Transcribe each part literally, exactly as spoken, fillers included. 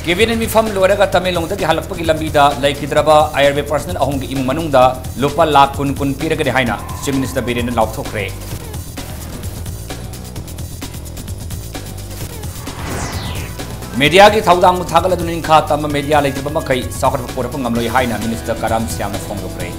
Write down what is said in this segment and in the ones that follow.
Cabin ꯃꯤꯐꯝ ꯂꯣꯏꯔꯒ ꯇꯃꯦꯡꯂꯣꯡꯗꯒꯤ ꯍꯜꯂꯛꯄꯒꯤ ꯂꯝꯕꯤꯗ ꯂꯩꯈꯤꯗ꯭ꯔꯕ ꯑꯥꯏ ꯑꯥꯔ ꯕꯤ ꯄꯔꯁꯅꯦꯜ ꯑꯍꯨꯝꯒꯤ ꯏꯃꯨꯡ ꯃꯅꯨꯡꯗ ꯂꯨꯄꯥ ꯂꯥꯈ ꯀꯨꯟ ꯀꯨꯟ ꯄꯤꯔꯒꯅꯤ ꯍꯥꯏꯅ ꯆꯤꯐ ꯃꯤꯅꯤꯁꯇꯔ ꯕꯤꯔꯦꯟꯅ ꯂꯥꯎꯊꯣꯛꯈ꯭ꯔꯦ꯫ ꯃꯦꯗꯤꯌꯥꯒꯤ ꯊꯧꯗꯥꯡꯕꯨ ꯊꯥꯒꯠꯂꯗꯨꯅ ꯅꯤꯡꯈꯥ ꯇꯝꯕ ꯃꯦꯗꯤꯌꯥ ꯂꯩꯇꯕ ꯃꯈꯩ ꯆꯥꯎꯈꯠꯄ ꯄꯨꯔꯛꯄ ꯉꯝꯂꯣꯏ ꯍꯥꯏꯅ ꯃꯤꯅꯤꯁꯇꯔ ꯀꯔꯝ ꯁ꯭ꯌꯥꯝꯅ ꯐꯣꯡꯗꯣꯛꯈ꯭ꯔꯦ꯫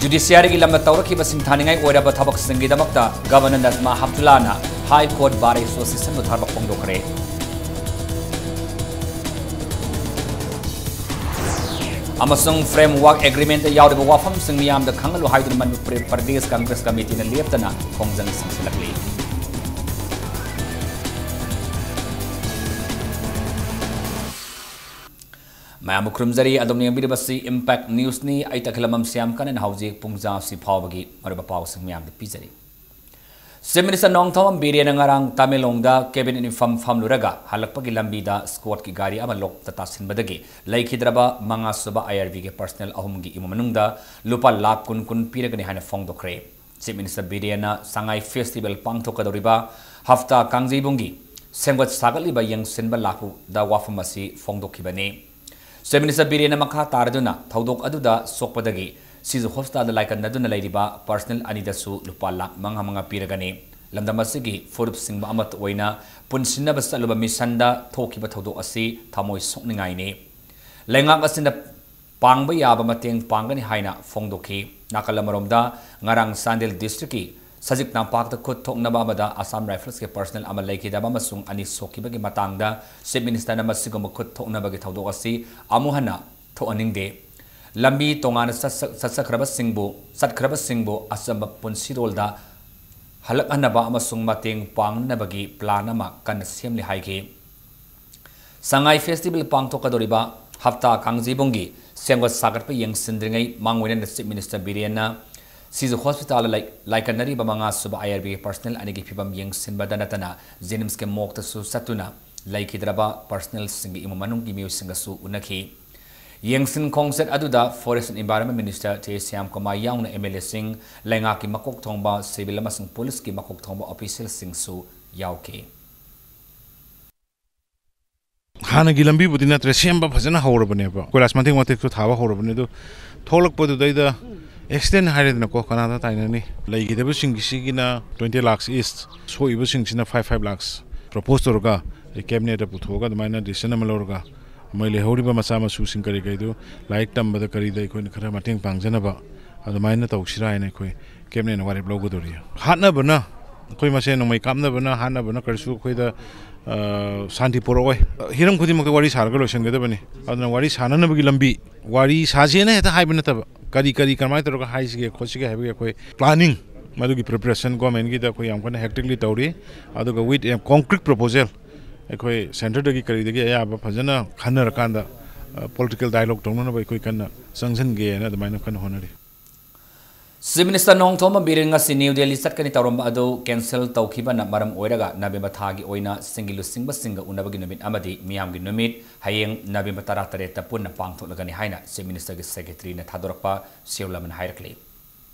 ꯖꯨꯗꯤꯁꯤꯌꯥꯔꯤꯒꯤ ꯂꯝꯗ ꯇꯧꯔꯛꯈꯤꯕ ꯁꯤꯡꯊꯥꯅꯤꯡꯉꯥꯏ ꯑꯣꯏꯔꯕ ꯊꯕꯛꯁꯤꯡꯒꯤꯗꯃꯛꯇ ꯒꯕꯔꯅꯔ ꯅꯖꯃꯥ ꯍꯞꯇꯨꯂꯥꯅ ꯍꯥꯏ ꯀꯣꯔꯠ ꯕꯥꯔ ꯑꯦꯁꯣꯁꯤꯌꯦꯁꯟꯕꯨ ꯊꯥꯒꯠꯄ ꯐꯣꯡꯗꯣꯛꯈ꯭ꯔꯦ꯫ ꯑꯃꯁꯨꯡ ꯐ꯭ꯔꯦꯝꯋꯥꯔꯛ ꯑꯦꯒ꯭ꯔꯤꯃꯦꯟꯇ ꯌꯥꯎꯔꯤꯕ ꯋꯥꯐꯝꯁꯤꯡ ꯃꯤꯌꯥꯝꯗ ꯈꯪꯍꯜꯂꯨ ꯍꯥꯏꯗꯨꯅ ꯃꯅꯤꯄꯨꯔ ꯄ꯭ꯔꯗꯦꯁ ꯀꯪꯒ꯭ꯔꯦꯁ ꯀꯃꯤꯇꯤꯅ ꯂꯦꯞꯇꯅ ꯈꯣꯡꯖꯪ ꯁꯪꯁꯤꯜꯂꯛꯂꯤ꯫ ꯃꯌꯥꯝꯕꯨ ꯈꯨꯔꯨꯝꯖꯔꯤ꯫ ꯑꯗꯣꯝꯅ ꯌꯦꯡꯕꯤꯔꯤꯕꯁꯤ ꯏꯝꯄꯦꯛ ꯅ꯭ꯌꯨꯁꯅꯤ꯫ ꯑꯩ ꯇꯈꯦꯂꯝꯕꯝ ꯁ꯭ꯌꯥꯝ ꯀꯥꯟꯅꯅ ꯍꯧꯖꯤꯛ ꯄꯨꯡꯖꯥꯁꯤ ꯐꯥꯎꯕꯒꯤ ꯃꯔꯨꯑꯣꯏꯕ ꯄꯥꯎꯁꯤꯡ ꯃꯌꯥꯝꯗ ꯄꯤꯖꯔꯤ꯫ ꯆꯤꯐ ꯃꯤꯅꯤꯁꯇꯔ ꯅꯣꯡꯊꯣꯝꯕꯝ ꯕꯤꯔꯦꯟꯅ ꯉꯔꯥꯡ ꯇꯃꯦꯡꯂꯣꯡꯗ ꯀꯦꯕꯤꯅꯦꯠ ꯃꯤꯐꯝ ꯐꯝꯂꯨꯔꯒ ꯍꯜꯂꯛꯄꯒꯤ ꯂꯝꯕꯤꯗ ꯁ꯭ꯀꯣꯠꯀꯤ ꯒꯥꯔꯤ ꯑꯃ ꯂꯣꯛꯇ ꯇꯥꯁꯤꯟꯕꯗꯒꯤ ꯂꯩꯈꯤꯗ꯭ꯔꯕ ꯃꯉꯥꯁꯨꯕ ꯑꯥꯏ ꯑꯥꯔ ꯕꯤꯒꯤ ꯄꯔꯁꯅꯦꯜ ꯑꯍꯨꯝꯒꯤ ꯏꯃꯨꯡ ꯃꯅꯨꯡꯗ ꯂꯨꯄꯥ ꯂꯥꯈ ꯀꯨꯟ ꯀꯨꯟ ꯄꯤꯔꯒꯅꯤ ꯍꯥꯏꯅ ꯐꯣꯡꯗꯣꯛꯈ꯭ꯔꯦ꯫ ꯆꯤꯐ ꯃꯤꯅꯤꯁꯇꯔ ꯕꯤꯔꯦꯟꯅ ꯁꯉꯥꯏ ꯐꯦꯁꯇꯤꯚꯦꯜ ꯄꯥꯡꯊꯣꯛꯀꯗꯧꯔꯤꯕ ꯍꯞꯇꯥ ꯀꯥꯡꯖꯩꯕꯨꯡꯒꯤ ꯁꯦꯝꯒꯠ ꯁꯥꯒꯠꯂꯤꯕ ꯌꯦꯡꯁꯤꯟꯕ ꯂꯥꯛꯄꯗ ꯋꯥꯐꯝ ꯑꯁꯤ ꯐꯣꯡꯗꯣꯛꯈꯤꯕꯅꯤ꯫ ꯆꯤꯐ ꯃꯤꯅꯤꯁꯇꯔ ꯕꯤꯔꯦꯟꯅ ꯃꯈꯥ ꯇꯥꯔꯗꯨꯅ ꯊꯧꯗꯣꯛ ꯑꯗꯨꯗ ꯁꯣꯛꯄꯗꯒꯤ ꯁꯤꯖ ꯍꯣꯁꯄꯤꯇꯥꯜꯗ ꯂꯥꯏꯀꯠꯅꯗꯨꯅ ꯂꯩꯔꯤꯕ ꯄꯔꯁꯅꯦꯜ ꯑꯅꯤꯗꯁꯨ ꯂꯨꯄꯥ ꯂꯥꯈ ꯃꯉꯥ ꯃꯉꯥ ꯄꯤꯔꯒꯅꯤ꯫ ꯂꯝꯗꯝ ꯑꯁꯤꯒꯤ ꯐꯨꯔꯨꯞ ꯁꯤꯡꯕ ꯑꯃꯠꯇ ꯑꯣꯏꯅ ꯄꯨꯟꯁꯤꯟꯅꯕ ꯆꯠꯂꯨꯕ ꯃꯤꯁꯟꯗ ꯊꯣꯛꯈꯤꯕ ꯊꯧꯗꯣꯛ ꯑꯁꯤ ꯊꯃꯣꯏ ꯁꯣꯛꯅꯤꯡꯉꯥꯏꯅꯤ꯫ ꯂꯩꯉꯥꯛ ꯑꯁꯤꯅ ꯄꯥꯡꯕ ꯌꯥꯕ ꯃꯇꯦꯡ ꯄꯥꯡꯒꯅꯤ ꯍꯥꯏꯅ ꯐꯣꯡꯗꯣꯛꯈꯤ꯫ ꯅꯥꯀꯜ ꯑꯃꯔꯣꯝꯗ, ꯉꯔꯥꯡ ꯆꯥꯟꯗꯦꯜ ꯗꯤꯁꯇ꯭ꯔꯤꯛꯀꯤ ꯁꯖꯤꯛ ꯇꯝꯄꯥꯛꯇ ꯈꯨꯠ ꯊꯣꯛꯅꯕ ꯑꯃꯗ ꯑꯁꯥꯝ ꯔꯥꯏꯐꯜꯁꯀꯤ ꯄꯔꯁꯅꯦꯜ ꯑꯃ ꯂꯩꯈꯤꯗꯕ ꯑꯃꯁꯨꯡ ꯑꯅꯤ ꯁꯣꯛꯈꯤꯕꯒꯤ ꯃꯇꯥꯡꯗ ꯆꯤꯐ ꯃꯤꯅꯤꯁꯇꯔꯅ ꯃꯁꯤꯒꯨꯝꯕ ꯈꯨꯠ ꯊꯣꯛꯅꯕꯒꯤ ꯊꯧꯗꯣꯛ ꯑꯁꯤ ꯑꯃꯨꯛ ꯍꯟꯅ ꯊꯣꯛꯍꯟꯅꯤꯡꯗꯦ꯫ ꯂꯝꯕꯤ ꯇꯣꯉꯥꯟꯅ ꯆꯠꯆ-, ꯆꯠꯆꯈ꯭ꯔꯕꯁꯤꯡꯕꯨ, ꯆꯠꯈ꯭ꯔꯕꯁꯤꯡꯕꯨ ꯑꯆꯝꯕ ꯄꯨꯟꯁꯤꯔꯣꯜꯗ ꯍꯜꯂꯛꯍꯟꯅꯕ ꯑꯃꯁꯨꯡ ꯃꯇꯦꯡ ꯄꯥꯡꯅꯕꯒꯤ ꯄ꯭ꯂꯥꯟ ꯑꯃ ꯀꯟꯅ ꯁꯦꯝꯂꯤ ꯍꯥꯏꯈꯤ꯫ ꯁꯉꯥꯏ ꯐꯦꯁꯇꯤꯚꯦꯜ ꯄꯥꯡꯊꯣꯛꯀꯗꯧꯔꯤꯕ ꯍꯞꯇꯥ ꯀꯥꯡꯖꯩꯕꯨꯡꯒꯤ ꯁꯦꯝꯒꯠ ꯁꯥꯒꯠꯄ ꯌꯦꯡꯁꯤꯟꯗ꯭ꯔꯤꯉꯩ ꯃꯥꯡꯑꯣꯏꯅꯅ ꯆꯤꯐ ꯃꯤꯅꯤꯁꯇꯔ ꯕꯤꯔꯦꯟꯅ ꯁꯤꯖ ꯍꯣꯁꯄꯤꯇꯥꯜꯗ ꯂꯩ-, ꯂꯥꯏꯀꯠꯅꯔꯤꯕ ꯃꯉꯥꯁꯨꯕ ꯑꯥꯏ ꯑꯥꯔ ꯕꯤꯒꯤ ꯄꯔꯁꯅꯦꯜ ꯑꯅꯤꯒꯤ ꯐꯤꯕꯝ ꯌꯦꯡꯁꯤꯟꯕꯗ ꯅꯠꯇꯅ ꯖꯦꯅꯤꯝꯁꯀꯤ ꯃꯣꯔꯒꯇꯁꯨ ꯆꯠꯇꯨꯅ ꯂꯩꯈꯤꯗ꯭ꯔꯕ ꯄꯔꯁꯅꯦꯜꯁꯤꯡꯒꯤ ꯏꯃꯨꯡ ꯃꯅꯨꯡꯒꯤ ꯃꯤꯑꯣꯏꯁꯤꯡꯒꯁꯨ ꯎꯅꯈꯤ꯫ ꯌꯦꯡꯁꯤꯟ ꯈꯣꯡꯆꯠ ꯑꯗꯨꯗ Forest and Environment Minister T Shyam Kumar ꯌꯥꯎꯅ M L A ꯁꯤꯡ, ꯂꯩꯉꯥꯛꯀꯤ ꯃꯀꯣꯛ ꯊꯣꯡꯕ, civil ꯑꯃꯁꯨꯡ police ꯀꯤ ꯃꯀꯣꯛ ꯊꯣꯡꯕ official ꯁꯤꯡꯁꯨ ꯌꯥꯎꯈꯤ꯫ ꯍꯥꯟꯅꯒꯤ ꯂꯝꯕꯤꯕꯨꯗꯤ ꯅꯠꯇ꯭ꯔꯦ, ꯁꯦꯝꯕ ꯐꯖꯅ ꯍꯧꯔꯕꯅꯦꯕ, ꯀꯣꯏꯂꯥꯁ ꯃꯇꯦꯛ ꯃꯇꯦꯛꯁꯨ ꯊꯥꯕ ꯍꯧꯔꯕꯅꯦ꯫ ꯑꯗꯨ ꯊꯣꯛꯂꯛꯄꯗꯨꯗꯩꯗ accident ꯍꯥꯏꯔꯦꯗꯅꯀꯣ, ꯀꯅꯥꯗ ꯇꯥꯏꯅꯅꯤ? ꯂꯩꯈꯤꯗꯕꯁꯤꯡꯒꯤꯁꯤꯒꯤꯅ twenty lakhs each, ꯁꯣꯛꯏꯕꯁꯤꯡꯁꯤꯅ five five lakhs propose ꯇꯧꯔꯒ, ꯑꯩ cabinet ꯇ ꯄꯨꯊꯣꯛꯑꯒ ꯑꯗꯨꯃꯥꯏꯅ decision ꯑꯃ ꯂꯧꯔꯒ, ꯃꯣꯏ ꯂꯩꯍꯧꯔꯤꯕ ꯃꯆꯥ ꯃꯁꯨꯁꯤꯡ ꯀꯔꯤ ꯀꯔꯤꯗꯨ ꯂꯥꯏꯔꯤꯛ ꯇꯝꯕꯗ ꯀꯔꯤꯗ ꯑꯩꯈꯣꯏꯅ ꯈꯔ ꯃꯇꯦꯡ ꯄꯥꯡꯖꯅꯕ ꯑꯗꯨꯃꯥꯏꯅ ꯇꯧꯁꯤꯔꯥ ꯍꯥꯏꯅ ꯑꯩꯈꯣꯏ cabinet ꯅ ꯋꯥꯔꯦꯞ ꯂꯧꯒꯗꯧꯔꯤ꯫ ꯍꯥꯠꯅꯕꯅ, ꯑꯩꯈꯣꯏ ꯃꯁꯦꯟ ꯅꯣꯡꯃꯩ ꯀꯥꯞꯅꯕꯅ, ꯍꯥꯠꯅꯕꯅ ꯀꯔꯤꯁꯨ ꯑꯩꯈꯣꯏꯗ, ꯑ, ꯁꯥꯟꯇꯤ ꯄꯨꯔꯛꯑꯣꯏ꯫ ꯍꯤꯔꯝ ꯈꯨꯗꯤꯡꯃꯛꯇ ꯋꯥꯔꯤ ꯁꯥꯔꯒ ꯂꯣꯏꯁꯤꯟꯒꯗꯕꯅꯤ꯫ ꯑꯗꯨꯅ ꯋꯥꯔꯤ ꯁꯥꯟꯅꯅꯕꯒꯤ ꯂꯝꯕꯤ, ꯋꯥꯔꯤ ꯁꯥꯁꯦꯅ ꯍꯦꯛꯇ ꯍꯥꯏꯕ ꯅꯠꯇꯕ, ꯀꯔꯤ ꯀꯔꯤ ꯀꯃꯥꯏꯅ ꯇꯧꯔꯒ ꯍꯥꯏꯁꯤꯒꯦ ꯈꯣꯠꯁꯤꯒꯦ ꯍꯥꯏꯕꯒꯤ ꯑꯩꯈꯣꯏ planning, ꯃꯗꯨꯒꯤ preparation government ꯀꯤꯗ ꯑꯩꯈꯣꯏ ꯌꯥꯝ ꯀꯟꯅ hectically ꯇꯧꯔꯤ꯫ ꯑꯗꯨꯒ with a concrete proposal ꯑꯩꯈꯣꯏ centre ꯗꯒꯤ ꯀꯔꯤꯗꯒꯤ ꯑꯌꯥꯕ ꯐꯖꯅ ꯈꯟꯅꯔꯀꯥꯟꯗ, ꯑ, political dialogue ꯇꯧꯅꯅꯕ ꯑꯩꯈꯣꯏ ꯀꯟꯅ ꯆꯪꯁꯤꯟꯒꯦꯅ ꯑꯗꯨꯃꯥꯏꯅ ꯀꯟꯅ ꯍꯣꯠꯅꯔꯤ꯫ Chief Minister ꯅꯣꯡꯊꯣꯝꯕꯝ ꯕꯤꯔꯦꯟ ꯉꯁꯤ New Delhi ꯆꯠꯀꯅꯤ ꯇꯧꯔꯝꯕ ꯑꯗꯨ cancel ꯇꯧꯈꯤꯕꯅ ꯃꯔꯝ ꯑꯣꯏꯔꯒ November ꯊꯥꯒꯤ ꯑꯣꯏꯅ ꯁꯤꯡꯒꯤ ꯂꯨꯆꯤꯡꯕꯁꯤꯡꯒ ꯎꯅꯕꯒꯤ ꯅꯨꯃꯤꯠ ꯑꯃꯗꯤ ꯃꯤꯌꯥꯝꯒꯤ ꯅꯨꯃꯤꯠ ꯍꯌꯦꯡ November ꯇꯔꯥꯇꯔꯦꯠꯇ ꯄꯨꯟꯅ ꯄꯥꯡꯊꯣꯛꯂꯒꯅꯤ ꯍꯥꯏꯅ Chief Minister ꯒꯤ secretary ꯅ ꯊꯥꯗꯣꯔꯛꯄ ꯁꯤꯌꯣꯜ ꯑꯃꯅ ꯍꯥꯏꯔꯛꯂꯤ꯫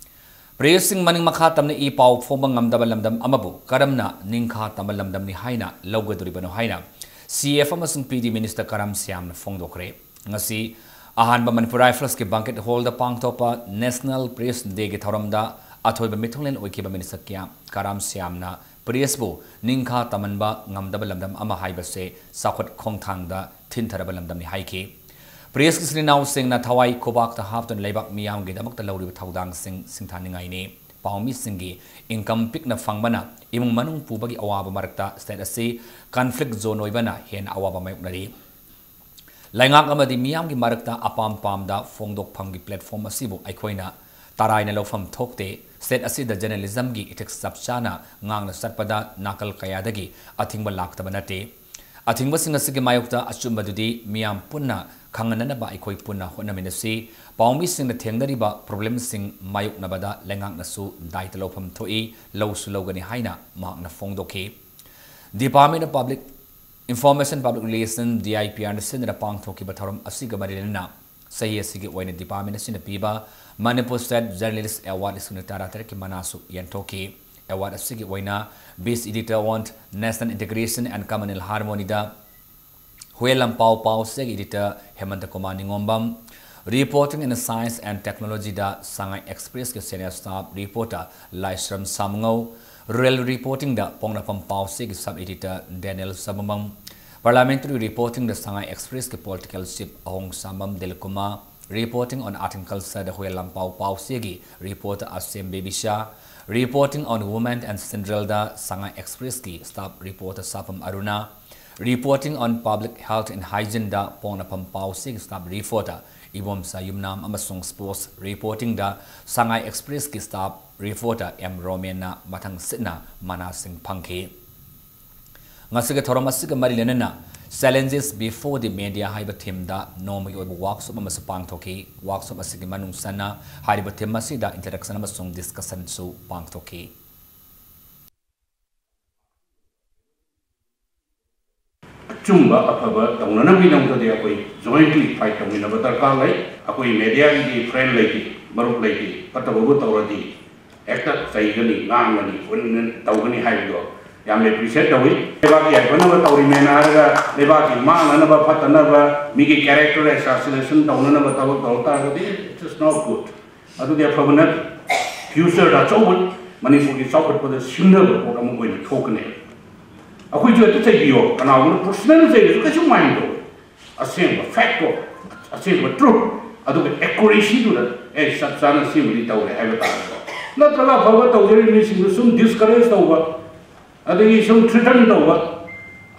Press ꯁꯤꯡ ꯃꯅꯤꯡ ꯃꯈꯥ ꯇꯝꯅ ꯏ ꯄꯥꯎ ꯐꯣꯡꯕ ꯉꯝꯗꯕ ꯂꯝꯗꯝ ꯑꯃꯕꯨ ꯀꯔꯝꯅ ꯅꯤꯡꯈꯥ ꯇꯝꯕ ꯂꯝꯗꯝꯅꯤ ꯍꯥꯏꯅ ꯂꯧꯒꯗꯧꯔꯤꯕꯅꯣ ꯍꯥꯏꯅ C F ꯑꯃꯁꯨꯡ P D Minister ꯀꯔꯥꯝ ꯁ꯭ꯌꯥꯝꯅ ꯐꯣꯡꯗꯣꯛꯈ꯭ꯔꯦ꯫ ꯉꯁꯤ ꯑꯍꯥꯟꯕ Manipur Rifles ꯀꯤ banquet hall ꯗ ꯄꯥꯡꯊꯣꯛꯄ National Press Day ꯒꯤ ꯊꯧꯔꯝꯗ ꯑꯊꯣꯏꯕ ꯃꯤꯊꯨꯡꯂꯦꯟ ꯑꯣꯏꯈꯤꯕ Minister ꯀ꯭ꯌꯥꯝ ꯀꯔꯥꯝ ꯁ꯭ꯌꯥꯝꯅ press ꯕꯨ ꯅꯤꯡꯈꯥ ꯇꯝꯍꯟꯕ ꯉꯝꯗꯕ ꯂꯝꯗꯝ ꯑꯃ ꯍꯥꯏꯕꯁꯦ ꯆꯥꯎꯈꯠ ꯈꯣꯡꯊꯥꯡꯗ ꯊꯤꯟꯊꯔꯕ ꯂꯝꯗꯝꯅꯤ ꯍꯥꯏꯈꯤ꯫ Press ꯀꯤ ꯏꯆꯤꯟ ꯏꯅꯥꯎꯁꯤꯡꯅ ꯊꯋꯥꯏ ꯈꯨꯕꯥꯛꯇ ꯍꯥꯞꯇꯨꯅ ꯂꯩꯕꯥꯛ ꯃꯤꯌꯥꯝꯒꯤꯗꯃꯛꯇ ꯂꯧꯔꯤꯕ ꯊꯧꯗꯥꯡꯁꯤꯡ ꯁꯤꯡꯊꯥꯅꯤꯡꯉꯥꯏꯅꯤ꯫ ꯄꯥꯎꯃꯤꯁꯤꯡꯒꯤ income ꯄꯤꯛꯅ ꯐꯪꯕꯅ ꯏꯃꯨꯡ ꯃꯅꯨꯡ ꯄꯨꯕꯒꯤ ꯑꯋꯥꯕ ꯃꯔꯛꯇ state ꯑꯁꯤ conflict zone ꯑꯣꯏꯕꯅ ꯍꯦꯟꯅ ꯑꯋꯥꯕ ꯃꯥꯌꯣꯛꯅꯔꯤ꯫ ꯂꯩꯉꯥꯛ ꯑꯃꯗꯤ ꯃꯤꯌꯥꯝꯒꯤ ꯃꯔꯛꯇ ꯑꯄꯥꯝ ꯄꯥꯝꯗ ꯐꯣꯡꯗꯣꯛꯐꯝꯒꯤ platform ꯑꯁꯤꯕꯨ ꯑꯩꯈꯣꯏꯅ ꯇꯔꯥꯏꯅ ꯂꯧꯐꯝ ꯊꯣꯛꯇꯦ꯫ State ꯑꯁꯤꯗ journalism ꯒꯤ ethics ꯆꯞ ꯆꯥꯅ ꯉꯥꯛꯅ ꯆꯠꯄꯗ ꯅꯥꯀꯜ ꯀꯌꯥꯗꯒꯤ ꯑꯊꯤꯡꯕ ꯂꯥꯛꯇꯕ ꯅꯠꯇꯦ꯫ ꯑꯊꯤꯡꯕꯁꯤꯡ ꯑꯁꯤꯒꯤ ꯃꯥꯌꯣꯛꯇ ꯑꯆꯨꯝꯕꯗꯨꯗꯤ ꯃꯤꯌꯥꯝ ꯄꯨꯟꯅ ꯈꯪꯍꯟꯅꯅꯕ ꯑꯩꯈꯣꯏ ꯄꯨꯟꯅ ꯍꯣꯠꯅꯃꯤꯟꯅꯁꯤ꯫ ꯄꯥꯎꯃꯤꯁꯤꯡꯅ ꯊꯦꯡꯅꯔꯤꯕ problem ꯁꯤꯡ ꯃꯥꯌꯣꯛꯅꯕꯗ ꯂꯩꯉꯥꯛꯅꯁꯨ ꯗꯥꯏꯇ ꯂꯧꯐꯝ ꯊꯣꯛꯏ, ꯂꯧꯁꯨ ꯂꯧꯒꯅꯤ ꯍꯥꯏꯅ ꯃꯍꯥꯛꯅ ꯐꯣꯡꯗꯣꯛꯈꯤ꯫ Department of Public Information Public Relation, D I P R ꯅ ꯁꯤꯟꯗꯨꯅ ꯄꯥꯡꯊꯣꯛꯈꯤꯕ ꯊꯧꯔꯝ ꯑꯁꯤꯒ ꯃꯔꯤ ꯂꯩꯅꯅ ꯆꯍꯤ ꯑꯁꯤꯒꯤ ꯑꯣꯏꯅ department ꯑꯁꯤꯅ ꯄꯤꯕ Manipur State Journalist Award ꯂꯤꯁꯤꯡ ꯑꯅꯤ ꯇꯔꯥꯇꯔꯦꯠꯀꯤ ꯃꯅꯥꯁꯨ ꯌꯦꯟꯊꯣꯛꯈꯤ꯫ Award ꯑꯁꯤꯒꯤ ꯑꯣꯏꯅ Best Editor on National Integration and Communal Harmony the Huiyen Lanpao ꯄꯥꯎꯆꯦꯒꯤ editor ꯍꯦꯃꯟꯇ Kumar ꯅꯤꯉꯣꯝꯕꯝ, Reporting in Science and Technology the Sangai Express ꯀꯤ senior staff reporter ꯂꯥꯏꯁ꯭ꯔꯝ ꯁꯥꯃꯉꯧ, Rural Reporting ꯗ ꯄꯣꯛꯅꯐꯝ ꯄꯥꯎꯆꯦꯒꯤ sub editor ꯗꯦꯅꯤꯌꯦꯜ ꯁꯕꯃꯪ, Parliamentary Reporting ꯗ ꯁꯉꯥꯏ Express ꯀꯤ political chief ꯑꯍꯣꯡꯁꯥꯝꯕꯝ Dilip Kumar, Reporting on Art and Culture the Huiyen Lanpao ꯄꯥꯎꯆꯦꯒꯤ reporter ꯑꯁꯦꯝ ꯕꯦꯕꯤꯁꯥ, Reporting on Women and Children the Sangai Express ꯀꯤ staff reporter ꯁꯥꯐꯝ Aruna, Reporting on Public Health and Hygiene ꯗ ꯄꯣꯛꯅꯐꯝ ꯄꯥꯎꯆꯦꯒꯤ staff reporter Ibomcha ꯌꯨꯝꯅꯥꯝ ꯑꯃꯁꯨꯡ Sports Reporting ꯗ ꯁꯉꯥꯏ Express ꯀꯤ staff reporter M ꯔꯣꯃꯦꯟꯅ ꯃꯊꯪ ꯁꯤꯠꯅ ꯃꯅꯥꯁꯤꯡ ꯐꯪꯈꯤ꯫ ꯉꯁꯤꯒꯤ ꯊꯧꯔꯝ ꯑꯁꯤꯒ ꯃꯔꯤ ꯂꯩꯅꯅ Challenges Before the Media ꯍꯥꯏꯕ theme ꯗ ꯅꯣꯡꯃꯒꯤ ꯑꯣꯏꯕ workshop ꯑꯃꯁꯨ ꯄꯥꯡꯊꯣꯛꯈꯤ꯫ Workshop ꯑꯁꯤꯒꯤ ꯃꯅꯨꯡ ꯆꯟꯅ ꯍꯥꯏꯔꯤꯕ theme ꯑꯁꯤꯗ interaction ꯑꯃꯁꯨꯡ discussion ꯁꯨ ꯄꯥꯡꯊꯣꯛꯈꯤ꯫ ꯑꯆꯨꯝꯕ ꯑꯐꯕ ꯇꯧꯅꯅꯕꯒꯤꯗꯃꯛꯇꯗꯤ ꯑꯩꯈꯣꯏ jointly fight ꯇꯧꯃꯤꯟꯅꯕ ꯗꯔꯀꯥꯔ ꯂꯩ꯫ ꯑꯩꯈꯣꯏ media ꯒꯤꯗꯤ friend ꯂꯩꯇꯦ, ꯃꯔꯨꯞ ꯂꯩꯇꯦ꯫ ꯐꯠꯇꯕꯕꯨ ꯇꯧꯔꯗꯤ ꯍꯦꯛꯇ ꯆꯩꯒꯅꯤ, ꯉꯥꯡꯒꯅꯤ, ꯎꯟꯒꯅꯤ, ꯇꯧꯒꯅꯤ ꯍꯥꯏꯕꯗꯣ ꯌꯥꯝꯅ appreciate ꯇꯧꯏ꯫ ꯂꯩꯕꯥꯛꯀꯤ ꯌꯥꯏꯐꯅꯕ ꯇꯧꯔꯤꯃꯦꯅ ꯍꯥꯏꯔꯒ ꯂꯩꯕꯥꯛꯀꯤ ꯃꯥꯡꯅꯅꯕ, ꯐꯠꯇꯅꯕ, ꯃꯤꯒꯤ character assassination ꯇꯧꯅꯅꯕ ꯊꯕꯛ ꯇꯧꯔꯛ ꯇꯥꯔꯒꯗꯤ it is not good꯫ ꯑꯗꯨꯗꯤ ꯑꯐꯕ ꯅꯠꯇꯦ꯫ Future ꯗ ꯑꯆꯧꯕ ꯃꯅꯤꯄꯨꯔꯒꯤ ꯆꯥꯎꯈꯠꯄꯗ ꯁꯤꯡꯅꯕ ꯄꯣꯠ ꯑꯃ ꯑꯣꯏꯅ ꯊꯣꯛꯀꯅꯤ꯫ ꯑꯩꯈꯣꯏꯁꯨ ꯍꯦꯛꯇ ꯆꯩꯕꯤꯌꯣ, ꯀꯅꯥꯒꯨꯝꯕꯅ personal ꯆꯩꯔꯁꯨ ꯀꯩꯁꯨ mind ꯇꯧꯔꯣꯏ꯫ ꯑꯁꯦꯡꯕ fact ꯇꯣ, ꯑꯁꯦꯡꯕ truth, ꯑꯗꯨꯒ accuracy ꯗꯨꯗ, "ꯑꯦ, ꯆꯞ ꯆꯥꯅ ꯁꯤꯃꯗꯤ ꯇꯧꯔꯦ" ꯍꯥꯏꯕ ꯇꯥꯔꯦꯀꯣ꯫ ꯅꯠꯇ꯭ꯔꯒ ꯑꯐꯕ ꯇꯧꯖꯔꯤꯕ ꯃꯤꯁꯤꯡꯗꯨ ꯁꯨꯝ discourage ꯇꯧꯕ, ꯑꯗꯒꯤ ꯁꯨꯝ threaten ꯇꯧꯕ,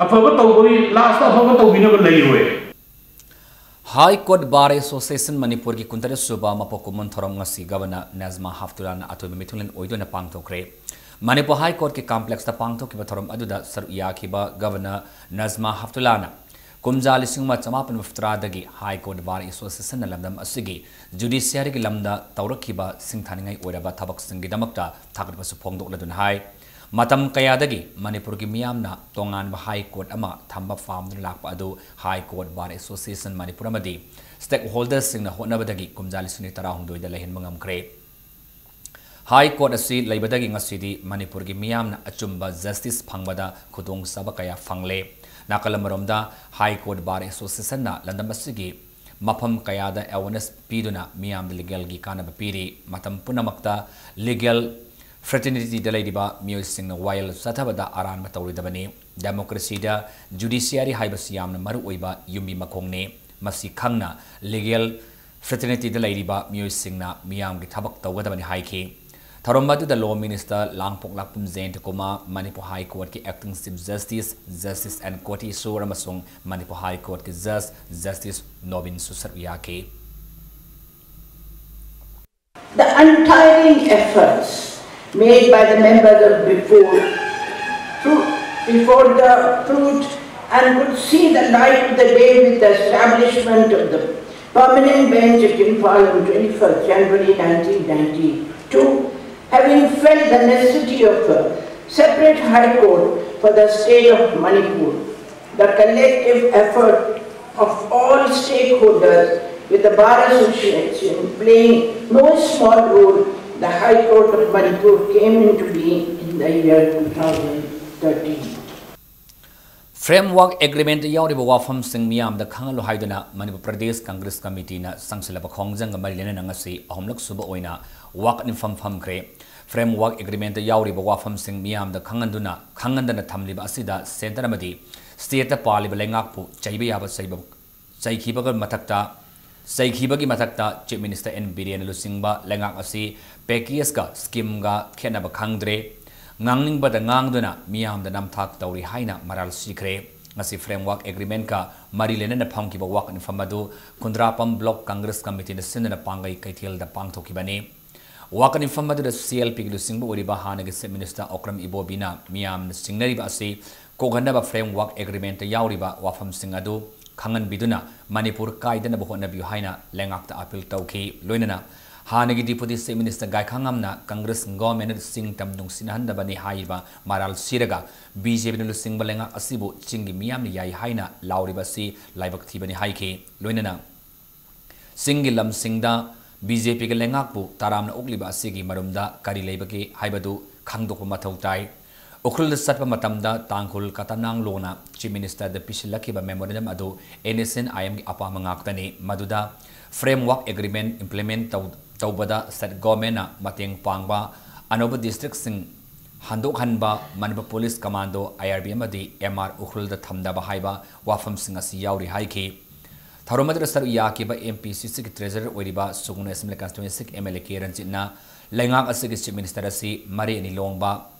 ꯑꯐꯕ ꯇꯧꯕꯒꯤ last ꯇ ꯑꯐꯕ ꯇꯧꯕꯤꯅꯕ ꯂꯩꯔꯣꯏ꯫ High Court Bar Association ꯃꯅꯤꯄꯨꯔꯒꯤ ꯀꯨꯟꯇꯔꯦꯠ ꯁꯨꯕ ꯃꯄꯣꯛ ꯀꯨꯝꯑꯣꯟ ꯊꯧꯔꯝ ꯉꯁꯤ Governor ꯅꯖꯃꯥ ꯍꯦꯞꯇꯨꯂꯥꯅ ꯑꯊꯣꯏꯕ ꯃꯤꯊꯨꯡꯂꯦꯟ ꯑꯣꯏꯗꯨꯅ ꯄꯥꯡꯊꯣꯛꯈ꯭ꯔꯦ꯫ ꯃꯅꯤꯄꯨꯔ High Court ꯀꯤ complex ꯇ ꯄꯥꯡꯊꯣꯛꯈꯤꯕ ꯊꯧꯔꯝ ꯑꯗꯨꯗ ꯁꯔꯨꯛ ꯌꯥꯈꯤꯕ Governor ꯅꯖꯃꯥ ꯍꯦꯞꯇꯨꯂꯥꯅ ꯀꯨꯝꯖꯥ ꯂꯤꯁꯤꯡ ꯑꯃ ꯆꯃꯥꯄꯟ ꯃꯔꯤꯐꯨꯇꯔꯥꯗꯒꯤ High Court Bar Association ꯅ ꯂꯝꯗꯝ ꯑꯁꯤꯒꯤ judiciary ꯒꯤ ꯂꯝꯗ ꯇꯧꯔꯛꯈꯤꯕ ꯁꯤꯡꯊꯥꯅꯤꯡꯉꯥꯏ ꯑꯣꯏꯔꯕ ꯊꯕꯛꯁꯤꯡꯒꯤꯗꯃꯛꯇ ꯊꯥꯒꯠꯄꯁꯨ ꯐꯣꯡꯗꯣꯛꯂꯗꯨꯅ ꯍꯥꯏ꯫ ꯃꯇꯝ ꯀꯌꯥꯗꯒꯤ ꯃꯅꯤꯄꯨꯔꯒꯤ ꯃꯤꯌꯥꯝꯅ ꯇꯣꯉꯥꯟꯕ ꯍꯥꯏ ꯀꯣꯔꯠ ꯑꯃ ꯊꯝꯕ ꯄꯥꯝꯗꯨꯅ ꯂꯥꯛꯄ ꯑꯗꯨ high court bar association Manipur ꯑꯃꯗꯤ ꯁ꯭ꯇꯦꯛ ꯍꯣꯜꯗꯔꯁꯤꯡꯅ ꯍꯣꯠꯅꯕꯗꯒꯤ ꯀꯨꯝꯖꯥ ꯂꯤꯁꯤꯡ ꯑꯅꯤ ꯇꯔꯥꯍꯨꯝꯗꯣꯏꯗ ꯂꯩꯍꯟꯕ ꯉꯝꯈ꯭ꯔꯦ꯫ ꯍꯥꯏ ꯀꯣꯔꯠ ꯑꯁꯤ ꯂꯩꯕꯗꯒꯤ ꯉꯁꯤꯗꯤ ꯃꯅꯤꯄꯨꯔꯒꯤ ꯃꯤꯌꯥꯝꯅ ꯑꯆꯨꯝꯕ ꯖꯁꯇꯤꯁ ꯐꯪꯕꯗ ꯈꯨꯗꯣꯡꯆꯥꯕ ꯀꯌꯥ ꯐꯪꯂꯦ꯫ ꯅꯥꯀꯜ ꯑꯃꯔꯣꯝꯗ ꯍꯥꯏ ꯀꯣꯔꯠ ꯕꯥꯔ ꯑꯦꯁꯣꯁꯤꯌꯦꯁꯟꯅ ꯂꯝꯗꯝ ꯑꯁꯤꯒꯤ ꯃꯐꯝ ꯀꯌꯥꯗ ꯑꯦꯋꯦꯔꯅꯦꯁ ꯄꯤꯗꯨꯅ ꯃꯤꯌꯥꯝꯗ ꯂꯤꯒꯦꯜꯒꯤ ꯀꯥꯟꯅꯕ ꯄꯤꯔꯤ꯫ ꯃꯇꯝ ꯄꯨꯝꯅꯃꯛꯇ ꯂꯤꯒꯦꯜ ꯐ꯭ꯔꯦꯇꯔꯅꯤꯇꯤꯗ ꯂꯩꯔꯤꯕ ꯃꯤꯑꯣꯏꯁꯤꯡꯅ ꯋꯥꯌꯦꯜ ꯆꯠꯊꯕꯗ ꯑꯔꯥꯟꯕ ꯇꯧꯔꯣꯏꯗꯕꯅꯤ꯫ ꯗꯦꯃꯣꯀ꯭ꯔꯦꯁꯤꯗ ꯖꯨꯗꯤꯁꯤꯌꯥꯔꯤ ꯍꯥꯏꯕꯁꯤ ꯌꯥꯝꯅ ꯃꯔꯨꯑꯣꯏꯕ ꯌꯨꯝꯕꯤ ꯃꯈꯣꯡꯅꯤ꯫ ꯃꯁꯤ ꯈꯪꯅ ꯂꯤꯒꯦꯜ ꯐ꯭ꯔꯦꯇꯔꯅꯤꯇꯤꯗ ꯂꯩꯔꯤꯕ ꯃꯤꯑꯣꯏꯁꯤꯡꯅ ꯃꯤꯌꯥꯝꯒꯤ ꯊꯕꯛ ꯇꯧꯒꯗꯕꯅꯤ ꯍꯥꯏꯈꯤ꯫ ꯊꯧꯔꯝ ꯑꯗꯨꯗ ꯂꯣ ꯃꯤꯅꯤꯁꯇꯔ ꯂꯥꯡꯄꯣꯛꯂꯥꯛꯄꯝ ꯖꯌꯟꯇ ꯀꯨꯃꯥꯔ, ꯃꯅꯤꯄꯨꯔ ꯍꯥꯏ ꯀꯣꯔꯠꯀꯤ acting chief justice, justice N Koteswar ꯑꯃꯁꯨꯡ ꯃꯅꯤꯄꯨꯔ ꯍꯥꯏ ꯀꯣꯔꯠꯀꯤ ꯖꯁ, ꯖꯁꯇꯤꯁ ꯅꯣꯕꯤꯟꯁꯨ ꯁꯔꯨꯛ ꯌꯥꯈꯤ꯫ The untiring efforts made by the members of before, through, before the truth and could see the light of the day with the establishment of the permanent bench at Imphal on twenty-first January nineteen ninety-two, having felt the necessity of a separate High Court for the state of Manipur. The collective effort of all stakeholders, with the Bar Association playing no small role, the High Court of Manipur came into being in the year two thousand thirteen. Framework Agreement ꯌꯥꯎꯔꯤꯕ ꯋꯥꯐꯝꯁꯤꯡ ꯃꯤꯌꯥꯝꯗ ꯈꯪꯍꯜꯂꯨ ꯍꯥꯏꯗꯨꯅ ꯃꯅꯤꯄꯨꯔ ꯄ꯭ꯔꯗꯦꯁ ꯀꯪꯒ꯭ꯔꯦꯁ ꯀꯃꯤꯇꯤꯅ ꯆꯪꯁꯤꯜꯂꯕ ꯈꯣꯡꯖꯪꯒ ꯃꯔꯤ ꯂꯩꯅꯅ ꯉꯁꯤ ꯑꯍꯨꯝꯂꯛ ꯁꯨꯕ ꯑꯣꯏꯅ ꯋꯥꯀꯠ ꯃꯤꯐꯝ ꯐꯝꯈ꯭ꯔꯦ꯫ Framework Agreement ꯌꯥꯎꯔꯤꯕ ꯋꯥꯐꯝꯁꯤꯡ ꯃꯤꯌꯥꯝꯗ ꯈꯪꯍꯟꯗꯨꯅ, ꯈꯪꯍꯟꯗꯅ ꯊꯝꯂꯤꯕ ꯑꯁꯤꯗ centre ꯑꯃꯗꯤ stateꯇ ꯄꯥꯜꯂꯤꯕ ꯂꯩꯉꯥꯛꯄꯨ ꯆꯩꯕ ꯌꯥꯕ ꯆꯩꯕ, ꯆꯩꯈꯤꯕꯒ ꯃꯊꯛꯇ, ꯆꯩꯈꯤꯕꯒꯤ ꯃꯊꯛꯇ Chief Minister ꯑꯦꯟ ꯕꯤꯔꯦꯟꯅ ꯂꯨꯆꯤꯡꯕ ꯂꯩꯉꯥꯛ ꯑꯁꯤ packageꯀ schemeꯒ ꯈꯦꯠꯅꯕ ꯈꯪꯗ꯭ꯔꯦ, ꯉꯥꯡꯅꯤꯡꯕꯗ ꯉꯥꯡꯗꯨꯅ ꯃꯤꯌꯥꯝꯗ ꯅꯝꯊꯥꯛ ꯇꯧꯔꯤ ꯍꯥꯏꯅ ꯃꯔꯥꯜ ꯁꯤꯈ꯭ꯔꯦ꯫ ꯉꯁꯤ Framework Agreementꯀ ꯃꯔꯤ ꯂꯩꯅꯅ ꯐꯝꯈꯤꯕ ꯋꯥꯀꯠ ꯃꯤꯐꯝ ꯑꯗꯨ ꯈꯨꯟꯗ꯭ꯔꯥꯄꯝ Block Congress Committeeꯅ ꯁꯤꯟꯗꯨꯅ ꯄꯥꯡꯒꯩ ꯀꯩꯊꯦꯜꯗ ꯄꯥꯡꯊꯣꯛꯈꯤꯕꯅꯤ꯫ ꯋꯥꯀꯠ ꯃꯤꯐꯝ ꯑꯗꯨꯗ CLPꯒꯤ ꯂꯨꯆꯤꯡꯕ ꯑꯣꯏꯔꯤꯕ ꯍꯥꯟꯅꯒꯤ Chief Minister ꯑꯣꯀ꯭ꯔꯝ ꯏꯕꯣꯕꯤꯅ ꯃꯤꯌꯥꯝꯅ ꯆꯤꯡꯅꯔꯤꯕ ꯑꯁꯤ ꯀꯣꯛꯍꯟꯅꯕ Framework Agreementꯇ ꯌꯥꯎꯔꯤꯕ ꯋꯥꯐꯝꯁꯤꯡ ꯑꯗꯨ ꯈꯪꯍꯟꯕꯤꯗꯨꯅ ꯃꯅꯤꯄꯨꯔ ꯀꯥꯏꯗꯅꯕ ꯍꯣꯠꯅꯕꯤꯌꯨ ꯍꯥꯏꯅ ꯂꯩꯉꯥꯛꯇ appeal ꯇꯧꯈꯤ꯫ ꯂꯣꯏꯅꯅ ꯍꯥꯟꯅꯒꯤ Deputy Chief Minister ꯒꯥꯏꯈꯥꯉꯝꯅ Congress government ꯁꯤꯡ ꯇꯝ ꯅꯨꯡꯁꯤꯅꯍꯟꯗꯕꯅꯤ ꯍꯥꯏꯔꯤꯕ ꯃꯔꯥꯜ ꯁꯤꯔꯒ B J P ꯅ ꯂꯨꯆꯤꯡꯕ ꯂꯩꯉꯥꯛ ꯑꯁꯤꯕꯨ ꯆꯤꯡꯒꯤ ꯃꯤꯌꯥꯝꯅ ꯌꯥꯏ ꯍꯥꯏꯅ ꯂꯥꯎꯔꯤꯕ ꯑꯁꯤ ꯂꯥꯏꯕꯛ ꯊꯤꯕꯅꯤ ꯍꯥꯏꯈꯤ꯫ ꯂꯣꯏꯅꯅ ꯆꯤꯡꯒꯤ ꯂꯝꯁꯤꯡꯗ B J P ꯒꯤ ꯂꯩꯉꯥꯛꯄꯨ ꯇꯔꯥꯝꯅ ꯑꯣꯛꯂꯤꯕ ꯑꯁꯤꯒꯤ ꯃꯔꯨꯝꯗ ꯀꯔꯤ ꯂꯩꯕꯒꯦ ꯍꯥꯏꯕꯗꯨ ꯈꯪꯗꯣꯛꯄ ꯃꯊꯧ ꯇꯥꯏ꯫ ꯎꯈ꯭ꯔꯨꯜꯗ ꯆꯠꯄ ꯃꯇꯝꯗ ꯇꯥꯡꯈꯨꯜ ꯀꯇꯅꯥꯡꯂꯣꯅ Chief Minister ꯗ ꯄꯤꯁꯤꯜꯂꯛꯈꯤꯕ memorandum ꯑꯗꯨ N S C N I M ꯒꯤ ꯑꯄꯥꯝꯕ ꯉꯥꯛꯇꯅꯤ꯫ ꯃꯗꯨꯗ Framework Agreement implement ꯇꯧ-, ꯇꯧꯕꯗ state government ꯅ ꯃꯇꯦꯡ ꯄꯥꯡꯕ, ꯑꯅꯧꯕ district ꯁꯤꯡ ꯍꯟꯗꯣꯛꯍꯟꯕ, Manipur Police Commando, I R B ꯑꯃꯗꯤ M R ꯎꯈ꯭ꯔꯨꯜꯗ ꯊꯝꯗꯕ ꯍꯥꯏꯕ ꯋꯥꯐꯝꯁꯤꯡ ꯑꯁꯤ ꯌꯥꯎꯔꯤ ꯍꯥꯏꯈꯤ꯫ ꯊꯧꯔꯝ ꯑꯗꯨꯗ ꯁꯔꯨꯛ ꯌꯥꯈꯤꯕ M P C C ꯒꯤ Treasurer ꯑꯣꯏꯔꯤꯕ ꯁꯨꯒꯨꯅꯨ Assembly Constituency ꯒꯤ M L A ꯀꯦ ꯔꯟꯖꯤꯠꯅ ꯂꯩꯉꯥꯛ ꯑꯁꯤꯒꯤ Chief Minister ꯑꯁꯤ ꯃꯔꯩ ꯑꯅꯤ ꯂꯣꯡꯕ,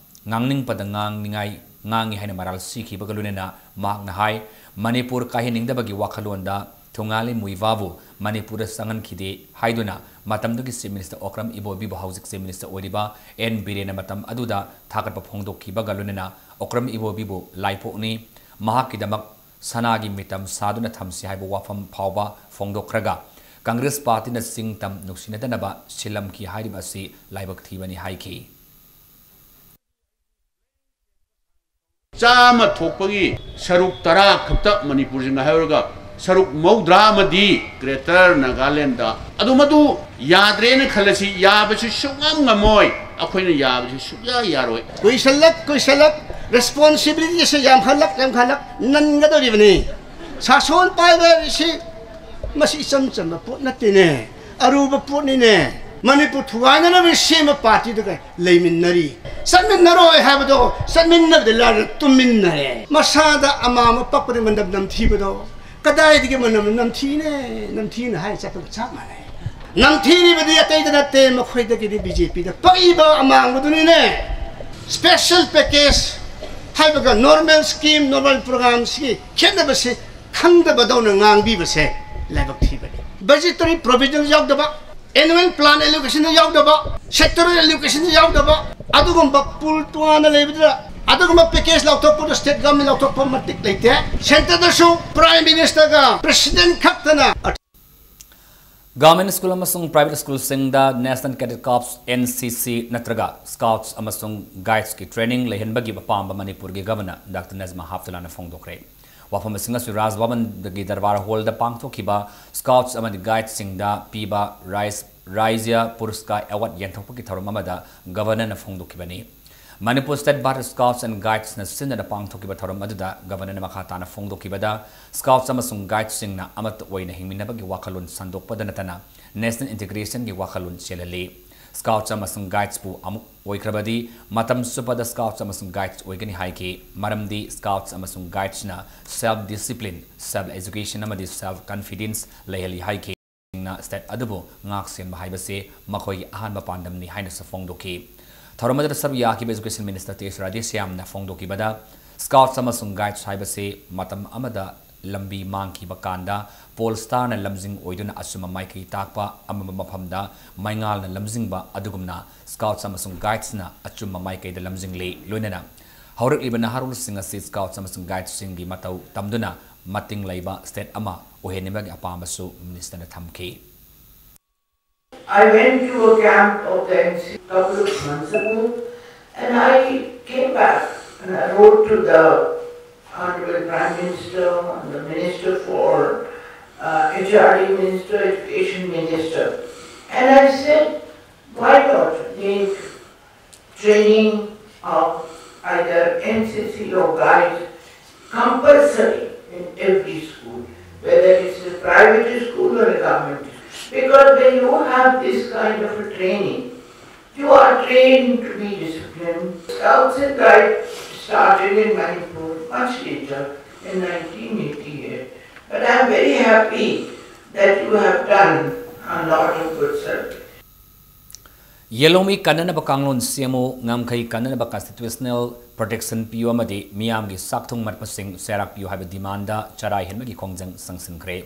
ꯉꯥꯡꯅꯤꯡꯕꯗ ꯉꯥꯡꯅꯤꯡꯉꯥꯏ ꯉꯥꯡꯉꯤ ꯍꯥꯏꯅ ꯃꯔꯥꯜ ꯁꯤꯈꯤꯕꯒ ꯂꯣꯏꯅꯅ ꯃꯍꯥꯛꯅ ꯍꯥꯏ, ꯃꯅꯤꯄꯨꯔ ꯀꯥꯏꯍꯟꯅꯤꯡꯗꯕꯒꯤ ꯋꯥꯈꯜꯂꯣꯟꯗ ꯊꯨꯉꯥꯂꯤ ꯃꯨꯏꯚꯥꯕꯨ ꯃꯅꯤꯄꯨꯔꯗ ꯆꯪꯍꯟꯈꯤꯗꯦ ꯍꯥꯏꯗꯨꯅ ꯃꯇꯝꯗꯨꯒꯤ Chief Minister ꯑꯣꯀ꯭ꯔꯝ ꯏꯕꯣꯕꯤꯕꯨ ꯍꯧꯖꯤꯛ Chief Minister ꯑꯣꯏꯔꯤꯕ N ꯕꯤꯔꯦꯟꯅ ꯃꯇꯝ ꯑꯗꯨꯗ ꯊꯥꯒꯠꯄ ꯐꯣꯡꯗꯣꯛꯈꯤꯕꯒ ꯂꯣꯏꯅꯅ ꯑꯣꯀ꯭ꯔꯝ ꯏꯕꯣꯕꯤꯕꯨ ꯂꯥꯏꯄꯣꯛꯅꯤ, ꯃꯍꯥꯛꯀꯤꯗꯃꯛ ꯁꯅꯥꯒꯤ ꯃꯤꯇꯝ ꯁꯥꯗꯨꯅ ꯊꯝꯁꯤ ꯍꯥꯏꯕ ꯋꯥꯐꯝ ꯐꯥꯎꯕ ꯐꯣꯡꯗꯣꯛꯈ꯭ꯔꯒ Congress party ꯅ ꯆꯤꯡ ꯇꯝ ꯅꯨꯡꯁꯤꯅꯗꯅꯕ ꯁꯤꯜꯂꯝꯈꯤ ꯍꯥꯏꯔꯤꯕ ꯑꯁꯤ ꯂꯥꯏꯕꯛ ꯊꯤꯕꯅꯤ ꯍꯥꯏꯈꯤ꯫ ꯆꯥꯝꯃ ꯊꯣꯛꯄꯒꯤ ꯁꯔꯨꯛ ꯇꯔꯥ ꯈꯛꯇ ꯃꯅꯤꯄꯨꯔꯁꯤ ꯉꯥꯏꯍꯧꯔꯒ ꯁꯔꯨꯛ ꯃꯧꯗ꯭ꯔꯥ ꯑꯃꯗꯤ Greater Nagaland꯫ ꯑꯗꯨ ꯃꯗꯨ ꯌꯥꯗ꯭ꯔꯦꯅ ꯈꯜꯂꯁꯤ, ꯌꯥꯕꯁꯤ ꯁꯨꯡꯉꯝ ꯉꯝꯃꯣꯏ, ꯑꯩꯈꯣꯏꯅ ꯌꯥꯕꯁꯤ ꯁꯨꯡꯌꯥ ꯌꯥꯔꯣꯏ꯫ ꯀꯨꯏꯁꯜꯂꯛ ꯀꯨꯏꯁꯜꯂꯛ responsibility ꯑꯁꯤ ꯌꯥꯝꯈꯠꯂꯛ ꯌꯥꯝꯈꯠꯂꯛ ꯅꯟꯒꯗꯧꯔꯤꯕꯅꯤ꯫ ꯁꯥꯁꯣꯟ ꯄꯥꯏꯕ ꯍꯥꯏꯕꯁꯤ ꯃꯁꯤ ꯏꯆꯝ ꯆꯝꯕ ꯄꯣꯠ ꯅꯠꯇꯦꯅꯦ, ꯑꯔꯨꯕ ꯄꯣꯠꯅꯤꯅꯦ꯫ ꯃꯅꯤꯄꯨꯔ ꯊꯨꯒꯥꯏꯅꯅꯕ ꯁꯦꯝꯕ party ꯗꯨꯒ ꯂꯩꯃꯤꯟꯅꯔꯤ꯫ ꯆꯠꯃꯤꯟꯅꯔꯣꯏ ꯍꯥꯏꯕꯗꯣ ꯆꯠꯃꯤꯟꯅꯕꯗ ꯂꯥꯏꯔ ꯇꯨꯝꯃꯤꯟꯅꯔꯦ꯫ ꯃꯁꯥꯗ ꯑꯃꯥꯡꯕ ꯄꯛꯄꯗ ꯃꯅꯝ ꯅꯝꯊꯤꯕꯗꯣ ꯀꯗꯥꯏꯗꯒꯤ ꯃꯅꯝ ꯅꯝꯊꯤꯅꯦ, ꯅꯝꯊꯤꯅ ꯍꯥꯏ ꯆꯠꯄꯒ ꯆꯞ ꯃꯥꯟꯅꯩ꯫ ꯅꯝꯊꯤꯔꯤꯕꯗꯤ ꯑꯇꯩꯗ ꯅꯠꯇꯦ, ꯃꯈꯣꯏꯗꯒꯤꯗꯤ B J P ꯗ ꯄꯛꯏꯕ ꯑꯃꯥꯡꯕꯗꯨꯅꯤꯅꯦ꯫ Special package ꯍꯥꯏꯕꯒ normal scheme, normal program ꯁꯤꯒꯤ ꯈꯦꯠꯅꯕꯁꯤ ꯈꯪꯗꯕꯗꯧꯅ ꯉꯥꯡꯕꯤꯕꯁꯦ ꯂꯥꯏꯕꯛ ꯊꯤꯕꯅꯤ꯫ Budgetary provision ꯌꯥꯎꯗꯕ, annual plan allocation ꯌꯥꯎꯗꯕ, sectoral allocation ꯌꯥꯎꯗꯕ, ꯑꯗꯨꯒꯨꯝꯕ pool ꯇꯣꯉꯥꯟꯅ ꯂꯩꯕꯗꯨꯗ ꯑꯗꯨꯒꯨꯝꯕ package ꯂꯧꯊꯣꯛꯄꯗ state government ꯂꯧꯊꯣꯛꯄ ꯃꯇꯤꯛ ꯂꯩꯇꯦ꯫ Centre ꯗꯁꯨ Prime Minister ꯒ President ꯈꯛꯇꯅ Government school ꯑꯃꯁꯨꯡ private schoolꯁꯤꯡꯗ National Cadet Corps, N C C, ꯅꯠꯇ꯭ꯔꯒ Scouts ꯑꯃꯁꯨꯡ Guidesꯀꯤ training ꯂꯩꯍꯟꯕꯒꯤ ꯑꯄꯥꯝꯕ ꯃꯅꯤꯄꯨꯔꯒꯤ Governor Doctor Najma Heptullahꯅ ꯐꯣꯡꯗꯣꯛꯈ꯭ꯔꯦ꯫ ꯋꯥꯐꯝ ꯑꯁꯤꯡ ꯑꯁꯤ ꯔꯥꯖ ꯚꯕꯟꯒꯤ ꯗꯔꯕꯥꯔ ꯍꯣꯜꯗ ꯄꯥꯡꯊꯣꯛꯈꯤꯕ Scouts ꯑꯃꯗꯤ Guidesꯁꯤꯡꯗ ꯄꯤꯕ ꯔꯥꯏꯁ-, ꯔꯥꯏꯖ꯭ꯌ ꯄꯨꯔꯁꯀꯥꯔ award ꯌꯦꯟꯊꯣꯛꯄꯒꯤ ꯊꯧꯔꯝ ꯑꯃꯗ Governorꯅ ꯐꯣꯡꯗꯣꯛꯈꯤꯕꯅꯤ꯫ Manipur State Bharatiya Scouts and Guidesꯅ ꯁꯤꯟꯗꯨꯅ ꯄꯥꯡꯊꯣꯛꯈꯤꯕ ꯊꯧꯔꯝ ꯑꯗꯨꯗ Governorꯅ ꯃꯈꯥ ꯇꯥꯅ ꯐꯣꯡꯗꯣꯛꯈꯤꯕꯗ, Scouts ꯑꯃꯁꯨꯡ Guidesꯁꯤꯡꯅ ꯑꯃꯠꯇ ꯑꯣꯏꯅ ꯍꯤꯡꯃꯤꯟꯅꯕꯒꯤ ꯋꯥꯈꯜꯂꯣꯟ ꯁꯟꯗꯣꯛꯄꯗ ꯅꯠꯇꯅ National Integrationꯒꯤ ꯋꯥꯈꯜꯂꯣꯟ ꯆꯦꯜꯍꯜꯂꯤ꯫ Scouts ꯑꯃꯁꯨꯡ Guidesꯄꯨ ꯑꯃꯨꯛ ꯑꯣꯏꯈ꯭ꯔꯕꯗꯤ ꯃꯇꯝ ꯆꯨꯞꯄꯗ Scouts ꯑꯃꯁꯨꯡ Guides ꯑꯣꯏꯒꯅꯤ ꯍꯥꯏꯈꯤ, ꯃꯔꯝꯗꯤ Scouts ꯑꯃꯁꯨꯡ Guidesꯅ self discipline, self education ꯑꯃꯗꯤ self confidence ꯂꯩꯍꯜꯂꯤ ꯍꯥꯏꯈꯤ꯫ ꯁꯤꯡꯅ state ꯑꯗꯨꯕꯨ ꯉꯥꯛ ꯁꯦꯟꯕ ꯍꯥꯏꯕꯁꯤ ꯃꯈꯣꯏꯒꯤ ꯑꯍꯥꯟꯕ ꯄꯥꯟꯗꯝꯅꯤ ꯍꯥꯏꯅꯁꯨ ꯐꯣꯡꯗꯣꯛꯈꯤ꯫ ꯊꯧꯔꯝ ꯑꯗꯨꯗ ꯁꯔꯨꯛ ꯌꯥꯈꯤꯕ Education Minister T H Radheshyamꯅ ꯐꯣꯡꯗꯣꯛꯈꯤꯕꯗ, Scouts ꯑꯃꯁꯨꯡ Guides ꯍꯥꯏꯕꯁꯤ ꯃꯇꯝ ꯑꯃꯗ ꯂꯝꯕꯤ ꯃꯥꯡꯈꯤꯕ ꯀꯥꯟꯗ pole starꯅ ꯂꯝꯖꯤꯡ ꯑꯣꯏꯗꯨꯅ ꯑꯆꯨꯝꯕ ꯃꯥꯏꯀꯩ ꯇꯥꯛꯄ, ꯑꯃꯝꯕ ꯃꯐꯝꯗ ꯃꯩꯉꯥꯜꯅ ꯂꯝꯖꯤꯡꯕ ꯑꯗꯨꯒꯨꯝꯅ Scouts ꯑꯃꯁꯨꯡ Guidesꯅ ꯑꯆꯨꯝꯕ ꯃꯥꯏꯀꯩꯗ ꯂꯝꯖꯤꯡꯂꯤ꯫ ꯂꯣꯏꯅꯅ ꯍꯧꯔꯛꯂꯤꯕ ꯅꯍꯥꯔꯣꯜꯁꯤꯡ ꯑꯁꯤ Scouts ꯑꯃꯁꯨꯡ Guidesꯁꯤꯡꯒꯤ ꯃꯇꯧ ꯇꯝꯗꯨꯅ ꯃꯇꯤꯡ ꯂꯩꯕ state ꯑꯃ ꯑꯣꯏꯍꯟꯅꯤꯡꯕꯒꯤ ꯑꯄꯥꯝꯕꯁꯨ Ministerꯅ ꯊꯝꯈꯤ꯫ I went to a camp of the N C C couple of months ago, and I came back and I wrote to the Honorable Prime Minister and the Minister for uh, H R D, Minister, Education Minister, and I said, why not make training of either N C C or Guides compulsory in every school, whether it's a private school or a government school. Because when you have this kind of a training, you are trained to be disciplined. Scouts and Guides started in Manipur much later in nineteen eighty-eight. But I am very happy that you have done a lot of good service. ꯌꯦꯜꯍꯧꯃꯤ ꯀꯟꯅꯅꯕ ꯀꯥꯡꯂꯣꯟ ꯁꯦꯝꯃꯨ, ꯉꯝꯈꯩ ꯀꯟꯅꯅꯕ constitutional protection ꯄꯤꯌꯨ ꯑꯃꯗꯤ ꯃꯤꯌꯥꯝꯒꯤ ꯆꯥꯛꯊꯨꯡ ꯃꯠꯄꯁꯤꯡ ꯆꯩꯔꯥꯛ ꯄꯤꯌꯨ ꯍꯥꯏꯕ demandꯗ ꯆꯔꯥ ꯍꯦꯟꯕꯒꯤ ꯈꯣꯡꯖꯪ ꯆꯪꯁꯤꯟꯈ꯭ꯔꯦ꯫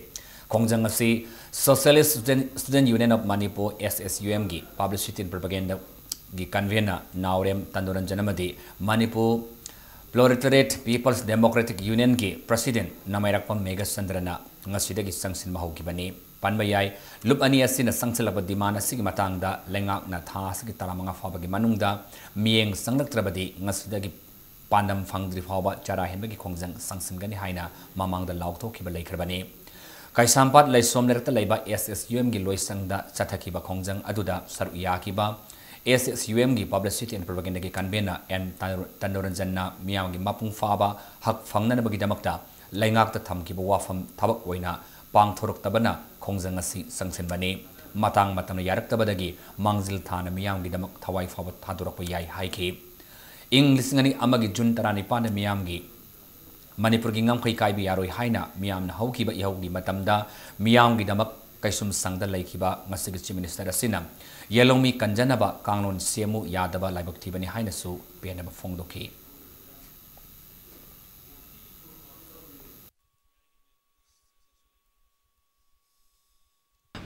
ꯈꯣꯡꯖꯪ ꯑꯁꯤ Socialist Student, Student Union of Manipur, S S U Mꯒꯤ publicity and propagandaꯒꯤ convener ꯅꯥꯎꯔꯦꯝ ꯇꯅꯨꯔꯟꯖꯟ ꯑꯃꯗꯤ Manipur Proletariat People's Democratic Unionꯒꯤ president ꯅꯃꯥꯏꯔꯥꯛꯄꯝ ꯃꯦꯘꯆꯟꯗ꯭ꯔꯅ ꯉꯁꯤꯗꯒꯤ ꯆꯪꯁꯤꯟꯕ ꯍꯧꯈꯤꯕꯅꯤ꯫ ꯄꯟꯕ ꯌꯥꯏ꯫ ꯂꯨꯞ ꯑꯅꯤ ꯑꯁꯤꯅ ꯆꯪꯁꯤꯜꯂꯛꯄ demand ꯑꯁꯤꯒꯤ ꯃꯇꯥꯡꯗ ꯂꯩꯉꯥꯛꯅ ꯊꯥ ꯑꯁꯤꯒꯤ ꯇꯔꯥꯃꯉꯥ ꯐꯥꯎꯕꯒꯤ ꯃꯅꯨꯡꯗ ꯃꯤꯠꯌꯦꯡ ꯆꯪꯂꯛꯇ꯭ꯔꯕꯗꯤ ꯉꯁꯤꯗꯒꯤ ꯄꯥꯟꯗꯝ ꯐꯪꯗ꯭ꯔꯤ ꯐꯥꯎꯕ ꯆꯔꯥ ꯍꯦꯟꯕꯒꯤ ꯈꯣꯡꯖꯪ ꯆꯪꯁꯤꯟꯒꯅꯤ ꯍꯥꯏꯅ ꯃꯃꯥꯡꯗ ꯂꯥꯎꯊꯣꯛꯈꯤꯕ ꯂꯩꯈ꯭ꯔꯕꯅꯤ꯫ ꯀꯩꯁꯥꯝꯄꯥꯠ ꯂꯩꯁꯣꯝ ꯂꯩꯔꯛꯇ ꯂꯩꯕ S S U Mꯒꯤ ꯂꯣꯏꯁꯪꯗ ꯆꯠꯊꯈꯤꯕ ꯈꯣꯡꯖꯪ ꯑꯗꯨꯗ ꯁꯔꯨꯛ ꯌꯥꯈꯤꯕ S S U Mꯒꯤ Publicity and Propagandaꯒꯤ convener N ꯇꯅꯨ-, ꯇꯅꯨꯔꯟꯖꯟꯅ ꯃꯤꯌꯥꯝꯒꯤ ꯃꯄꯨꯡ ꯐꯥꯕ ꯍꯛ ꯐꯪꯅꯅꯕꯒꯤꯗꯃꯛꯇ ꯂꯩꯉꯥꯛꯇ ꯊꯝꯈꯤꯕ ꯋꯥꯐꯝ ꯊꯕꯛ ꯑꯣꯏꯅ ꯄꯥꯡꯊꯣꯔꯛꯇꯕꯅ ꯈꯣꯡꯖꯪ ꯑꯁꯤ ꯆꯪꯁꯤꯟꯕꯅꯤ꯫ ꯃꯇꯥꯡ ꯃꯇꯝꯅ ꯌꯥꯔꯛꯇꯕꯗꯒꯤ ꯃꯥꯡꯖꯤꯜ ꯊꯥꯅ ꯃꯤꯌꯥꯝꯒꯤꯗꯃꯛ ꯊꯋꯥꯏ ꯐꯥꯎꯕ ꯊꯥꯗꯣꯔꯛꯄ ꯌꯥꯏ ꯍꯥꯏꯈꯤ꯫ ꯏꯪ ꯂꯤꯁꯤꯡ ꯑꯅꯤ ꯑꯃꯒꯤ ꯖꯨꯟ ꯇꯔꯥꯅꯤꯄꯥꯟꯗ ꯃꯤꯌꯥꯝꯒꯤ, ꯃꯅꯤꯄꯨꯔꯒꯤ ꯉꯝꯈꯩ ꯀꯥꯏꯕ ꯌꯥꯔꯣꯏ ꯍꯥꯏꯅ ꯃꯤꯌꯥꯝꯅ ꯍꯧꯈꯤꯕ ꯏꯍꯧꯒꯤ ꯃꯇꯝꯗ ꯃꯤꯌꯥꯝꯒꯤꯗꯃꯛ ꯀꯩꯁꯨꯝꯁꯪꯗ ꯂꯩꯈꯤꯕ ꯉꯁꯤꯒꯤ Chief Minister ꯑꯁꯤꯅ ꯌꯦꯜꯍꯧꯃꯤ ꯀꯟꯖꯅꯕ ꯀꯥꯡꯂꯣꯟ ꯁꯦꯝꯃꯨ ꯌꯥꯗꯕ ꯂꯥꯏꯕꯛ ꯊꯤꯕꯅꯤ ꯍꯥꯏꯅꯁꯨ ꯄꯦꯟꯅꯕ ꯐꯣꯡꯗꯣꯛꯈꯤ꯫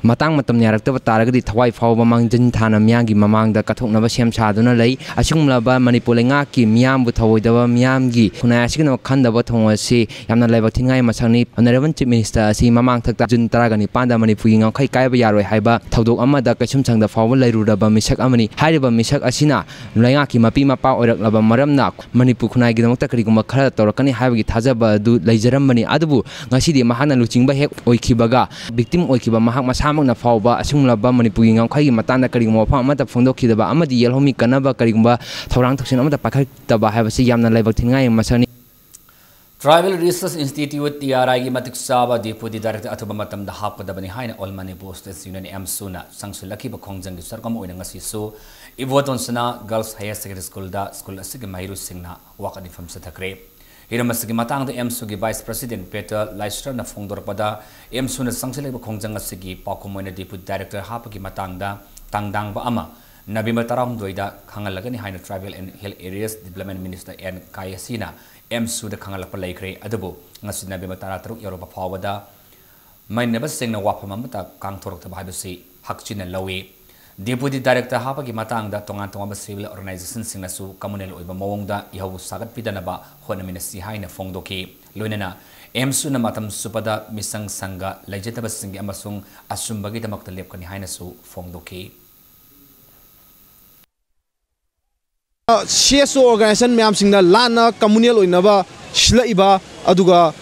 ꯃꯇꯥꯡ ꯃꯇꯝ ꯌꯥꯔꯛꯇꯕ ꯇꯥꯔꯒꯗꯤ ꯊꯋꯥꯏ ꯐꯥꯎꯕ ꯃꯥꯡꯖꯤꯟ ꯊꯥꯅ ꯃꯤꯌꯥꯝꯒꯤ ꯃꯃꯥꯡꯗ ꯀꯠꯊꯣꯛꯅꯕ ꯁꯦꯝ ꯁꯥꯗꯨꯅ ꯂꯩ꯫ ꯑꯁꯤꯒꯨꯝꯂꯕ ꯃꯅꯤꯄꯨꯔ ꯂꯩꯉꯥꯛꯀꯤ ꯃꯤꯌꯥꯝꯕꯨ ꯊꯧꯑꯣꯏꯗꯕ, ꯃꯤꯌꯥꯝꯒꯤ ꯈꯨꯟꯅꯥꯏ ꯑꯁꯤꯒꯤꯗꯃꯛ ꯈꯟꯗꯕ ꯊꯧꯑꯣꯡ ꯑꯁꯤ ꯌꯥꯝꯅ ꯂꯥꯏꯕꯛ ꯊꯤꯅꯤꯡꯉꯥꯏ ꯃꯁꯛꯅꯤ꯫ Honourable Chief Minister ꯑꯁꯤ ꯃꯃꯥꯡꯊꯛꯇ ꯖꯨꯟ ꯇꯔꯥꯒ ꯅꯤꯄꯥꯟꯗ ꯃꯅꯤꯄꯨꯔꯒꯤ ꯉꯝꯈꯩ ꯀꯥꯏꯕ ꯌꯥꯔꯣꯏ ꯍꯥꯏꯕ ꯊꯧꯗꯣꯛ ꯑꯃꯗ ꯀꯩꯁꯨꯝꯁꯪꯗ ꯐꯥꯎꯕ ꯂꯩꯔꯨꯔꯕ ꯃꯤꯁꯛ ꯑꯃꯅꯤ꯫ ꯍꯥꯏꯔꯤꯕ ꯃꯤꯁꯛ ꯑꯁꯤꯅ ꯂꯩꯉꯥꯛꯀꯤ ꯃꯄꯤ ꯃꯄꯥ ꯑꯣꯏꯔꯛꯂꯕ ꯃꯔꯝꯅ ꯃꯅꯤꯄꯨꯔ ꯈꯨꯟꯅꯥꯏꯒꯤꯗꯃꯛꯇ ꯀꯔꯤꯒꯨꯝꯕ ꯈꯔ ꯇꯧꯔꯛꯀꯅꯤ ꯍꯥꯏꯕꯒꯤ ꯊꯥꯖꯕ ꯑꯗꯨ ꯂꯩꯖꯔꯝꯕꯅꯤ꯫ ꯑꯗꯨꯕꯨ ꯉꯁꯤꯗꯤ ꯃꯍꯥꯛꯅ ꯂꯨꯆꯤꯡꯕ ꯍꯦꯛ ꯑꯣꯏꯈꯤꯕꯒ, victim ꯑꯣꯏꯈꯤꯕ ꯃꯍꯥꯛ ꯃꯁꯥꯃꯛꯅ ꯐꯥꯎꯕ ꯑꯁꯤꯒꯨꯝꯂꯕ ꯃꯅꯤꯄꯨꯔꯒꯤ ꯉꯝꯈꯩꯒꯤ ꯃꯇꯥꯡꯗ ꯀꯔꯤꯒꯨꯝꯕ ꯋꯥꯐꯝ ꯑꯃꯠꯇ ꯐꯣꯡꯗꯣꯛꯈꯤꯗꯕ ꯑꯃꯗꯤ ꯌꯦꯜꯍꯧꯃꯤ ꯀꯟꯅꯕ ꯀꯔꯤꯒꯨꯝꯕ ꯊꯧꯔꯥꯡ ꯊꯧꯁꯤꯜ ꯑꯃꯠꯇ ꯄꯥꯏꯈꯠꯇꯕ ꯍꯥꯏꯕꯁꯤ ꯌꯥꯝꯅ ꯂꯥꯏꯕꯛ ꯊꯤꯅꯤꯡꯉꯥꯏ ꯃꯁꯛꯅꯤ꯫ Tribal Research Institute, T R I ꯒꯤ ꯃꯇꯤꯛ ꯆꯥꯕ Deputy Director ꯑꯊꯨꯕ ꯃꯇꯝꯗ ꯍꯥꯞꯀꯗꯕꯅꯤ ꯍꯥꯏꯅ All Manipur Students Union, AMSU ꯅ ꯆꯪꯁꯤꯜꯂꯛꯈꯤꯕ ꯈꯣꯡꯖꯪꯒꯤ ꯁꯔꯨꯛ ꯑꯃ ꯑꯣꯏꯅ ꯉꯁꯤꯁꯨ ꯏꯕꯣꯇꯣꯟ ꯁꯅꯥ Girls Higher Secondary School ꯗ school ꯑꯁꯤꯒꯤ ꯃꯍꯩꯔꯣꯏꯁꯤꯡꯅ ꯋꯥꯀꯠ ꯃꯤꯐꯝ ꯆꯠꯊꯈ꯭ꯔꯦ꯫ ꯍꯤꯔꯝ ꯑꯁꯤꯒꯤ ꯃꯇꯥꯡꯗ AMSU ꯒꯤ Vice President Peter Leister ꯅ ꯐꯣꯡꯗꯣꯔꯛꯄꯗ, AMSU ꯅ ꯆꯪꯁꯤꯜꯂꯛꯂꯤꯕ ꯈꯣꯡꯖꯪ ꯑꯁꯤꯒꯤ ꯄꯥꯎꯈꯨꯝ ꯑꯣꯏꯅ Deputy Director ꯍꯥꯞꯄꯒꯤ ꯃꯇꯥꯡꯗ ꯇꯥꯡꯗꯥꯡꯕ ꯑꯃ November ꯇꯔꯥꯍꯨꯝꯗꯣꯏꯗ ꯈꯪꯍꯜꯂꯒꯅꯤ ꯍꯥꯏꯅ Tribal and Hill Areas Development Minister N ꯀꯥꯌꯦꯁꯤꯅ AMSU ꯗ ꯈꯪꯍꯜꯂꯛꯄ ꯂꯩꯈ꯭ꯔꯦ꯫ ꯑꯗꯨꯕꯨ ꯉꯁꯤ November ꯇꯔꯥꯇꯔꯨꯛ ꯌꯧꯔꯛꯄ ꯐꯥꯎꯕꯗ ꯃꯩꯅꯕꯁꯤꯡꯅ ꯋꯥꯐꯝ ꯑꯃꯠꯇ ꯀꯥꯡꯊꯣꯔꯛꯇꯕ ꯍꯥꯏꯕꯁꯤ ꯍꯛꯆꯤꯟꯅ ꯂꯧꯏ꯫ Deputy Director ꯍꯥꯞꯄꯒꯤ ꯃꯇꯥꯡꯗ ꯇꯣꯉꯥꯟ ꯇꯣꯉꯥꯟꯕ civil organizationꯁꯤꯡꯅꯁꯨ communal ꯑꯣꯏꯕ ꯃꯑꯣꯡꯗ ꯏꯍꯧ ꯁꯥꯒꯠꯄꯤꯗꯅꯕ ꯍꯣꯠꯅꯃꯤꯟꯅꯁꯤ ꯍꯥꯏꯅ ꯐꯣꯡꯗꯣꯛꯈꯤ꯫ ꯂꯣꯏꯅꯅ ꯑꯦꯝꯁꯨꯅ ꯃꯇꯝ ꯆꯨꯞꯄꯗ ꯃꯤꯆꯪ ꯁꯪꯒ ꯂꯩꯖꯗꯕꯁꯤꯡꯒꯤ ꯑꯃꯁꯨꯡ ꯑꯆꯨꯝꯕꯒꯤꯗꯃꯛꯇ ꯂꯦꯞꯀꯅꯤ ꯍꯥꯏꯅꯁꯨ ꯐꯣꯡꯗꯣꯛꯈꯤ꯫ ꯁꯤ ꯑꯦꯁ ꯑꯣ ꯑꯣꯔꯒꯅꯥꯏꯖꯦꯁꯟ ꯃꯌꯥꯝꯁꯤꯡꯅ ꯂꯥꯟꯅ communal ꯑꯣꯏꯅꯕ ꯁꯤꯜꯂꯛꯏꯕ, ꯑꯗꯨꯒ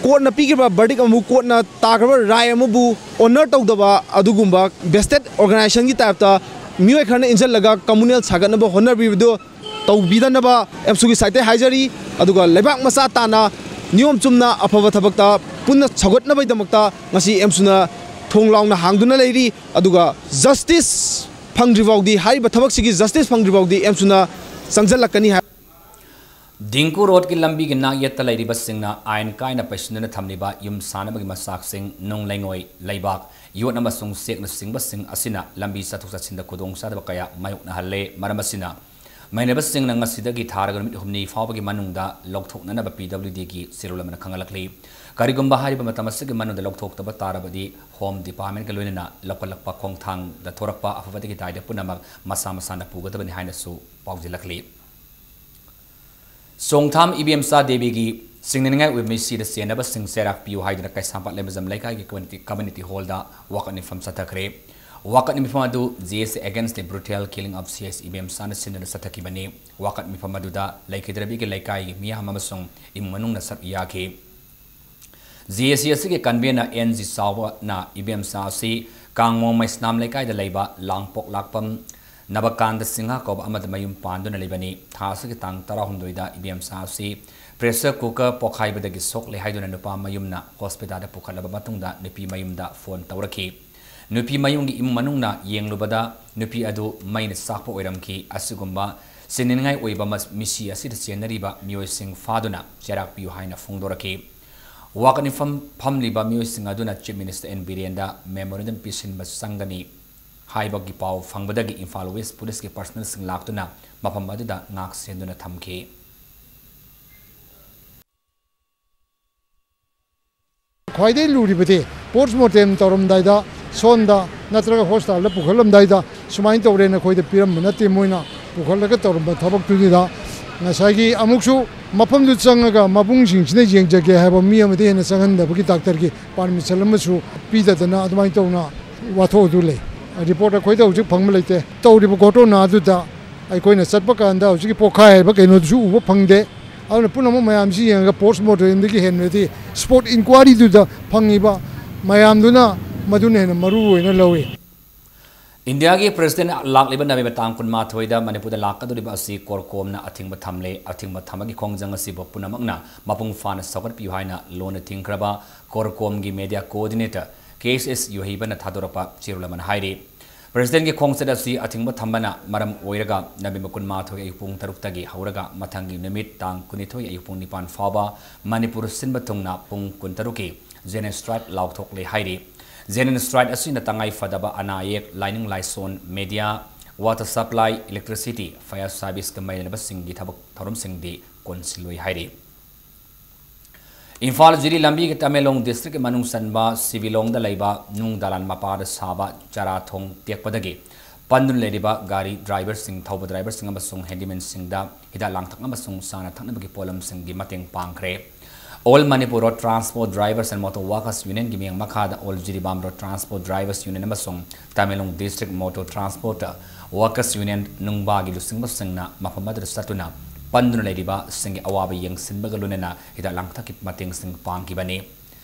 ꯀꯣꯔꯠꯅ ꯄꯤꯈ꯭ꯔꯤꯕ verdict ꯑꯃꯕꯨ, ꯀꯣꯔꯠꯅ ꯇꯥꯈ꯭ꯔꯕ ꯔꯥꯏ ꯑꯃꯕꯨ honor ꯇꯧꯗꯕ ꯑꯗꯨꯒꯨꯝꯕ vested organizationꯒꯤ typeꯇ ꯃꯤꯑꯣꯏ ꯈꯔꯅ ꯏꯟꯁꯤꯜꯂꯒ communal ꯁꯥꯒꯠꯅꯕ ꯍꯣꯠꯅꯕꯤꯕꯗꯨ ꯇꯧꯕꯤꯗꯅꯕ ꯑꯦꯝꯁꯨꯒꯤ sideꯇꯩ ꯍꯥꯏꯖꯔꯤ꯫ ꯑꯗꯨꯒ ꯂꯩꯕꯥꯛ ꯃꯆꯥ ꯇꯥꯅ ꯅꯤꯌꯣꯝ ꯆꯨꯝꯅ ꯑꯐꯕ ꯊꯕꯛꯇ ꯄꯨꯟꯅ ꯁꯧꯒꯠꯅꯕꯒꯤꯗꯃꯛꯇ ꯉꯁꯤ ꯑꯦꯝꯁꯨꯅ ꯊꯣꯡ ꯂꯥꯎꯅ ꯍꯥꯡꯗꯨꯅ ꯂꯩꯔꯤ꯫ ꯑꯗꯨꯒ justice ꯐꯪꯗ꯭ꯔꯤ ꯐꯥꯎꯗꯤ, ꯍꯥꯏꯔꯤꯕ ꯊꯕꯛꯁꯤꯒꯤ justice ꯐꯪꯗ꯭ꯔꯤ ꯐꯥꯎꯗꯤ ꯑꯦꯝꯁꯨꯅ ꯆꯪꯁꯤꯜꯂꯛꯀꯅꯤ ꯍꯥꯏ꯫ ꯗꯤꯡꯀꯨ ꯔꯣꯗꯀꯤ ꯂꯝꯕꯤꯒꯤ ꯅꯥꯛꯌꯦꯠꯇ ꯂꯩꯔꯤꯕꯁꯤꯡꯅ ꯑꯥꯏꯟ ꯀꯥꯏꯅ ꯄꯩꯁꯤꯟꯗꯨꯅ ꯊꯝꯂꯤꯕ ꯌꯨꯝ ꯁꯥꯅꯕꯒꯤ ꯃꯆꯥꯛꯁꯤꯡ, ꯅꯨꯡ ꯂꯩꯉꯣꯏ, ꯂꯩꯕꯥꯛ, ꯌꯣꯠ ꯑꯃꯁꯨꯡ ꯆꯦꯛꯅꯆꯤꯡꯕꯁꯤꯡ ꯑꯁꯤꯅ ꯂꯝꯕꯤ ꯆꯠꯊꯣꯛ ꯆꯠꯁꯤꯟꯗ ꯈꯨꯗꯣꯡꯆꯥꯗꯕ ꯀꯌꯥ ꯃꯥꯌꯣꯛꯅꯍꯜꯂꯦ꯫ ꯃꯔꯝ ꯑꯁꯤꯅ ꯃꯩꯅꯕꯁꯤꯡꯅ ꯉꯁꯤꯗꯒꯤ ꯊꯥꯔꯒ ꯅꯨꯃꯤꯠ ꯍꯨꯝꯅꯤ ꯐꯥꯎꯕꯒꯤ ꯃꯅꯨꯡꯗ ꯂꯧꯊꯣꯛꯅꯅꯕ ꯄꯤ ꯗꯕ꯭ꯂꯤꯎ ꯗꯤꯒꯤ ꯆꯦꯔꯣꯜ ꯑꯃꯅ ꯈꯪꯍꯜꯂꯛꯂꯤ꯫ ꯀꯔꯤꯒꯨꯝꯕ ꯍꯥꯏꯔꯤꯕ ꯃꯇꯝ ꯑꯁꯤꯒꯤ ꯃꯅꯨꯡꯗ ꯂꯧꯊꯣꯛꯇꯕ ꯇꯥꯔꯕꯗꯤ ꯍꯣꯝ ꯗꯤꯄꯥꯔꯠꯃꯦꯟꯒ ꯂꯣꯏꯅꯅ ꯂꯧꯈꯠꯂꯛꯄ ꯈꯣꯡꯊꯥꯡꯗ ꯊꯣꯔꯛꯄ ꯑꯐꯕꯗꯒꯤ ꯗꯥꯏꯗ ꯄꯨꯝꯅꯃꯛ ꯃꯁꯥ ꯃꯁꯥꯅ ꯄꯨꯒꯗꯕꯅꯤ ꯍꯥꯏꯅꯁꯨ ꯄꯥꯎꯖꯦꯜꯂꯛꯂꯤ꯫ ꯆꯣꯡꯊꯥꯝ ꯏꯕꯦꯝꯆꯥ ꯗꯦꯕꯤꯒꯤ ꯁꯤꯡꯅꯅꯤꯡꯉꯥꯏ ꯑꯣꯏꯕ ꯃꯤꯁꯤꯗ ꯆꯦꯟꯅꯕꯁꯤꯡ ꯆꯩꯔꯥꯛ ꯄꯤꯌꯨ ꯍꯥꯏꯗꯨꯅ ꯀꯩꯁꯥꯝꯄꯥꯠ ꯂꯩꯃꯖꯝ ꯂꯩꯀꯥꯏꯒꯤ community, community hallꯗ ꯋꯥꯀꯠ ꯃꯤꯐꯝ ꯆꯠꯊꯈ꯭ꯔꯦ꯫ ꯋꯥꯀꯠ ꯃꯤꯐꯝ ꯑꯗꯨ J S A Against the Brutal Killing of C S ꯏꯕꯦꯝꯆꯥꯅ ꯁꯤꯟꯗꯨꯅ ꯆꯠꯊꯈꯤꯕꯅꯤ꯫ ꯋꯥꯀꯠ ꯃꯤꯐꯝ ꯑꯗꯨꯗ ꯂꯩꯈꯤꯗ꯭ꯔꯕꯤꯒꯤ ꯂꯩꯀꯥꯏꯒꯤ ꯃꯤꯌꯥꯝ ꯑꯃꯁꯨꯡ ꯏꯃꯨꯡ ꯃꯅꯨꯡꯅ ꯁꯔꯨꯛ ꯌꯥꯈꯤ꯫ J S A ꯑꯁꯤꯒꯤ convener N G ꯆꯥꯎꯕꯅ ꯏꯕꯦꯝꯆꯥ ꯑꯁꯤ ꯀꯥꯡꯃꯣꯡ ꯃꯩꯁꯅꯥꯝ ꯂꯩꯀꯥꯏꯗ ꯂꯩꯕ ꯂꯥꯡꯄꯣꯛ ꯂꯥꯛꯄꯝ ꯅꯕꯀꯥꯟꯗ ꯁꯤꯡꯍ ꯀꯧꯕ ꯑꯃꯗ ꯃꯌꯨꯝ ꯄꯥꯟꯗꯨꯅ ꯂꯩꯕꯅꯤ꯫ ꯊꯥ ꯑꯁꯤꯒꯤ ꯇꯥꯡ ꯇꯔꯥꯍꯨꯝꯗꯣꯏꯗ ꯏꯕꯦꯝꯆꯥ ꯑꯁꯤ pressure cooker ꯄꯣꯈꯥꯏꯕꯗꯒꯤ ꯁꯣꯛꯂꯦ ꯍꯥꯏꯗꯨꯅ ꯅꯨꯄꯥ ꯃꯌꯨꯝꯅ ꯍꯣꯁꯄꯤꯇꯥꯜꯗ ꯄꯨꯈꯠꯂꯕ ꯃꯇꯨꯡꯗ ꯅꯨꯄꯤ ꯃꯌꯨꯝꯗ ꯐꯣꯟ ꯇꯧꯔꯛꯈꯤ꯫ ꯅꯨꯄꯤ ꯃꯌꯨꯝꯒꯤ ꯏꯃꯨꯡ ꯃꯅꯨꯡꯅ ꯌꯦꯡꯂꯨꯕꯗ ꯅꯨꯄꯤ ꯑꯗꯨ ꯃꯩꯅ ꯆꯥꯛꯄ ꯑꯣꯏꯔꯝꯈꯤ꯫ ꯑꯁꯤꯒꯨꯝꯕ ꯁꯤꯡꯅꯅꯤꯡꯉꯥꯏ ꯑꯣꯏꯕ ꯃꯁ-, ꯃꯤꯁꯤ ꯑꯁꯤꯗ ꯆꯦꯟꯅꯔꯤꯕ ꯃꯤꯑꯣꯏꯁꯤꯡ ꯐꯥꯗꯨꯅ ꯆꯩꯔꯥꯛ ꯄꯤꯌꯨ ꯍꯥꯏꯅ ꯐꯣꯡꯗꯣꯔꯛꯈꯤ꯫ ꯋꯥꯀꯠ ꯃꯤꯐꯝ ꯐꯝꯂꯤꯕ ꯃꯤꯑꯣꯏꯁꯤꯡ ꯑꯗꯨꯅ Chief Minister N ꯕꯤꯔꯦꯟꯗ memorandum ꯄꯤꯁꯤꯟꯕ ꯆꯪꯒꯅꯤ ꯍꯥꯏꯕꯒꯤ ꯄꯥꯎ ꯐꯪꯕꯗꯒꯤ ꯏꯝꯐꯥꯜ West Policeꯀꯤ personnelꯁꯤꯡ ꯂꯥꯛꯇꯨꯅ ꯃꯐꯝ ꯑꯗꯨꯗ ꯉꯥꯛ ꯁꯦꯟꯗꯨꯅ ꯊꯝꯈꯤ꯫ ꯈ꯭ꯋꯥꯏꯗꯒꯤ ꯂꯨꯔꯤꯕꯗꯤ post mortem ꯇꯧꯔꯝꯗꯥꯏꯗ ꯁꯣꯝꯗ ꯅꯠꯇ꯭ꯔꯒ ꯍꯣꯁꯄꯤꯇꯥꯜꯗ ꯄꯨꯈꯠꯂꯝꯗꯥꯏꯗ ꯁꯨꯃꯥꯏꯅ ꯇꯧꯔꯦꯅ ꯑꯩꯈꯣꯏꯗ ꯄꯤꯔꯝꯕ ꯅꯠꯇꯦ꯫ ꯃꯣꯏꯅ ꯄꯨꯈꯠꯂꯒ ꯇꯧꯔꯝꯕ ꯊꯕꯛꯇꯨꯗꯨꯗ ꯉꯁꯥꯏꯒꯤ ꯑꯃꯨꯛꯁꯨ ꯃꯐꯝꯗꯨ ꯆꯪꯉꯒ ꯃꯕꯨꯡꯁꯤꯡꯁꯤꯅ ꯌꯦꯡꯖꯒꯦ ꯍꯥꯏꯕ ꯃꯤ ꯑꯃꯗꯤ ꯍꯦꯟꯅ ꯆꯪꯍꯟꯗꯕꯒꯤ ꯗꯥꯛꯇꯔꯒꯤ ꯄꯥꯔꯃꯤꯁꯟ ꯑꯃꯁꯨ ꯄꯤꯗꯗꯅ ꯑꯗꯨꯃꯥꯏꯅ ꯇꯧꯅ ꯋꯥꯊꯣꯛ ꯑꯗꯨ ꯂꯩ꯫ ꯔꯤꯄꯣꯔꯠ ꯑꯩꯈꯣꯏꯗ ꯍꯧꯖꯤꯛ ꯐꯪꯕ ꯂꯩꯇꯦ꯫ ꯇꯧꯔꯤꯕ ꯘꯣꯇꯣꯅꯥ ꯑꯗꯨꯗ ꯑꯩꯈꯣꯏꯅ ꯆꯠꯄ ꯀꯥꯟꯗ ꯍꯧꯖꯤꯛꯀꯤ ꯄꯣꯛꯈꯥꯏ ꯍꯥꯏꯕ ꯀꯩꯅꯣꯗꯨꯁꯨ ꯎꯕ ꯐꯪꯗꯦ꯫ ꯑꯗꯨꯅ ꯄꯨꯝꯅꯃꯛ ꯃꯌꯥꯝꯁꯤ ꯌꯦꯡꯉꯒ post mortemꯗꯒꯤ ꯍꯦꯟꯕꯗꯤ spot inquiryꯗꯨꯗ ꯐꯪꯉꯤꯕ ꯃꯌꯥꯝꯗꯨꯅ ꯃꯗꯨꯅ ꯍꯦꯟꯅ ꯃꯔꯨ ꯑꯣꯏꯅ ꯂꯧꯏ꯫ ꯏꯟꯗꯤꯌꯥꯒꯤ ꯄ꯭ꯔꯦꯁꯤꯗꯦꯟ ꯂꯥꯛꯂꯤꯕ ꯅꯕꯦꯝꯕꯔ ꯇꯥꯡ ꯀꯨꯟꯃꯥꯊꯣꯏꯗ ꯃꯅꯤꯄꯨꯔꯗ ꯂꯥꯛꯀꯗꯧꯔꯤꯕ ꯑꯁꯤ ꯀꯣꯔꯀꯣꯝꯅ ꯑꯊꯤꯡꯕ ꯊꯝꯂꯦ꯫ ꯑꯊꯤꯡꯕ ꯊꯝꯕꯒꯤ ꯈꯣꯡꯖꯪ ꯑꯁꯤꯕꯨ ꯄꯨꯝꯅꯃꯛꯅ ꯃꯄꯨꯡ ꯐꯥꯅ ꯁꯧꯒꯠꯄꯤꯌꯨ ꯍꯥꯏꯅ ꯂꯣꯟꯅ ꯊꯤꯡꯈ꯭ꯔꯕ ꯀꯣꯔꯀꯣꯝꯒꯤ media coordinator ꯀꯦ ꯑꯦꯁ ꯑꯦꯁ ꯌꯣꯍꯤꯕꯅ ꯊꯥꯗꯣꯔꯛꯄ ꯆꯦꯔꯣꯜ ꯑꯃꯅ ꯍꯥꯏꯔꯤ꯫ ꯄ꯭ꯔꯦꯁꯤꯗꯦꯟꯒꯤ ꯈꯣꯡꯆꯠ ꯑꯁꯤ ꯑꯊꯤꯡꯕ ꯊꯝꯕꯅ ꯃꯔꯝ ꯑꯣꯏꯔꯒ ꯅꯕꯦꯝꯕꯔ ꯀꯨꯟꯃꯥꯊꯣꯏ ꯑꯌꯨꯛ ꯄꯨꯡ ꯇꯔꯨꯛꯇꯒꯤ ꯍꯧꯔꯒ ꯃꯊꯪꯒꯤ ꯅꯨꯃꯤꯠ ꯇꯥꯡ ꯀꯨꯟꯅꯤꯊꯣꯏ ꯑꯌꯨꯛ ꯄꯨꯡ ꯅꯤꯄꯥꯟ ꯐꯥꯎꯕ ꯃꯅꯤꯄꯨꯔ ꯁꯤꯟꯕ ꯊꯨꯡꯅ ꯄꯨꯡ ꯀꯨꯟꯇꯔꯨꯛꯀꯤ general strike ꯂꯥꯎꯊꯣꯛꯂꯦ ꯍꯥꯏꯔꯤ꯫ General strike ꯑꯁꯤꯅ ꯇꯉꯥꯏ ꯐꯗꯕ ꯑꯅꯥ ꯑꯌꯦꯛ, ꯂꯥꯏꯅꯤꯡ ꯂꯥꯏꯁꯣꯟ, media, water supply, electricity, fire serviceꯀ ꯃꯔꯤ ꯂꯩꯅꯕꯁꯤꯡꯒꯤ ꯊꯕꯛ ꯊꯧꯔꯝꯁꯤꯡꯗꯤ ꯀꯣꯟꯁꯤꯜꯂꯣꯏ ꯍꯥꯏꯔꯤ꯫ ꯏꯝꯐꯥꯜ ꯖꯤꯔꯤ ꯂꯝꯕꯤꯒꯤ ꯇꯃꯦꯡꯂꯣꯡ districtꯀꯤ ꯃꯅꯨꯡ ꯆꯟꯕ ꯁꯤꯕꯤꯂꯣꯡꯗ ꯂꯩꯕ ꯅꯨꯡ ꯗꯂꯥꯟ ꯃꯄꯥꯗ ꯁꯥꯕ ꯆꯔꯥ ꯊꯣꯡ ꯇꯦꯛꯄꯗꯒꯤ ꯄꯟꯗꯨꯅ ꯂꯩꯔꯤꯕ ꯒꯥꯔꯤ driverꯁꯤꯡ, ꯊꯧꯕ driverꯁꯤꯡ ꯑꯃꯁꯨꯡ handymanꯁꯤꯡꯗ ꯍꯤꯗꯥꯛ ꯂꯥꯡꯊꯛ ꯑꯃꯁꯨꯡ ꯆꯥꯅ ꯊꯛꯅꯕꯒꯤ ꯄꯣꯠꯂꯝꯁꯤꯡꯒꯤ ꯃꯇꯦꯡ ꯄꯥꯡꯈ꯭ꯔꯦ꯫ All Manipur Road Transport Drivers and Motor Workers Unionꯒꯤ ꯃꯤꯠꯌꯦꯡ ꯃꯈꯥꯗ All Jiribam Road Transport Drivers Union ꯑꯃꯁꯨꯡ Tamenglong District Motor Transport Workers Union ꯅꯨꯡꯕꯥꯒꯤ ꯂꯨꯆꯤꯡꯕꯁꯤꯡꯅ ꯃꯐꯝ ꯑꯗꯨꯗ ꯆꯠꯇꯨꯅ ꯄꯟꯗꯨꯅ ꯂꯩꯔꯤꯕꯁꯤꯡꯒꯤ ꯑꯋꯥꯕ ꯌꯦꯡꯁꯤꯟꯕꯒ ꯂꯣꯏꯅꯅ ꯍꯤꯗꯥꯛ ꯂꯥꯡꯊꯛꯀꯤ ꯃꯇꯦꯡꯁꯤꯡ ꯄꯥꯡꯈꯤꯕꯅꯤ꯫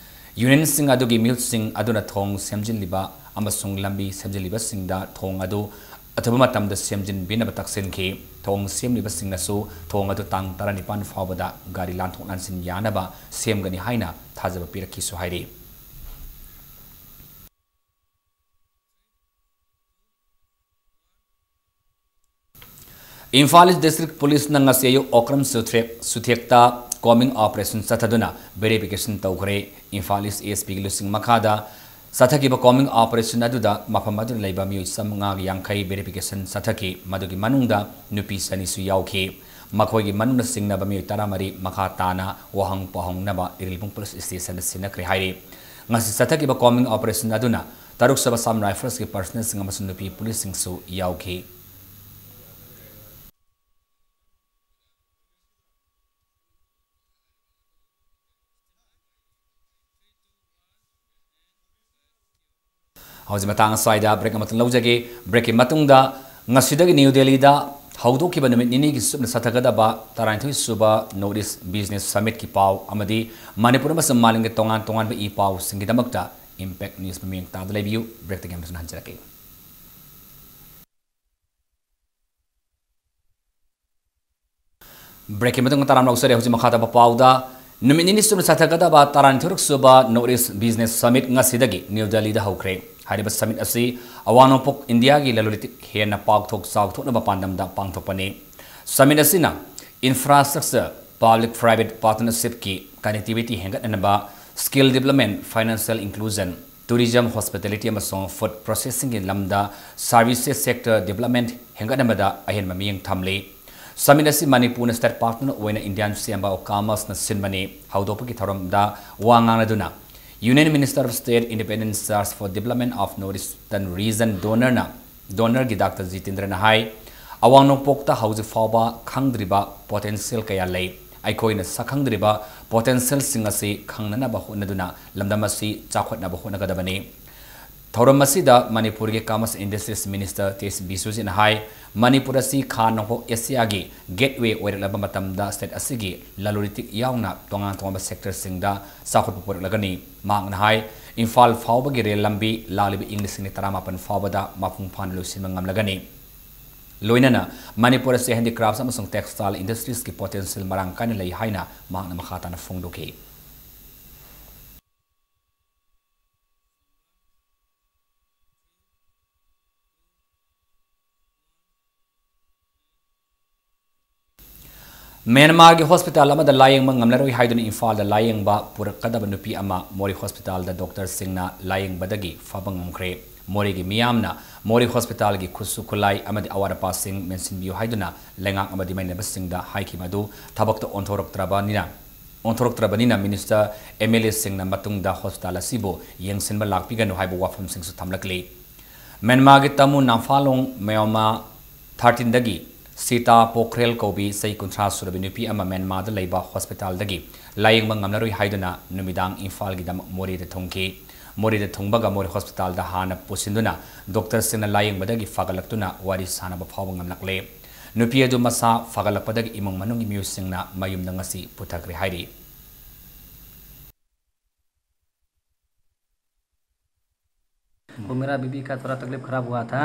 Unionꯁꯤꯡ ꯑꯗꯨꯒꯤ ꯃꯤꯍꯨꯠꯁꯤꯡ ꯑꯗꯨꯅ ꯊꯣꯡ ꯁꯦꯝꯖꯤꯜꯂꯤꯕ ꯑꯃꯁꯨꯡ ꯂꯝꯕꯤ ꯁꯦꯝꯖꯤꯜꯂꯤꯕꯁꯤꯡꯗ ꯊꯣꯡ ꯑꯗꯨ ꯑꯊꯨꯕ ꯃꯇꯝꯗ ꯁꯦꯝꯖꯤꯟꯕꯤꯅꯕ ꯇꯛꯁꯤꯟꯈꯤ꯫ ꯊꯣꯡ ꯁꯦꯝꯂꯤꯕꯁꯤꯡꯅꯁꯨ ꯊꯣꯡ ꯑꯗꯨ ꯇꯥꯡ ꯇꯔꯥꯅꯤꯄꯥꯟ ꯐꯥꯎꯕꯗ ꯒꯥꯔꯤ ꯂꯥꯟꯊꯣꯛ ꯂꯥꯟꯁꯤꯟ ꯌꯥꯅꯕ ꯁꯦꯝꯒꯅꯤ ꯍꯥꯏꯅ ꯊꯥꯖꯕ ꯄꯤꯔꯛꯈꯤꯁꯨ ꯍꯥꯏꯔꯤ꯫ ꯏꯝꯐꯥꯜ East District Policeꯅ ꯉꯁꯤ ꯑꯌꯨꯛ ꯑꯣꯀ꯭ꯔꯝ ꯆꯨꯊꯦꯛ-, ꯆꯨꯊꯦꯛꯇ combing operation ꯆꯠꯊꯗꯨꯅ verification ꯇꯧꯈ꯭ꯔꯦ꯫ ꯏꯝꯐꯥꯜ East ASPꯒꯤ ꯂꯨꯆꯤꯡ ꯃꯈꯥꯗ ꯆꯠꯊꯈꯤꯕ combing operation ꯑꯗꯨꯗ ꯃꯐꯝ ꯑꯗꯨꯗ ꯂꯩꯕ ꯃꯤꯑꯣꯏ ꯆꯥꯝꯃꯉꯥꯒ ꯌꯥꯡꯈꯩ verification ꯆꯠꯊꯈꯤ꯫ ꯃꯗꯨꯒꯤ ꯃꯅꯨꯡꯗ ꯅꯨꯄꯤ ꯆꯅꯤꯁꯨ ꯌꯥꯎꯈꯤ꯫ ꯃꯈꯣꯏꯒꯤ ꯃꯅꯨꯡꯗ ꯆꯤꯡꯅꯕ ꯃꯤꯑꯣꯏ ꯇꯔꯥꯃꯔꯤ ꯃꯈꯥ ꯇꯥꯅ ꯋꯥꯍꯪ ꯄꯥꯎꯍꯪꯅꯕ ꯏꯔꯤꯜꯕꯨꯡ police stationꯗ ꯁꯤꯟꯅꯈ꯭ꯔꯦ ꯍꯥꯏꯔꯤ꯫ ꯉꯁꯤ ꯆꯠꯊꯈꯤꯕ combing operation ꯑꯗꯨꯅ ꯇꯔꯨꯛ ꯁꯨꯕ Assam Riflesꯀꯤ personnelꯁꯤꯡ ꯑꯃꯁꯨꯡ ꯅꯨꯄꯤ policeꯁꯤꯡꯁꯨ ꯌꯥꯎꯈꯤ꯫ ꯍꯧꯖꯤꯛ ꯃꯇꯥꯡ ꯑꯁ꯭ꯋꯥꯏꯗ break ꯑꯃꯇꯪ ꯂꯧꯖꯒꯦ꯫ Breakꯀꯤ ꯃꯇꯨꯡꯗ ꯉꯁꯤꯗꯒꯤ New Delhiꯗ ꯍꯧꯗꯣꯛꯈꯤꯕ ꯅꯨꯃꯤꯠ ꯅꯤꯅꯤꯒꯤ ꯆꯨꯞꯅ ꯆꯠꯊꯒꯗꯕ ꯇꯔꯥꯅꯤꯊꯣꯏ ꯁꯨꯕ North East Business Summitꯀꯤ ꯄꯥꯎ ꯑꯃꯗꯤ ꯃꯅꯤꯄꯨꯔ ꯑꯃꯁꯨꯡ ꯃꯥꯂꯦꯝꯒꯤ ꯇꯣꯉꯥꯟ ꯇꯣꯉꯥꯟꯕ ꯏ ꯄꯥꯎꯁꯤꯡꯒꯤꯗꯃꯛꯇ Impact News ꯃꯤꯠꯌꯦꯡ ꯇꯥꯗꯨꯅ ꯂꯩꯕꯤꯌꯨ꯫ Breakꯇꯒꯤ ꯑꯃꯨꯛ ꯍꯟꯅ ꯍꯟꯖꯔꯛꯀꯦ꯫ Breakꯀꯤ ꯃꯇꯨꯡꯗ ꯇꯔꯥꯝꯅ ꯑꯣꯛꯆꯔꯤ꯫ ꯍꯧꯖꯤꯛ ꯃꯈꯥ ꯇꯥꯕ ꯄꯥꯎꯗ, ꯅꯨꯃꯤꯠ ꯅꯤꯅꯤ ꯆꯨꯞꯅ ꯆꯠꯊꯒꯗꯕ ꯇꯔꯥꯅꯤꯊꯣꯏꯔꯛ ꯁꯨꯕ North East Business Summit ꯉꯁꯤꯗꯒꯤ New Delhiꯗ ꯍꯧꯈ꯭ꯔꯦ꯫ ꯍꯥꯏꯔꯤꯕ summit ꯑꯁꯤ ꯑꯋꯥꯡ ꯅꯣꯡꯄꯣꯛ ꯏꯟꯗꯤꯌꯥꯒꯤ ꯂꯂꯣꯟ ꯏꯇꯤꯛ ꯍꯦꯟꯅ ꯄꯥꯛꯊꯣꯛ ꯆꯥꯎꯊꯣꯛꯅꯕ ꯄꯥꯟꯗꯝꯗ ꯄꯥꯡꯊꯣꯛꯄꯅꯤ꯫ Summit ꯑꯁꯤꯅ infrastructure, public private partnershipꯀꯤ connectivity ꯍꯦꯟꯒꯠꯍꯟꯅꯕ, skill development, financial inclusion, tourism, hospitality ꯑꯃꯁꯨꯡ food processingꯒꯤ ꯂꯝꯗ services sector development ꯍꯦꯟꯒꯠꯍꯟꯕꯗ ꯑꯍꯦꯟꯕ ꯃꯤꯠꯌꯦꯡ ꯊꯝꯂꯤ꯫ Summit ꯑꯁꯤ ꯃꯅꯤꯄꯨꯔꯅ state partner ꯑꯣꯏꯅ Indian Chamber of Commerceꯅ ꯁꯤꯟꯕꯅꯤ꯫ ꯍꯧꯗꯣꯛꯄꯒꯤ ꯊꯧꯔꯝꯗ ꯋꯥ ꯉꯥꯡꯂꯗꯨꯅ Union Minister of State Independent in Charge for Development of North Eastern Region DoNERꯅ, DoNERꯒꯤ Doctor Jitendra ꯅ ꯍꯥꯏ, ꯑꯋꯥꯡ ꯅꯣꯡꯄꯣꯛꯇ ꯍꯧꯖꯤꯛ ꯐꯥꯎꯕ ꯈꯪꯗ꯭ꯔꯤꯕ potential ꯀꯌꯥ ꯂꯩ꯫ ꯑꯩꯈꯣꯏꯅ ꯁꯛꯈꯪꯗ꯭ꯔꯤꯕ potentialꯁꯤꯡ ꯑꯁꯤ ꯈꯪꯅꯅꯕ ꯍꯣꯠꯅꯗꯨꯅ ꯂꯝꯗꯝ ꯑꯁꯤ ꯆꯥꯎꯈꯠꯅꯕ ꯍꯣꯠꯅꯒꯗꯕꯅꯤ꯫ ꯊꯧꯔꯝ ꯑꯁꯤꯗ ꯃꯅꯤꯄꯨꯔꯒꯤ Commerce Industries Minister ꯇꯦꯖ ꯕꯤꯁ꯭ꯋꯖꯤꯠꯅ ꯍꯥꯏ, ꯃꯅꯤꯄꯨꯔ ꯑꯁꯤ ꯈꯥ ꯅꯣꯡꯄꯣꯛ ꯑꯦꯁꯤꯌꯥꯒꯤ gateway ꯑꯣꯏꯔꯛꯂꯕ ꯃꯇꯝꯗ state ꯑꯁꯤꯒꯤ ꯂꯂꯣꯟ ꯏꯇꯤꯛ ꯌꯥꯎꯅ ꯇꯣꯉꯥꯟ ꯇꯣꯉꯥꯟꯕ sectorꯁꯤꯡꯗ ꯆꯥꯎꯈꯠꯄ ꯄꯨꯔꯛꯂꯒꯅꯤ꯫ ꯃꯍꯥꯛꯅ ꯍꯥꯏ, ꯏꯝꯐꯥꯜ ꯐꯥꯎꯕꯒꯤ ꯔꯦꯜ ꯂꯝꯕꯤ ꯂꯥꯛꯂꯤꯕ ꯏꯪ ꯂꯤꯁꯤꯡ ꯑꯅꯤ ꯇꯔꯥꯃꯥꯄꯟ ꯐꯥꯎꯕꯗ ꯃꯄꯨꯡ ꯐꯥꯅ ꯂꯣꯏꯁꯤꯟꯕ ꯉꯝꯂꯒꯅꯤ꯫ ꯂꯣꯏꯅꯅ ꯃꯅꯤꯄꯨꯔ ꯑꯁꯤ handicrafts ꯑꯃꯁꯨꯡ textile industriesꯀꯤ potential ꯃꯔꯥꯡ ꯀꯥꯏꯅ ꯂꯩ ꯍꯥꯏꯅ ꯃꯍꯥꯛꯅ ꯃꯈꯥ ꯇꯥꯅ ꯐꯣꯡꯗꯣꯛꯈꯤ꯫ ꯃ꯭ꯌꯥꯟꯃꯥꯔꯒꯤ ꯍꯣꯁꯄꯤꯇꯥꯜ ꯑꯃꯗ ꯂꯥꯌꯦꯡꯕ ꯉꯝꯂꯔꯣꯏ ꯍꯥꯏꯗꯨꯅ ꯏꯝꯐꯥꯜꯗ ꯂꯥꯌꯦꯡꯕ ꯄꯨꯔꯛꯀꯗꯕ ꯅꯨꯄꯤ ꯑꯃ ꯃꯣꯔꯦ ꯍꯣꯁꯄꯤꯇꯥꯜꯗ ꯗꯣꯛꯇꯔꯁꯤꯡꯅ ꯂꯥꯌꯦꯡꯕꯗꯒꯤ ꯐꯕ ꯉꯝꯈ꯭ꯔꯦ꯫ ꯃꯣꯔꯦꯒꯤ ꯃꯤꯌꯥꯝꯅ ꯃꯣꯔꯦ ꯍꯣꯁꯄꯤꯇꯥꯜꯒꯤ ꯈꯨꯠꯁꯨ ꯈꯨꯠꯂꯥꯏ ꯑꯃꯗꯤ ꯑꯋꯥꯠ ꯑꯄꯥꯁꯤꯡ ꯃꯦꯟꯁꯤꯟꯕꯤꯌꯨ ꯍꯥꯏꯗꯨꯅ ꯂꯩꯉꯥꯛ ꯑꯃꯗꯤ ꯃꯩꯅꯕꯁꯤꯡꯗ ꯍꯥꯏꯈꯤꯕ ꯑꯗꯨ ꯊꯕꯛꯇ ꯑꯣꯟꯊꯣꯔꯛꯇ꯭ꯔꯕꯅꯤꯅ, ꯑꯣꯟꯊꯣꯔꯛꯇ꯭ꯔꯕꯅꯤꯅ ꯃꯤꯅꯤꯁꯇꯔ, ꯑꯦꯝ ꯑꯦꯜ ꯑꯦꯁꯤꯡꯅ ꯃꯇꯨꯡꯗ ꯍꯣꯁꯄꯤꯇꯥꯜ ꯑꯁꯤꯕꯨ ꯌꯦꯡꯁꯤꯟꯕ ꯂꯥꯛꯄꯤꯒꯅꯨ ꯍꯥꯏꯕ ꯋꯥꯐꯝꯁꯤꯡꯁꯨ ꯊꯝꯂꯛꯂꯤ꯫ ꯃ꯭ꯌꯥꯟꯃꯥꯔꯒꯤ ꯇꯥꯃꯨ ꯅꯥꯝꯐꯥꯂꯣꯡ ꯃꯌꯣꯃꯥ ꯊꯥꯔꯇꯤꯟꯗꯒꯤ ꯁꯤꯇꯥ ꯄꯣꯈ꯭ꯔꯦꯜ ꯀꯧꯕꯤ ꯆꯍꯤ ꯀꯨꯟꯊ꯭ꯔꯥ ꯁꯨꯔꯕꯤ ꯅꯨꯄꯤ ꯑꯃ ꯃ꯭ꯌꯥꯟꯃꯥꯔꯗ ꯂꯩꯕ ꯍꯣꯁꯄꯤꯇꯥꯜꯗꯒꯤ ꯂꯥꯌꯦꯡꯕ ꯉꯝꯂꯔꯣꯏ ꯍꯥꯏꯗꯨꯅ ꯅꯨꯃꯤꯗꯥꯡ ꯏꯝꯐꯥꯜꯒꯤꯗꯃꯛ ꯃꯣꯔꯦꯗ ꯊꯨꯡꯈꯤ꯫ ꯃꯣꯔꯦꯗ ꯊꯨꯡꯕꯒ ꯃꯣꯔꯦ ꯍꯣꯁꯄꯤꯇꯥꯜꯗ ꯍꯥꯟꯅ ꯄꯨꯁꯤꯟꯗꯨꯅ ꯗꯣꯛꯇꯔꯁꯤꯡꯅ ꯂꯥꯌꯦꯡꯕꯗꯒꯤ ꯐꯒꯠꯂꯛꯇꯨꯅ ꯋꯥꯔꯤ ꯁꯥꯅꯕ ꯐꯥꯎꯕ ꯉꯝꯂꯛꯂꯦ꯫ ꯅꯨꯄꯤ ꯑꯗꯨ ꯃꯁꯥ ꯐꯒꯠꯂꯛꯄꯗꯒꯤ ꯏꯃꯨꯡ ꯃꯅꯨꯡꯒꯤ ꯃꯤꯑꯣꯏꯁꯤꯡꯅ ꯃꯌꯨꯝꯗ ꯉꯁꯤ ꯄꯨꯊꯈ꯭ꯔꯦ ꯍꯥꯏꯔꯤ꯫ वो मेरा बीबी का थोड़ा तकलीफ खराब हुआ था।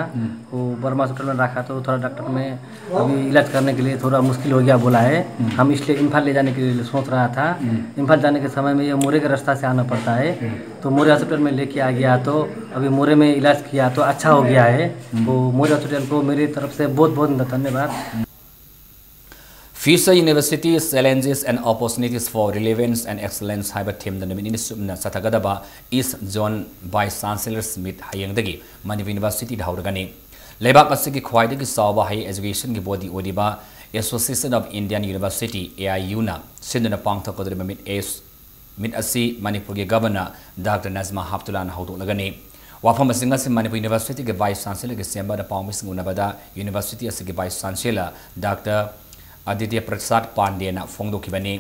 वो बर्मा हॉस्पिटल में रखा, तो थोड़ा डॉक्टर में अभी इलाज करने के लिए थोड़ा मुश्किल हो गया बोला है। हम इसलिए इम्फाल ले जाने के लिए सोच रहा था। इम्फाल जाने के समय में ये मोरे के रास्ता से आना पड़ता है। तो मोरे हॉस्पिटल में लेके आ गया, तो अभी मोरे में इलाज किया तो अच्छा हो गया है। तो मोरे हॉस्पिटल को मेरी तरफ से बहुत बहुत धन्यवाद। Future University Challenges and Opportunities for Relevance and Excellence ꯍꯥꯏꯕ ꯊꯤꯝꯗ ꯅꯨꯃꯤꯠ ꯅꯤꯅꯤ ꯆꯨꯞꯅ ꯆꯠꯊꯒꯗꯕ ꯏꯁ ꯖꯣꯟ ꯚꯥꯏꯁ ꯆꯥꯟꯁꯦꯂꯔꯁ ꯃꯤꯠ ꯍꯌꯦꯡꯗꯒꯤ ꯃꯅꯤꯄꯨꯔ ꯌꯨꯅꯤꯚꯔꯁꯤꯇꯤꯗ ꯍꯧꯔꯒꯅꯤ꯫ ꯂꯩꯕꯥꯛ ꯑꯁꯤꯒꯤ ꯈ꯭ꯋꯥꯏꯗꯒꯤ ꯆꯥꯎꯕ ꯍꯥꯏꯌꯔ ꯑꯦꯖꯨꯀꯦꯁꯟꯒꯤ ꯕꯣꯗꯤ ꯑꯣꯏꯔꯤꯕ Association of Indian University, A I U ꯅ ꯁꯤꯟꯗꯨꯅ ꯄꯥꯡꯊꯣꯛꯀꯗꯧꯔꯤꯕ ꯃꯤꯠ ꯑꯦꯁ ꯃꯤꯠ ꯑꯁꯤ ꯃꯅꯤꯄꯨꯔꯒꯤ ꯒꯕꯔꯅꯔ ꯗꯥꯛꯇꯔ ꯅꯖꯃꯥ ꯍꯦꯞꯇꯨꯂꯥꯅ ꯍꯧꯗꯣꯛꯂꯒꯅꯤ꯫ ꯋꯥꯐꯝ ꯑꯁꯤꯡ ꯑꯁꯤ ꯃꯅꯤꯄꯨꯔ ꯌꯨꯅꯤꯚꯔꯁꯤꯇꯤꯒꯤ ꯚꯥꯏꯁ ꯆꯥꯟꯁꯦꯂꯔꯒꯤ ꯆꯦꯝꯕꯔꯗ ꯄꯥꯎꯃꯤꯁꯤꯡ ꯎꯅꯕꯗ ꯌꯨꯅꯤꯚꯔꯁꯤꯇꯤ ꯑꯁꯤꯒꯤ ꯚꯥꯏꯁ ꯆꯥꯟꯁꯦꯂꯔ ꯗꯥꯛꯇꯔ ꯑꯗꯤꯇ꯭ꯌ ꯄ꯭ꯔꯁꯥꯗ ꯄꯥꯟꯗꯦꯅ ꯐꯣꯡꯗꯣꯛꯈꯤꯕꯅꯤ꯫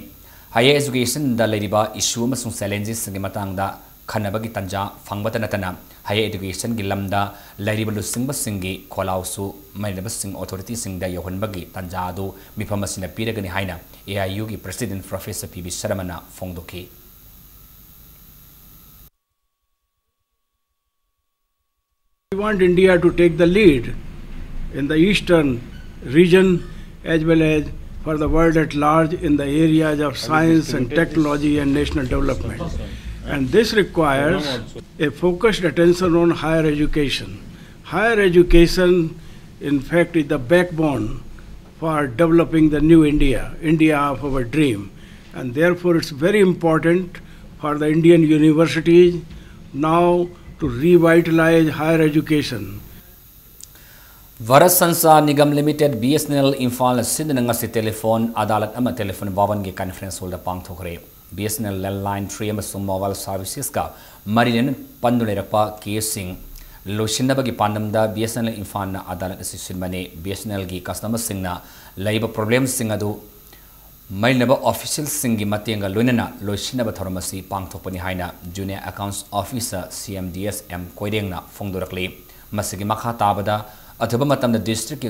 ꯍꯥꯏꯌꯔ ꯑꯦꯖꯨꯀꯦꯁꯟꯗ ꯂꯩꯔꯤꯕ ꯏꯁꯨ ꯑꯃꯁꯨꯡ ꯆꯦꯂꯦꯟꯖꯦꯁꯁꯤꯡꯒꯤ ꯃꯇꯥꯡꯗ ꯈꯟꯅꯕꯒꯤ ꯇꯥꯟꯖꯥ ꯐꯪꯕꯇ ꯅꯠꯇꯅ ꯍꯥꯏꯌꯔ ꯑꯦꯖꯨꯀꯦꯁꯟꯒꯤ ꯂꯝꯗ ꯂꯩꯔꯤꯕ ꯂꯨꯆꯤꯡꯕꯁꯤꯡꯒꯤ ꯈꯣꯜꯂꯥꯎꯁꯨ ꯃꯩꯅꯕꯁꯤꯡ ꯑꯣꯊꯣꯔꯤꯇꯤꯁꯤꯡꯗ ꯌꯧꯍꯟꯕꯒꯤ ꯇꯥꯟꯖꯥ ꯑꯗꯨ ꯃꯤꯐꯝ ꯑꯁꯤꯅ ꯄꯤꯔꯒꯅꯤ ꯍꯥꯏꯅ A I U ꯒꯤ ꯄ꯭ꯔꯁꯤꯗꯦꯟ ꯄ꯭ꯔꯣꯐꯦꯁꯔ ꯄꯤ ꯕꯤ ꯁꯔꯃꯅ ꯐꯣꯡꯗꯣꯛꯈꯤ꯫ We want India to take the lead in the eastern region as well as for the world at large in the areas of science and technology and national development. And this requires a focused attention on higher education. Higher education, in fact, is the backbone for developing the new India, India of our dream. And therefore, it's very important for the Indian universities now to revitalize higher education. Bharat Sanchar Nigam Limited, B S N L, ꯏꯝꯐꯥꯜꯅ ꯁꯤꯟꯗꯨꯅ ꯉꯁꯤ telephone ꯑꯗꯥꯂꯠ ꯑꯃ telephone ꯚꯋꯟꯒꯤ conference ꯍꯣꯜꯗ ꯄꯥꯡꯊꯣꯛꯈ꯭ꯔꯦ꯫ B S N L landline, three ꯑꯃꯁꯨꯡ mobile servicesꯀ ꯃꯔꯤ ꯂꯩꯅꯅ ꯄꯟꯗꯨꯅ ꯂꯩꯔꯛꯄ ꯀꯦꯁꯁꯤꯡ ꯂꯣꯏꯁꯤꯟꯅꯕꯒꯤ ꯄꯥꯟꯗꯝꯗ B S N L ꯏꯝꯐꯥꯜꯅ ꯑꯗꯥꯂꯠ ꯑꯁꯤ ꯁꯤꯟꯕꯅꯤ꯫ B S N Lꯒꯤ customerꯁꯤꯡꯅ ꯂꯩꯕ problemꯁꯤꯡ ꯑꯗꯨ ꯃꯔꯤ ꯂꯩꯅꯕ officialꯁꯤꯡꯒꯤ ꯃꯇꯦꯡꯒ ꯂꯣꯏꯅꯅ ꯂꯣꯏꯁꯤꯟꯅꯕ ꯊꯧꯔꯝ ꯑꯁꯤ ꯄꯥꯡꯊꯣꯛꯄꯅꯤ ꯍꯥꯏꯅ Junior Accounts Officer, C M D S, M ꯀꯣꯏꯔꯦꯡꯅ ꯐꯣꯡꯗꯣꯔꯛꯂꯤ꯫ ꯃꯁꯤꯒꯤ ꯃꯈꯥ ꯇꯥꯕꯗ ꯑꯊꯨꯕ ꯃꯇꯝꯗ districtꯀꯤ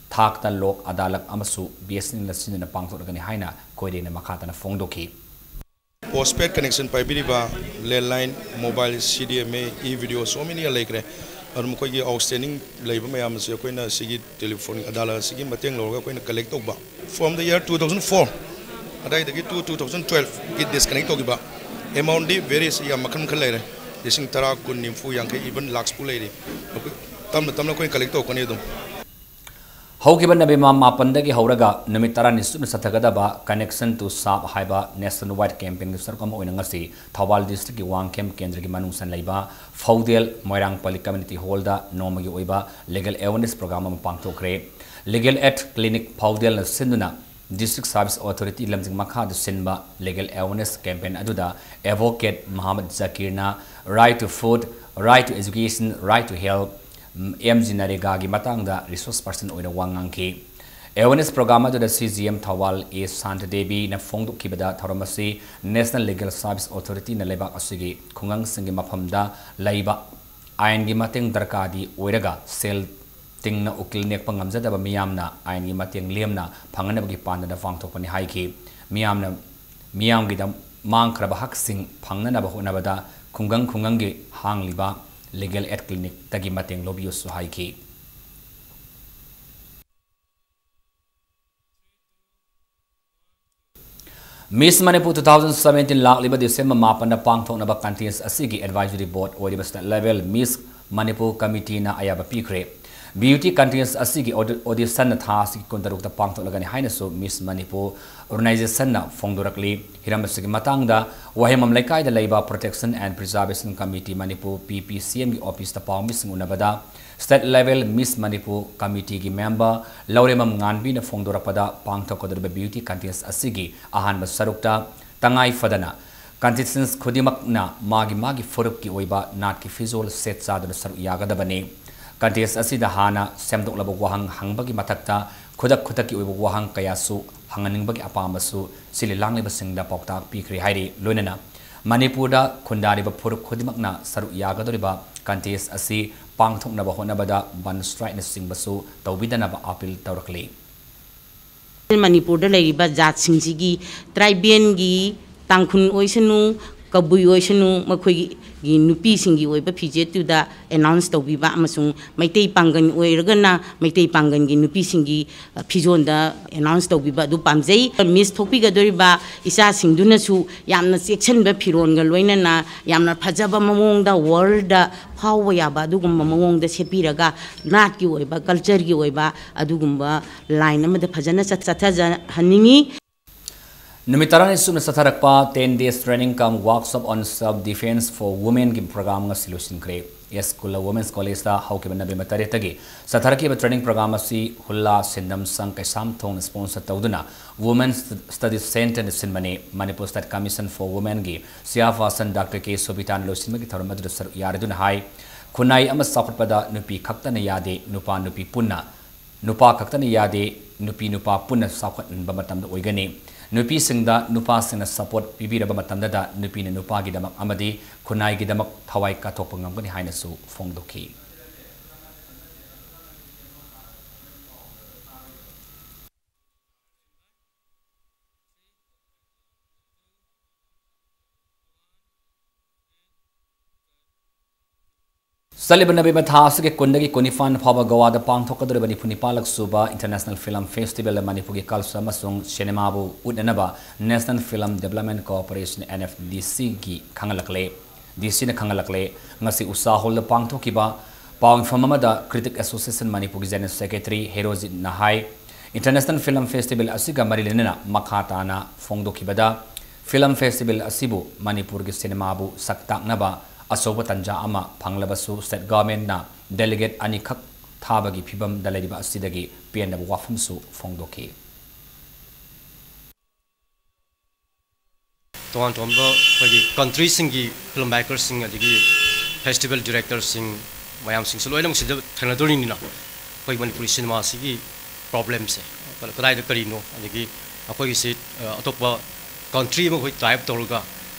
ꯊꯥꯛꯇ ꯂꯣꯛ ꯑꯗꯥꯂꯠ ꯑꯃꯁꯨ B S N Lꯅ ꯁꯤꯟꯗꯨꯅ ꯄꯥꯡꯊꯣꯛꯂꯒꯅꯤ ꯍꯥꯏꯅ ꯀꯣꯏꯔꯦꯡꯅ ꯃꯈꯥ ꯇꯥꯅ ꯐꯣꯡꯗꯣꯛꯈꯤ꯫ Postpaid connection ꯄꯥꯏꯕꯤꯔꯤꯕ landline, mobile, C D M A, e-video, so many ꯂꯩꯈ꯭ꯔꯦ꯫ ꯑꯗꯨ ꯃꯈꯣꯏꯒꯤ outstanding ꯂꯩꯕ ꯃꯌꯥꯝ ꯑꯁꯤ ꯑꯩꯈꯣꯏꯅ ꯁꯤꯒꯤ ꯇꯦꯂꯤꯐꯣꯟ ꯑꯗꯥꯂꯠ ꯑꯁꯤꯒꯤ ꯃꯇꯦꯡ ꯂꯧꯔꯒ ꯑꯩꯈꯣꯏꯅ collect ꯇꯧꯕ꯫ From the year two thousand four ꯑꯗꯥꯏꯗꯒꯤ to two thousand twelveꯀꯤ disconnect ꯇꯧꯈꯤꯕ amountꯗꯤ varies, ꯌꯥꯝ ꯃꯈꯜ ꯃꯈꯜ ꯂꯩꯔꯦ꯫ ꯂꯤꯁꯤꯡ ꯇꯔꯥ, ꯀꯨꯟ, ꯅꯤꯐꯨ, ꯌꯥꯡꯈꯩ, even lakhs ꯐꯥꯎ ꯂꯩꯔꯤ꯫ ꯑꯩꯈꯣꯏ ꯇꯞꯅ ꯇꯞꯅ ꯑꯩꯈꯣꯏꯅ collect ꯇꯧꯔꯛꯀꯅꯤ ꯑꯗꯨꯝ꯫ ꯍꯧꯈꯤꯕ ꯅꯕꯦꯝꯕꯔ ꯃꯥꯄꯟꯗꯒꯤ ꯍꯧꯔꯒ ꯅꯨꯃꯤꯠ ꯇꯔꯥꯅꯤ ꯆꯨꯞꯅ ꯆꯠꯊꯒꯗꯕ Connection to SAP ꯍꯥꯏꯕ nationwide campaignꯒꯤ ꯁꯔꯨꯛ ꯑꯃ ꯑꯣꯏꯅ ꯉꯁꯤ ꯊꯧꯕꯥꯜ districtꯀꯤ ꯋꯥꯡꯈꯦꯝ ꯀꯦꯟꯗ꯭ꯔꯒꯤ ꯃꯅꯨꯡ ꯆꯟ ꯂꯩꯕ ꯐꯧꯗꯦꯜ ꯃꯣꯏꯔꯥꯡ ꯄꯂꯤ community hallꯗ ꯅꯣꯡꯃꯒꯤ ꯑꯣꯏꯕ legal awareness program ꯑꯃ ꯄꯥꯡꯊꯣꯛꯈ꯭ꯔꯦ꯫ Legal Aid Clinic ꯐꯧꯗꯦꯜꯅ ꯁꯤꯟꯗꯨꯅ District Service Authority ꯂꯝꯖꯤꯡ ꯃꯈꯥꯗ ꯁꯤꯟꯕ legal awareness campaign ꯑꯗꯨꯗ Advocate ꯃꯍꯥꯃꯗ ꯖꯀꯤꯔꯅ right to food, right to education, right to health, M G ꯅꯔꯦꯒꯥꯒꯤ ꯃꯇꯥꯡꯗ resource person ꯑꯣꯏꯅ ꯋꯥ ꯉꯥꯡꯈꯤ꯫ Awareness program ꯑꯗꯨꯗ C G M Thoubal A Shanta ꯗꯦꯕꯤꯅ ꯐꯣꯡꯗꯣꯛꯈꯤꯕꯗ ꯊꯧꯔꯝ ꯑꯁꯤ National Legal Service Authorityꯅ ꯂꯩꯕꯥꯛ ꯑꯁꯤꯒꯤ ꯈꯨꯡꯒꯪꯁꯤꯡꯒꯤ ꯃꯐꯝꯗ ꯂꯩꯕ ꯑꯥꯏꯟꯒꯤ ꯃꯇꯦꯡ ꯗꯔꯀꯥꯔꯗꯤ ꯑꯣꯏꯔꯒ ꯁꯦꯜ ꯇꯤꯡꯅ ꯎꯀꯤꯜ ꯅꯦꯛꯄ ꯉꯝꯖꯗꯕ ꯃꯤꯌꯥꯝꯅ ꯑꯥꯏꯟꯒꯤ ꯃꯇꯦꯡ ꯂꯦꯝꯅ ꯐꯪꯅꯅꯕꯒꯤ ꯄꯥꯟꯗꯝꯗ ꯄꯥꯡꯊꯣꯛꯄꯅꯤ ꯍꯥꯏꯈꯤ꯫ ꯃꯤꯌꯥꯝꯅ, ꯃꯤꯌꯥꯝꯒꯤꯗ ꯃꯥꯡꯈ꯭ꯔꯕ ꯍꯛꯁꯤꯡ ꯐꯪꯅꯅꯕ ꯍꯣꯠꯅꯕꯗ ꯈꯨꯡꯒꯪ ꯈꯨꯡꯒꯪꯒꯤ ꯍꯥꯡꯂꯤꯕ Legal Aid Clinicꯇꯒꯤ ꯃꯇꯦꯡ ꯂꯧꯕꯤꯌꯨꯁꯨ ꯍꯥꯏꯈꯤ꯫ Miss Manipur two thousand seventeen ꯂꯥꯛꯂꯤꯕ December ꯃꯥꯄꯟꯗ ꯄꯥꯡꯊꯣꯛꯅꯕ contest ꯑꯁꯤꯒꯤ advisory board ꯑꯣꯏꯔꯤꯕ state level Miss Manipur committeeꯅ ꯑꯌꯥꯕ ꯄꯤꯈ꯭ꯔꯦ꯫ Beauty contest ꯑꯁꯤꯒꯤ audi-, auditionꯅ ꯊꯥ ꯑꯁꯤꯒꯤ ꯀꯨꯟꯇꯔꯨꯛꯇ ꯄꯥꯡꯊꯣꯛꯂꯒꯅꯤ ꯍꯥꯏꯅꯁꯨ Miss Manipur organizationꯅ ꯐꯣꯡꯗꯣꯔꯛꯂꯤ꯫ ꯍꯤꯔꯝ ꯑꯁꯤꯒꯤ ꯃꯇꯥꯡꯗ ꯋꯥꯍꯦꯡꯕꯝ ꯂꯩꯀꯥꯏꯗ ꯂꯩꯕ Protection and Preservation Committee Manipur, P P C Mꯒꯤ officeꯇ ꯄꯥꯎꯃꯤꯁꯤꯡ ꯎꯅꯕꯗ State Level Miss Manipur Committeeꯒꯤ member Laurembam ꯉꯥꯟꯕꯤꯅ ꯐꯣꯡꯗꯣꯔꯛꯄꯗ, ꯄꯥꯡꯊꯣꯛꯀꯗꯧꯔꯤꯕ beauty contest ꯑꯁꯤꯒꯤ ꯑꯍꯥꯟꯕ ꯁꯔꯨꯛꯇ ꯇꯉꯥꯏ ꯐꯗꯅ contestants ꯈꯨꯗꯤꯡꯃꯛꯅ ꯃꯥꯒꯤ ꯃꯥꯒꯤ ꯐꯨꯔꯨꯞꯀꯤ ꯑꯣꯏꯕ ꯅꯥꯠꯀꯤ ꯐꯤꯖꯣꯜ ꯁꯦꯠ ꯆꯥꯗꯨꯅ ꯁꯔꯨꯛ ꯌꯥꯒꯗꯕꯅꯤ꯫ Contest ꯑꯁꯤꯗ ꯍꯥꯟꯅ ꯁꯦꯝꯗꯣꯛꯂꯕ ꯋꯥꯍꯪ ꯍꯪꯕꯒꯤ ꯃꯊꯛꯇ ꯈꯨꯗꯛ ꯈꯨꯗꯛꯀꯤ ꯑꯣꯏꯕ ꯋꯥꯍꯪ ꯀꯌꯥꯁꯨ ꯍꯪꯍꯟꯅꯤꯡꯕꯒꯤ ꯑꯄꯥꯝꯕꯁꯨ ꯁꯤꯜꯂꯤ ꯂꯥꯡꯂꯤꯕꯁꯤꯡꯗ ꯄꯥꯎꯇꯥꯛ ꯄꯤꯈ꯭ꯔꯦ ꯍꯥꯏꯔꯤ꯫ ꯂꯣꯏꯅꯅ ꯃꯅꯤꯄꯨꯔꯗ ꯈꯨꯟꯗꯥꯔꯤꯕ ꯐꯨꯔꯨꯞ ꯈꯨꯗꯤꯡꯃꯛꯅ ꯁꯔꯨꯛ ꯌꯥꯒꯗꯧꯔꯤꯕ contest ꯑꯁꯤ ꯄꯥꯡꯊꯣꯛꯅꯕ ꯍꯣꯠꯅꯕꯗ bus strikenꯆꯤꯡꯕꯁꯨ ꯇꯧꯕꯤꯗꯅꯕ appeal ꯇꯧꯔꯛꯂꯤ꯫ ꯃꯅꯤꯄꯨꯔꯗ ꯂꯩꯔꯤꯕ ꯖꯥꯠꯁꯤꯡꯁꯤꯒꯤ, tribalꯒꯤ, ꯇꯥꯡꯈꯨꯜ ꯑꯣꯏꯁꯅꯨ, ꯀꯕꯨꯏ ꯑꯣꯏꯁꯅꯨ, ꯃꯈꯣꯏꯒꯤ ꯅꯨꯄꯤꯁꯤꯡꯒꯤ ꯑꯣꯏꯕ ꯐꯤꯖꯦꯠꯇꯨꯗ announce ꯇꯧꯕꯤꯕ ꯑꯃꯁꯨꯡ ꯃꯩꯇꯩ ꯄꯥꯡꯒꯜ ꯑꯣꯏꯔꯒꯅ ꯃꯩꯇꯩ ꯄꯥꯡꯒꯜꯒꯤ ꯅꯨꯄꯤꯁꯤꯡꯒꯤ, ꯑ, ꯐꯤꯖꯣꯜꯗ announce ꯇꯧꯕꯤꯕ ꯑꯗꯨ ꯄꯥꯝꯖꯩ꯫ Miss ꯊꯣꯛꯄꯤꯒꯗꯧꯔꯤꯕ ꯏꯆꯥꯁꯤꯡꯗꯨꯅꯁꯨ ꯌꯥꯝꯅ ꯆꯦꯛꯁꯤꯟꯕ ꯐꯤꯔꯣꯜꯒ ꯂꯣꯏꯅꯅ ꯌꯥꯝꯅ ꯐꯖꯕ ꯃꯑꯣꯡꯗ worldꯗ ꯐꯥꯎꯕ ꯌꯥꯕ ꯑꯗꯨꯒꯨꯝꯕ ꯃꯑꯣꯡꯗ ꯁꯦꯠꯄꯤꯔꯒ ꯅꯥꯠꯀꯤ ꯑꯣꯏꯕ, cultureꯒꯤ ꯑꯣꯏꯕ ꯑꯗꯨꯒꯨꯝꯕ line ꯑꯃꯗ ꯐꯖꯅ ꯆꯠ-, ꯆꯠꯊꯖꯍꯟꯅꯤꯡꯉꯤ꯫ ꯅꯨꯃꯤꯠ ꯇꯔꯥꯅꯤ ꯁꯨꯞꯅ ꯆꯠꯊꯔꯛꯄ ten days training cum workshop on self defense for womenꯒꯤ program ꯉꯁꯤ ꯂꯣꯏꯁꯤꯟꯈ꯭ꯔꯦ꯫ ꯑꯦꯁ ꯈꯨꯜꯂ Women's Collegeꯇ ꯍꯧꯈꯤꯕ November ꯇꯔꯦꯠꯇꯒꯤ ꯆꯠꯊꯔꯛꯈꯤꯕ training program ꯑꯁꯤ ꯍꯨꯜꯂꯥ ꯁꯦꯟꯗꯝ ꯁꯪ ꯀꯩꯁꯥꯝꯊꯣꯡꯅ sponsor ꯇꯧꯗꯨꯅ Women's Studies Centreꯅ ꯁꯤꯟꯕꯅꯤ꯫ Manipur State Commission for Womenꯒꯤ chairperson Doctor K ꯁꯣꯕꯤꯇꯥꯅ ꯂꯣꯏꯁꯤꯟꯕꯒꯤ ꯊꯧꯔꯝ ꯑꯗꯨꯗ ꯁꯔꯨꯛ ꯌꯥꯔꯗꯨꯅ ꯍꯥꯏ, ꯈꯨꯟꯅꯥꯏ ꯑꯃ ꯆꯥꯎꯈꯠꯄꯗ ꯅꯨꯄꯤ ꯈꯛꯇꯅ ꯌꯥꯗꯦ, ꯅꯨꯄꯥ ꯅꯨꯄꯤ ꯄꯨꯟꯅ, ꯅꯨꯄꯥ ꯈꯛꯇꯅ ꯌꯥꯗꯦ, ꯅꯨꯄꯤ ꯅꯨꯄꯥ ꯄꯨꯟꯅ ꯆꯥꯎꯈꯠꯍꯟꯕ ꯃꯇꯝꯗ ꯑꯣꯏꯒꯅꯤ꯫ ꯅꯨꯄꯤꯁꯤꯡꯗ ꯅꯨꯄꯥꯁꯤꯡꯅ support ꯄꯤꯕꯤꯔꯕ ꯃꯇꯝꯗꯗ ꯅꯨꯄꯤꯅ ꯅꯨꯄꯥꯒꯤꯗꯃꯛ ꯑꯃꯗꯤ ꯈꯨꯟꯅꯥꯏꯒꯤꯗꯃꯛ ꯊꯋꯥꯏ ꯀꯠꯊꯣꯛꯄ ꯉꯝꯒꯅꯤ ꯍꯥꯏꯅꯁꯨ ꯐꯣꯡꯗꯣꯛꯈꯤ꯫ ꯆꯠꯂꯤꯕ November ꯊꯥ ꯑꯁꯤꯒꯤ ꯀꯨꯟꯗꯒꯤ ꯀꯨꯟꯅꯤꯄꯥꯟ ꯐꯥꯎꯕ ꯒꯣꯋꯥꯗ ꯄꯥꯡꯊꯣꯛꯀꯗꯧꯔꯤꯕ ꯅꯤꯐꯨ ꯅꯤꯄꯥꯜꯂꯛ ꯁꯨꯕ International Film Festivalꯗ ꯃꯅꯤꯄꯨꯔꯒꯤ culture ꯑꯃꯁꯨꯡ cinemaꯕꯨ ꯎꯠꯅꯅꯕ National Film Development Corporation, NFDCꯒꯤ ꯈꯪꯍꯜꯂꯛꯂꯦ꯫ DCꯅ ꯈꯪꯍꯜꯂꯛꯂꯦ꯫ ꯉꯁꯤ ꯎꯁꯥ Hallꯗ ꯄꯥꯡꯊꯣꯛꯈꯤꯕ ꯄꯥꯎ ꯃꯤꯐꯝ ꯑꯃꯗ Critic Association ꯃꯅꯤꯄꯨꯔꯒꯤ General Secretary ꯍꯦꯔꯣꯖꯤꯠꯅ ꯍꯥꯏ, International Film Festival ꯑꯁꯤꯒ ꯃꯔꯤ ꯂꯩꯅꯅ ꯃꯈꯥ ꯇꯥꯅ ꯐꯣꯡꯗꯣꯛꯈꯤꯕꯗ, film festival ꯑꯁꯤꯕꯨ ꯃꯅꯤꯄꯨꯔꯒꯤ ꯁꯤꯅꯦꯃꯥꯕꯨ ꯁꯛ ꯇꯥꯛꯅꯕ ꯑꯆꯧꯕ ꯇꯥꯟꯖꯥ ꯑꯃ ꯐꯪꯂꯕꯁꯨ, state governmentꯅ delegate ꯑꯅꯤꯈꯛ ꯊꯥꯕꯒꯤ ꯐꯤꯚꯝꯗ ꯂꯩꯔꯤꯕ ꯑꯁꯤꯗꯒꯤ ꯄꯦꯟꯗꯕ ꯋꯥꯐꯝꯁꯨ ꯐꯣꯡꯗꯣꯛꯈꯤ꯫ ꯇꯣꯉꯥꯟ ꯇꯣꯉꯥꯟꯕ ꯑꯩꯈꯣꯏꯒꯤ countryꯁꯤꯡꯒꯤ film makerꯁꯤꯡ, ꯑꯗꯒꯤ festival directorꯁꯤꯡ, ꯃꯌꯥꯝꯁꯤꯡꯁꯨ ꯂꯣꯏꯅꯃꯛ ꯁꯤꯗ ꯊꯦꯡꯅꯗꯣꯔꯤꯅꯤꯅ, ꯑꯩꯈꯣꯏ ꯃꯅꯤꯄꯨꯔꯤ ꯁꯤꯅꯦꯃꯥꯁꯤꯒꯤ problemꯁꯦ ꯀꯗꯥꯏꯗ ꯀꯔꯤꯅꯣ, ꯑꯗꯒꯤ ꯑꯩꯈꯣꯏꯒꯤꯁꯤ, ꯑ, ꯑꯇꯣꯞꯄ country ꯑꯃ ꯑꯩꯈꯣꯏ tie up ꯇꯧꯔꯒ,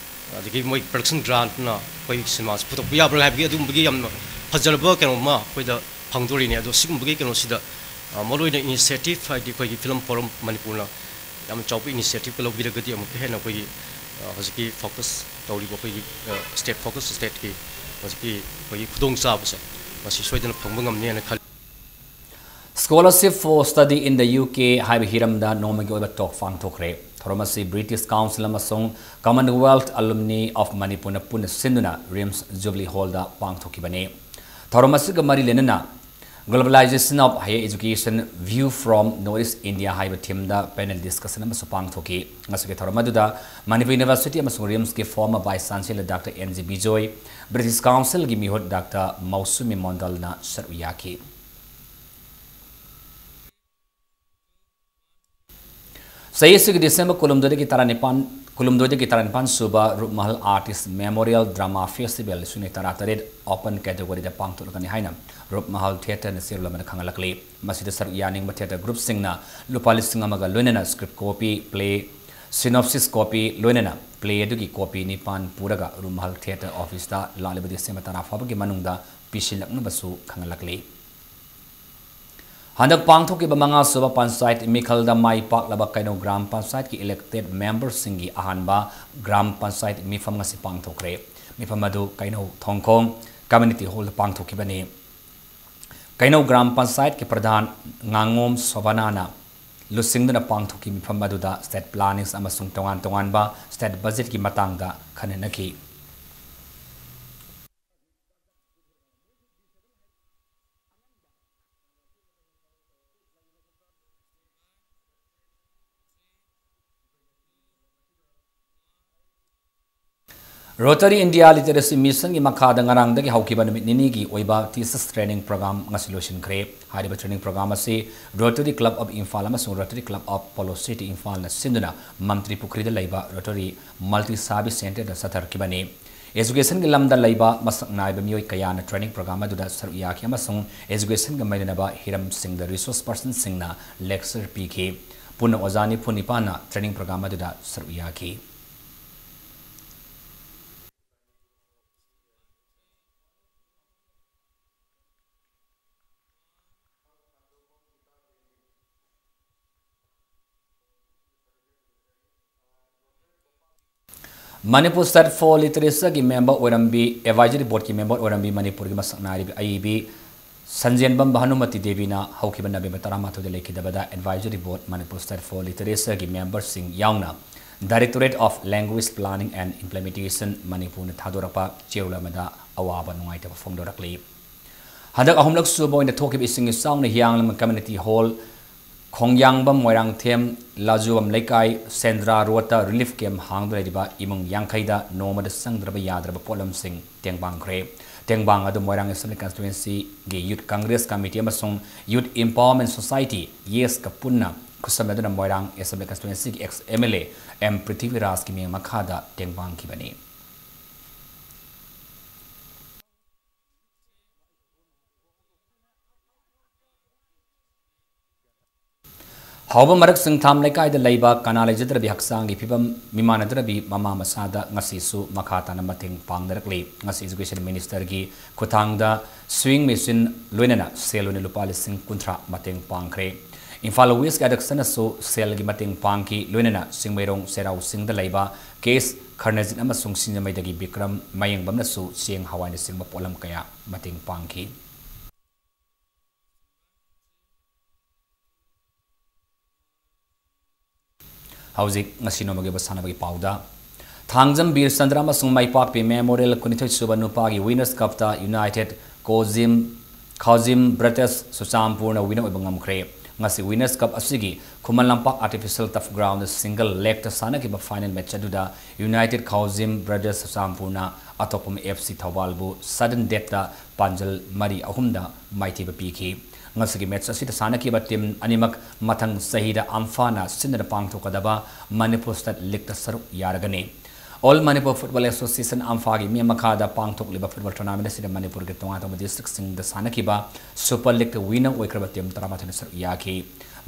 ꯑꯗꯒꯤ ꯃꯣꯏ production grantꯅ ꯑꯩꯈꯣꯏ ꯁꯤꯅꯦꯃꯥꯁꯤ ꯄꯨꯊꯣꯛꯄ ꯌꯥꯕ꯭ꯔꯥ ꯍꯥꯏꯕꯒꯤ ꯑꯗꯨꯒꯨꯝꯕꯒꯤ ꯌꯥꯝꯅ ꯐꯖꯔꯕ ꯀꯩꯅꯣꯝꯃ ꯑꯩꯈꯣꯏꯗ ꯐꯪꯗꯣꯔꯤꯅꯦ꯫ ꯑꯗꯣ ꯁꯤꯒꯨꯝꯕꯒꯤ ꯀꯩꯅꯣꯁꯤꯗ, ꯑ, ꯃꯔꯨꯑꯣꯏꯅ initiative ꯍꯥꯏꯗꯤ ꯑꯩꯈꯣꯏꯒꯤ Film Forum ꯃꯅꯤꯄꯨꯔꯅ ꯌꯥꯝꯅ ꯆꯥꯎꯕ initiativeꯀ ꯂꯧꯕꯤꯔꯒꯗꯤ ꯑꯃꯨꯛꯀ ꯍꯦꯟꯅ ꯑꯩꯈꯣꯏꯒꯤ, ꯑ, ꯍꯧꯖꯤꯛꯀꯤ focus ꯇꯧꯔꯤꯕ ꯑꯩꯈꯣꯏꯒꯤ, ꯑ, state focus stateꯀꯤ ꯍꯧꯖꯤꯛꯀꯤ ꯑꯩꯈꯣꯏꯒꯤ ꯈꯨꯗꯣꯡꯆꯥꯕꯁꯦ, ꯃꯁꯤ ꯁꯣꯏꯗꯅ ꯐꯪꯕ ꯉꯝꯅꯤ ꯍꯥꯏꯅ ꯈꯜꯂꯤ꯫ Scholarship for Study in the U K ꯍꯥꯏꯕ ꯍꯤꯔꯝꯗ ꯅꯣꯡꯃꯒꯤ ꯑꯣꯏꯕ talk ꯄꯥꯡꯊꯣꯛꯈ꯭ꯔꯦ꯫ ꯊꯧꯔꯝ ꯑꯁꯤ British Council ꯑꯃꯁꯨꯡ Commonwealth Alumni of Manipurꯅ ꯄꯨꯟꯅ ꯁꯤꯟꯗꯨꯅ RIMS Jubilee Hallꯗ ꯄꯥꯡꯊꯣꯛꯈꯤꯕꯅꯤ꯫ ꯊꯧꯔꯝ ꯑꯁꯤꯒ ꯃꯔꯤ ꯂꯩꯅꯅ Globalization of Higher Education, View from North East India ꯍꯥꯏꯕ themeꯗ panel discussion ꯑꯃꯁꯨ ꯄꯥꯡꯊꯣꯛꯈꯤ꯫ ꯉꯁꯤꯒꯤ ꯊꯧꯔꯝ ꯑꯗꯨꯗ Manipur University ꯑꯃꯁꯨꯡ RIMSꯀꯤ former Vice Chancellor Doctor N G Bijoy, British Councilꯒꯤ ꯃꯤꯍꯨꯠ Doctor ꯃꯧꯁꯨꯃꯤ ꯃꯣꯟꯗꯜꯅ ꯁꯔꯨꯛ ꯌꯥꯈꯤ꯫ ꯆꯍꯤ ꯑꯁꯤꯒꯤ December ꯀꯨꯟꯍꯨꯝꯗꯣꯏꯗꯒꯤ ꯇꯔꯥꯅꯤꯄꯥꯟ, ꯀꯨꯟꯍꯨꯝꯗꯣꯏꯗꯒꯤ ꯇꯔꯥꯅꯤꯄꯥꯟ ꯁꯨꯕ ꯔꯨꯞꯃꯍꯜ Artist Memorial Drama Festival ꯂꯤꯁꯤꯡ ꯑꯅꯤ ꯇꯔꯥꯇꯔꯦꯠ open categoryꯗ ꯄꯥꯡꯊꯣꯛꯂꯒꯅꯤ ꯍꯥꯏꯅ ꯔꯨꯞꯃꯍꯜ Theatreꯅ ꯆꯦꯔꯣꯜ ꯑꯃꯗ ꯈꯪꯍꯜꯂꯛꯂꯤ꯫ ꯃꯁꯤꯗ ꯁꯔꯨꯛ ꯌꯥꯅꯤꯡꯕ theatre groupꯁꯤꯡꯅ ꯂꯨꯄꯥ ꯂꯤꯁꯤꯡ ꯑꯃꯒ ꯂꯣꯏꯅꯅ script copy, play synopsis copy ꯂꯣꯏꯅꯅ play ꯑꯗꯨꯒꯤ copy ꯅꯤꯄꯥꯟ ꯄꯨꯔꯒ ꯔꯨꯞꯃꯍꯜ Theatre officeꯇ ꯂꯥꯛꯂꯤꯕ December ꯇꯔꯥ ꯐꯥꯎꯕꯒꯤ ꯃꯅꯨꯡꯗ ꯄꯤꯁꯤꯜꯂꯛꯅꯕꯁꯨ ꯈꯪꯍꯜꯂꯛꯂꯤ꯫ ꯍꯟꯗꯛ ꯄꯥꯡꯊꯣꯛꯈꯤꯕ ꯃꯉꯥꯁꯨꯕ ꯄꯟꯆꯥꯌꯠ ꯃꯤꯈꯜꯗ ꯃꯥꯏ ꯄꯥꯛꯂꯕ ꯀꯩꯅꯧ ꯒ꯭ꯔꯥꯝ ꯄꯟꯆꯥꯌꯠꯀꯤ elected memberꯁꯤꯡꯒꯤ ꯑꯍꯥꯟꯕ ꯒ꯭ꯔꯥꯝ ꯄꯟꯆꯥꯌꯠ ꯃꯤꯐꯝ ꯉꯁꯤ ꯄꯥꯡꯊꯣꯛꯈ꯭ꯔꯦ꯫ ꯃꯤꯐꯝ ꯑꯗꯨ ꯀꯩꯅꯧ ꯊꯣꯡꯈꯣꯡ community hallꯗ ꯄꯥꯡꯊꯣꯛꯈꯤꯕꯅꯤ꯫ ꯀꯩꯅꯧ ꯒ꯭ꯔꯥꯝ ꯄꯟꯆꯥꯌꯠꯀꯤ ꯄ꯭ꯔꯙꯥꯟ ꯉꯥꯉꯣꯝ ꯁꯣꯕꯥꯅꯥꯅ ꯂꯨꯆꯤꯡꯗꯨꯅ ꯄꯥꯡꯊꯣꯛꯈꯤ꯫ ꯃꯤꯐꯝ ꯑꯗꯨꯗ state plannings ꯑꯃꯁꯨꯡ ꯇꯣꯉꯥꯟ ꯇꯣꯉꯥꯟꯕ state budgetꯀꯤ ꯃꯇꯥꯡꯗ ꯈꯟꯅꯅꯈꯤ꯫ Rotary India Literacy Missionꯒꯤ ꯃꯈꯥꯗ ꯉꯔꯥꯡꯗꯒꯤ ꯍꯧꯈꯤꯕ ꯅꯨꯃꯤꯠ ꯅꯤꯅꯤꯒꯤ ꯑꯣꯏꯕ thesis training program ꯉꯁꯤ ꯂꯣꯏꯁꯤꯟꯈ꯭ꯔꯦ꯫ ꯍꯥꯏꯔꯤꯕ training program ꯑꯁꯤ Rotary Club of Imphal ꯑꯃꯁꯨꯡ Rotary Club of Polo City Imphalꯅ ꯁꯤꯟꯗꯨꯅ ꯃꯟꯇ꯭ꯔꯤ ꯄꯨꯈ꯭ꯔꯤꯗ ꯂꯩꯕ Rotary Multi Service Centreꯗ ꯆꯠꯊꯔꯛꯈꯤꯕꯅꯤ꯫ Educationꯒꯤ ꯂꯝꯗ ꯂꯩꯕ ꯃꯁꯛ ꯅꯥꯏꯕ ꯃꯤꯑꯣꯏ ꯀꯌꯥꯅ training program ꯑꯗꯨꯗ ꯁꯔꯨꯛ ꯌꯥꯈꯤ ꯑꯃꯁꯨꯡ educationꯒ ꯃꯔꯤ ꯂꯩꯅꯕ ꯍꯤꯔꯝꯁꯤꯡꯗ resource personꯁꯤꯡꯅ lecture ꯄꯤꯈꯤ꯫ ꯄꯨꯟꯅ ꯑꯣꯖꯥ ꯅꯤꯐꯨ ꯅꯤꯄꯥꯟꯅ training program ꯑꯗꯨꯗ ꯁꯔꯨꯛ ꯌꯥꯈꯤ꯫ Manipur State for Literature ꯒꯤ member ꯑꯣꯏꯔꯝꯕꯤ, Advisory Board ꯀꯤ member ꯑꯣꯏꯔꯝꯕꯤ ꯃꯅꯤꯄꯨꯔꯒꯤ ꯃꯁꯛ ꯅꯥꯏꯔꯤꯕꯤ ꯑꯏꯕꯤ ꯁꯟꯖꯦꯟꯕꯝ ꯚꯥꯅꯨꯃꯇꯤ ꯗꯦꯕꯤꯅ ꯍꯧꯈꯤꯕ November ꯇꯔꯥꯃꯥꯊꯣꯏꯗ ꯂꯩꯈꯤꯗꯕꯗ Advisory Board Manipur State for Literature ꯒꯤ member ꯁꯤꯡ ꯌꯥꯎꯅ Directorate of Language Planning and Implementation ꯃꯅꯤꯄꯨꯔꯅ ꯊꯥꯗꯣꯔꯛꯄ ꯆꯦꯔꯣꯜ ꯑꯃꯗ ꯑꯋꯥꯕ ꯅꯨꯡꯉꯥꯏꯇꯕ ꯐꯣꯡꯗꯣꯔꯛꯂꯤ꯫ ꯍꯟꯗꯛ ꯑꯍꯨꯝꯂꯛ ꯁꯨꯕ ꯑꯣꯏꯅ ꯊꯣꯛꯈꯤꯕ ꯏꯁꯤꯡ ꯏꯆꯥꯎꯅ ꯍꯤꯌꯥꯡꯂꯝ Community Hall, ꯈꯣꯡꯌꯥꯡꯕꯝ ꯃꯣꯏꯔꯥꯡꯊꯦꯝ ꯂꯥꯖꯨꯕꯝ ꯂꯩꯀꯥꯏ ꯁꯦꯟꯗ꯭ꯔꯥ ꯔꯣꯗꯇ relief camp ꯍꯥꯡꯗꯨꯅ ꯂꯩꯔꯤꯕ ꯏꯃꯨꯡ ꯌꯥꯡꯈꯩꯗ ꯅꯣꯡꯃꯗ ꯆꯪꯗ꯭ꯔꯕ ꯌꯥꯗ꯭ꯔꯕ ꯄꯣꯠꯂꯝꯁꯤꯡ ꯇꯦꯡꯕꯥꯡꯈ꯭ꯔꯦ꯫ ꯇꯦꯡꯕꯥꯡ ꯑꯗꯨ ꯃꯣꯏꯔꯥꯡ Assembly Constituencyꯒꯤ Youth Congress Committee ꯑꯃꯁꯨꯡ Youth Empowerment Society, ꯌꯦꯁꯀ ꯄꯨꯟꯅ ꯈꯨꯠꯁꯝꯅꯗꯨꯅ ꯃꯣꯏꯔꯥꯡ Assembly Constituencyꯒꯤ ex MLA ꯑꯦꯝ ꯄ꯭ꯔꯤꯊꯤꯕꯤꯔꯥꯖꯀꯤ ꯃꯤꯠꯌꯦꯡ ꯃꯈꯥꯗ ꯇꯦꯡꯕꯥꯡꯈꯤꯕꯅꯤ꯫ ꯍꯥꯎꯕ ꯃꯔꯛ ꯁꯤꯡꯊꯥꯝ ꯂꯩꯀꯥꯏꯗ ꯂꯩꯕ ꯀꯅꯥ ꯂꯩꯖꯗ꯭ꯔꯕꯤ ꯍꯛꯆꯥꯡꯒꯤ ꯐꯤꯕꯝ ꯃꯤꯃꯥꯟꯅꯗ꯭ꯔꯕꯤ ꯃꯃꯥ ꯃꯆꯥꯗ ꯉꯁꯤꯁꯨ ꯃꯈꯥ ꯇꯥꯅ ꯃꯇꯦꯡ ꯄꯥꯡꯅꯔꯛꯂꯤ꯫ ꯉꯁꯤ Education Ministerꯒꯤ ꯈꯨꯠꯊꯥꯡꯗ sewing machine ꯂꯣꯏꯅꯅ ꯁꯦꯜ ꯑꯣꯏꯅ ꯂꯨꯄꯥ ꯂꯤꯁꯤꯡ ꯀꯨꯟꯊ꯭ꯔꯥ ꯃꯇꯦꯡ ꯄꯥꯡꯈ꯭ꯔꯦ꯫ ꯏꯝꯐꯥꯜ Westꯀꯤ ꯑꯗꯛꯁꯅꯁꯨ ꯁꯦꯜꯒꯤ ꯃꯇꯦꯡ ꯄꯥꯡꯈꯤ, ꯂꯣꯏꯅꯅ ꯆꯤꯡꯃꯩꯔꯣꯡ ꯆꯩꯔꯥꯎ ꯆꯤꯡꯗ ꯂꯩꯕ ꯀꯦꯁ ꯈꯔꯅꯖꯤꯠ ꯑꯃꯁꯨꯡ ꯁꯤꯡꯖꯃꯩꯗꯒꯤ ꯕꯤꯀ꯭ꯔꯝ ꯃꯌꯦꯡꯕꯝꯅꯁꯨ ꯆꯦꯡ ꯍꯋꯥꯏꯅꯆꯤꯡꯕ ꯄꯣꯠꯂꯝ ꯀꯌꯥ ꯃꯇꯦꯡ ꯄꯥꯡꯈꯤ꯫ ꯍꯧꯖꯤꯛ ꯉꯁꯤ ꯅꯣꯡꯃꯒꯤ ꯑꯣꯏꯕ ꯁꯥꯟꯅꯕꯒꯤ ꯄꯥꯎꯗ, ꯊꯥꯡꯖꯝ ꯕꯤꯔ ꯆꯟꯗ꯭ꯔ ꯑꯃꯁꯨꯡ ꯃꯥꯏꯄꯥꯛꯄꯤ Memorial ꯀꯨꯟꯅꯤꯊꯣꯏ ꯁꯨꯕ ꯅꯨꯄꯥꯒꯤ Winners Cupꯇ United Khojim, Khojim Brothers ꯆꯨꯔꯆꯥꯟꯄꯨꯔꯅ winner ꯑꯣꯏꯕ ꯉꯝꯈ꯭ꯔꯦ꯫ ꯉꯁꯤ Winners Cup ꯑꯁꯤꯒꯤ Khuman Lampak Artificial Turf Ground single legꯇ ꯁꯥꯟꯅꯈꯤꯕ final match ꯑꯗꯨꯗ United Khaojim Brothers ꯆꯨꯔꯆꯥꯟꯄꯨꯔꯅ ꯑꯇꯣꯞꯄꯝ F C ꯊꯧꯕꯥꯜꯕꯨ sudden deathꯇ ꯄꯥꯟꯖꯜ ꯃꯔꯤ ꯑꯍꯨꯝꯗ ꯃꯥꯏꯊꯤꯕ ꯄꯤꯈꯤ꯫ ꯉꯁꯤꯒꯤ match ꯑꯁꯤꯗ ꯁꯥꯟꯅꯈꯤꯕ team ꯑꯅꯤꯃꯛ ꯃꯊꯪ ꯆꯍꯤꯗ ꯑꯝꯐꯥꯅ ꯁꯤꯟꯗꯨꯅ ꯄꯥꯡꯊꯣꯛꯀꯗꯕ Manipur State Leagueꯇ ꯁꯔꯨꯛ ꯌꯥꯔꯒꯅꯤ꯫ All Manipur Football Association, ꯑꯝꯐꯥꯒꯤ ꯃꯤ ꯃꯈꯥꯗ ꯄꯥꯡꯊꯣꯛꯂꯤꯕ football tournament ꯑꯁꯤꯗ ꯃꯅꯤꯄꯨꯔꯒꯤ ꯇꯣꯉꯥꯟ ꯇꯣꯉꯥꯟꯕ districtꯁꯤꯡꯗ ꯁꯥꯟꯅꯈꯤꯕ Super Leagueꯇ winner ꯑꯣꯏꯈ꯭ꯔꯕ team ꯇꯔꯥꯃꯥꯊꯣꯏꯅ ꯁꯔꯨꯛ ꯌꯥꯈꯤ꯫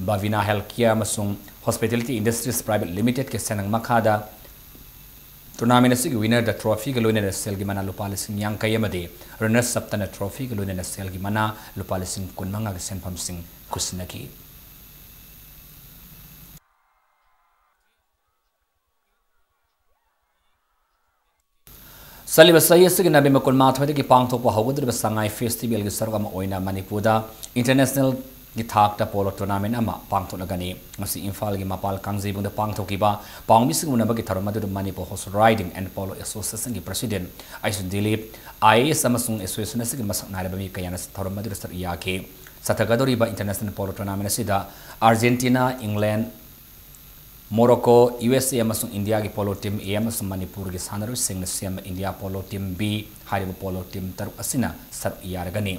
Bhavina Healthcare ꯑꯃꯁꯨꯡ Hospitality Industries Private Limitedꯀꯤ ꯁꯦꯟꯅꯪ ꯃꯈꯥꯗ tournament ꯑꯁꯤꯒꯤ winnerꯗ trophyꯒ ꯂꯣꯏꯅꯅ ꯁꯦꯜꯒꯤ ꯃꯅꯥ ꯂꯨꯄꯥ ꯂꯤꯁꯤꯡ ꯌꯥꯡꯈꯩ ꯑꯃꯗꯤ runners upꯇꯅ trophyꯒ ꯂꯣꯏꯅꯅ ꯁꯦꯜꯒꯤ ꯃꯅꯥ ꯂꯨꯄꯥ ꯂꯤꯁꯤꯡ ꯀꯨꯟꯃꯉꯥꯒꯤ ꯁꯦꯟꯐꯝꯁꯤꯡ ꯈꯨꯠꯁꯤꯟꯅꯈꯤ꯫ ꯆꯠꯂꯤꯕ ꯆꯍꯤ ꯑꯁꯤꯒꯤ November ꯀꯨꯟꯃꯥꯊꯣꯏꯗꯒꯤ ꯄꯥꯡꯊꯣꯛꯄ ꯍꯧꯒꯗꯧꯔꯤꯕ ꯁꯉꯥꯏ Festivalꯒꯤ ꯁꯔꯨꯛ ꯑꯃ ꯑꯣꯏꯅ ꯃꯅꯤꯄꯨꯔꯗ internationalꯒꯤ ꯊꯥꯛꯇ polo tournament ꯑꯃ ꯄꯥꯡꯊꯣꯛꯂꯒꯅꯤ꯫ ꯉꯁꯤ ꯏꯝꯐꯥꯜꯒꯤ ꯃꯄꯥꯜ ꯀꯥꯡꯖꯩꯕꯨꯡꯗ ꯄꯥꯡꯊꯣꯛꯈꯤꯕ ꯄꯥꯎꯃꯤꯁꯤꯡ ꯎꯅꯕꯒꯤ ꯊꯧꯔꯝ ꯑꯗꯨꯗ Manipur Horse Riding and Polo Associationꯒꯤ president ꯑꯩꯁꯨ ꯗꯤꯂꯤꯞ, IAS ꯑꯃꯁꯨꯡ association ꯑꯁꯤꯒꯤ ꯃꯁꯛ ꯅꯥꯏꯔꯕ ꯃꯤ ꯀꯌꯥꯅ ꯊꯧꯔꯝ ꯑꯗꯨꯗ ꯁꯔꯨꯛ ꯌꯥꯈꯤ꯫ ꯆꯠꯊꯒꯗꯧꯔꯤꯕ international polo tournament ꯑꯁꯤꯗ Argentina, England, Morocco, USA ꯑꯃꯁꯨꯡ ꯏꯟꯗꯤꯌꯥꯒꯤ polo team A ꯑꯃꯁꯨꯡ ꯃꯅꯤꯄꯨꯔꯒꯤ ꯁꯥꯟꯅꯔꯣꯏꯁꯤꯡꯅ ꯁꯦꯝꯕ ꯏꯟꯗꯤꯌꯥ polo team B ꯍꯥꯏꯔꯤꯕ polo team ꯇꯔꯨꯛ ꯑꯁꯤꯅ ꯁꯔꯨꯛ ꯌꯥꯔꯒꯅꯤ꯫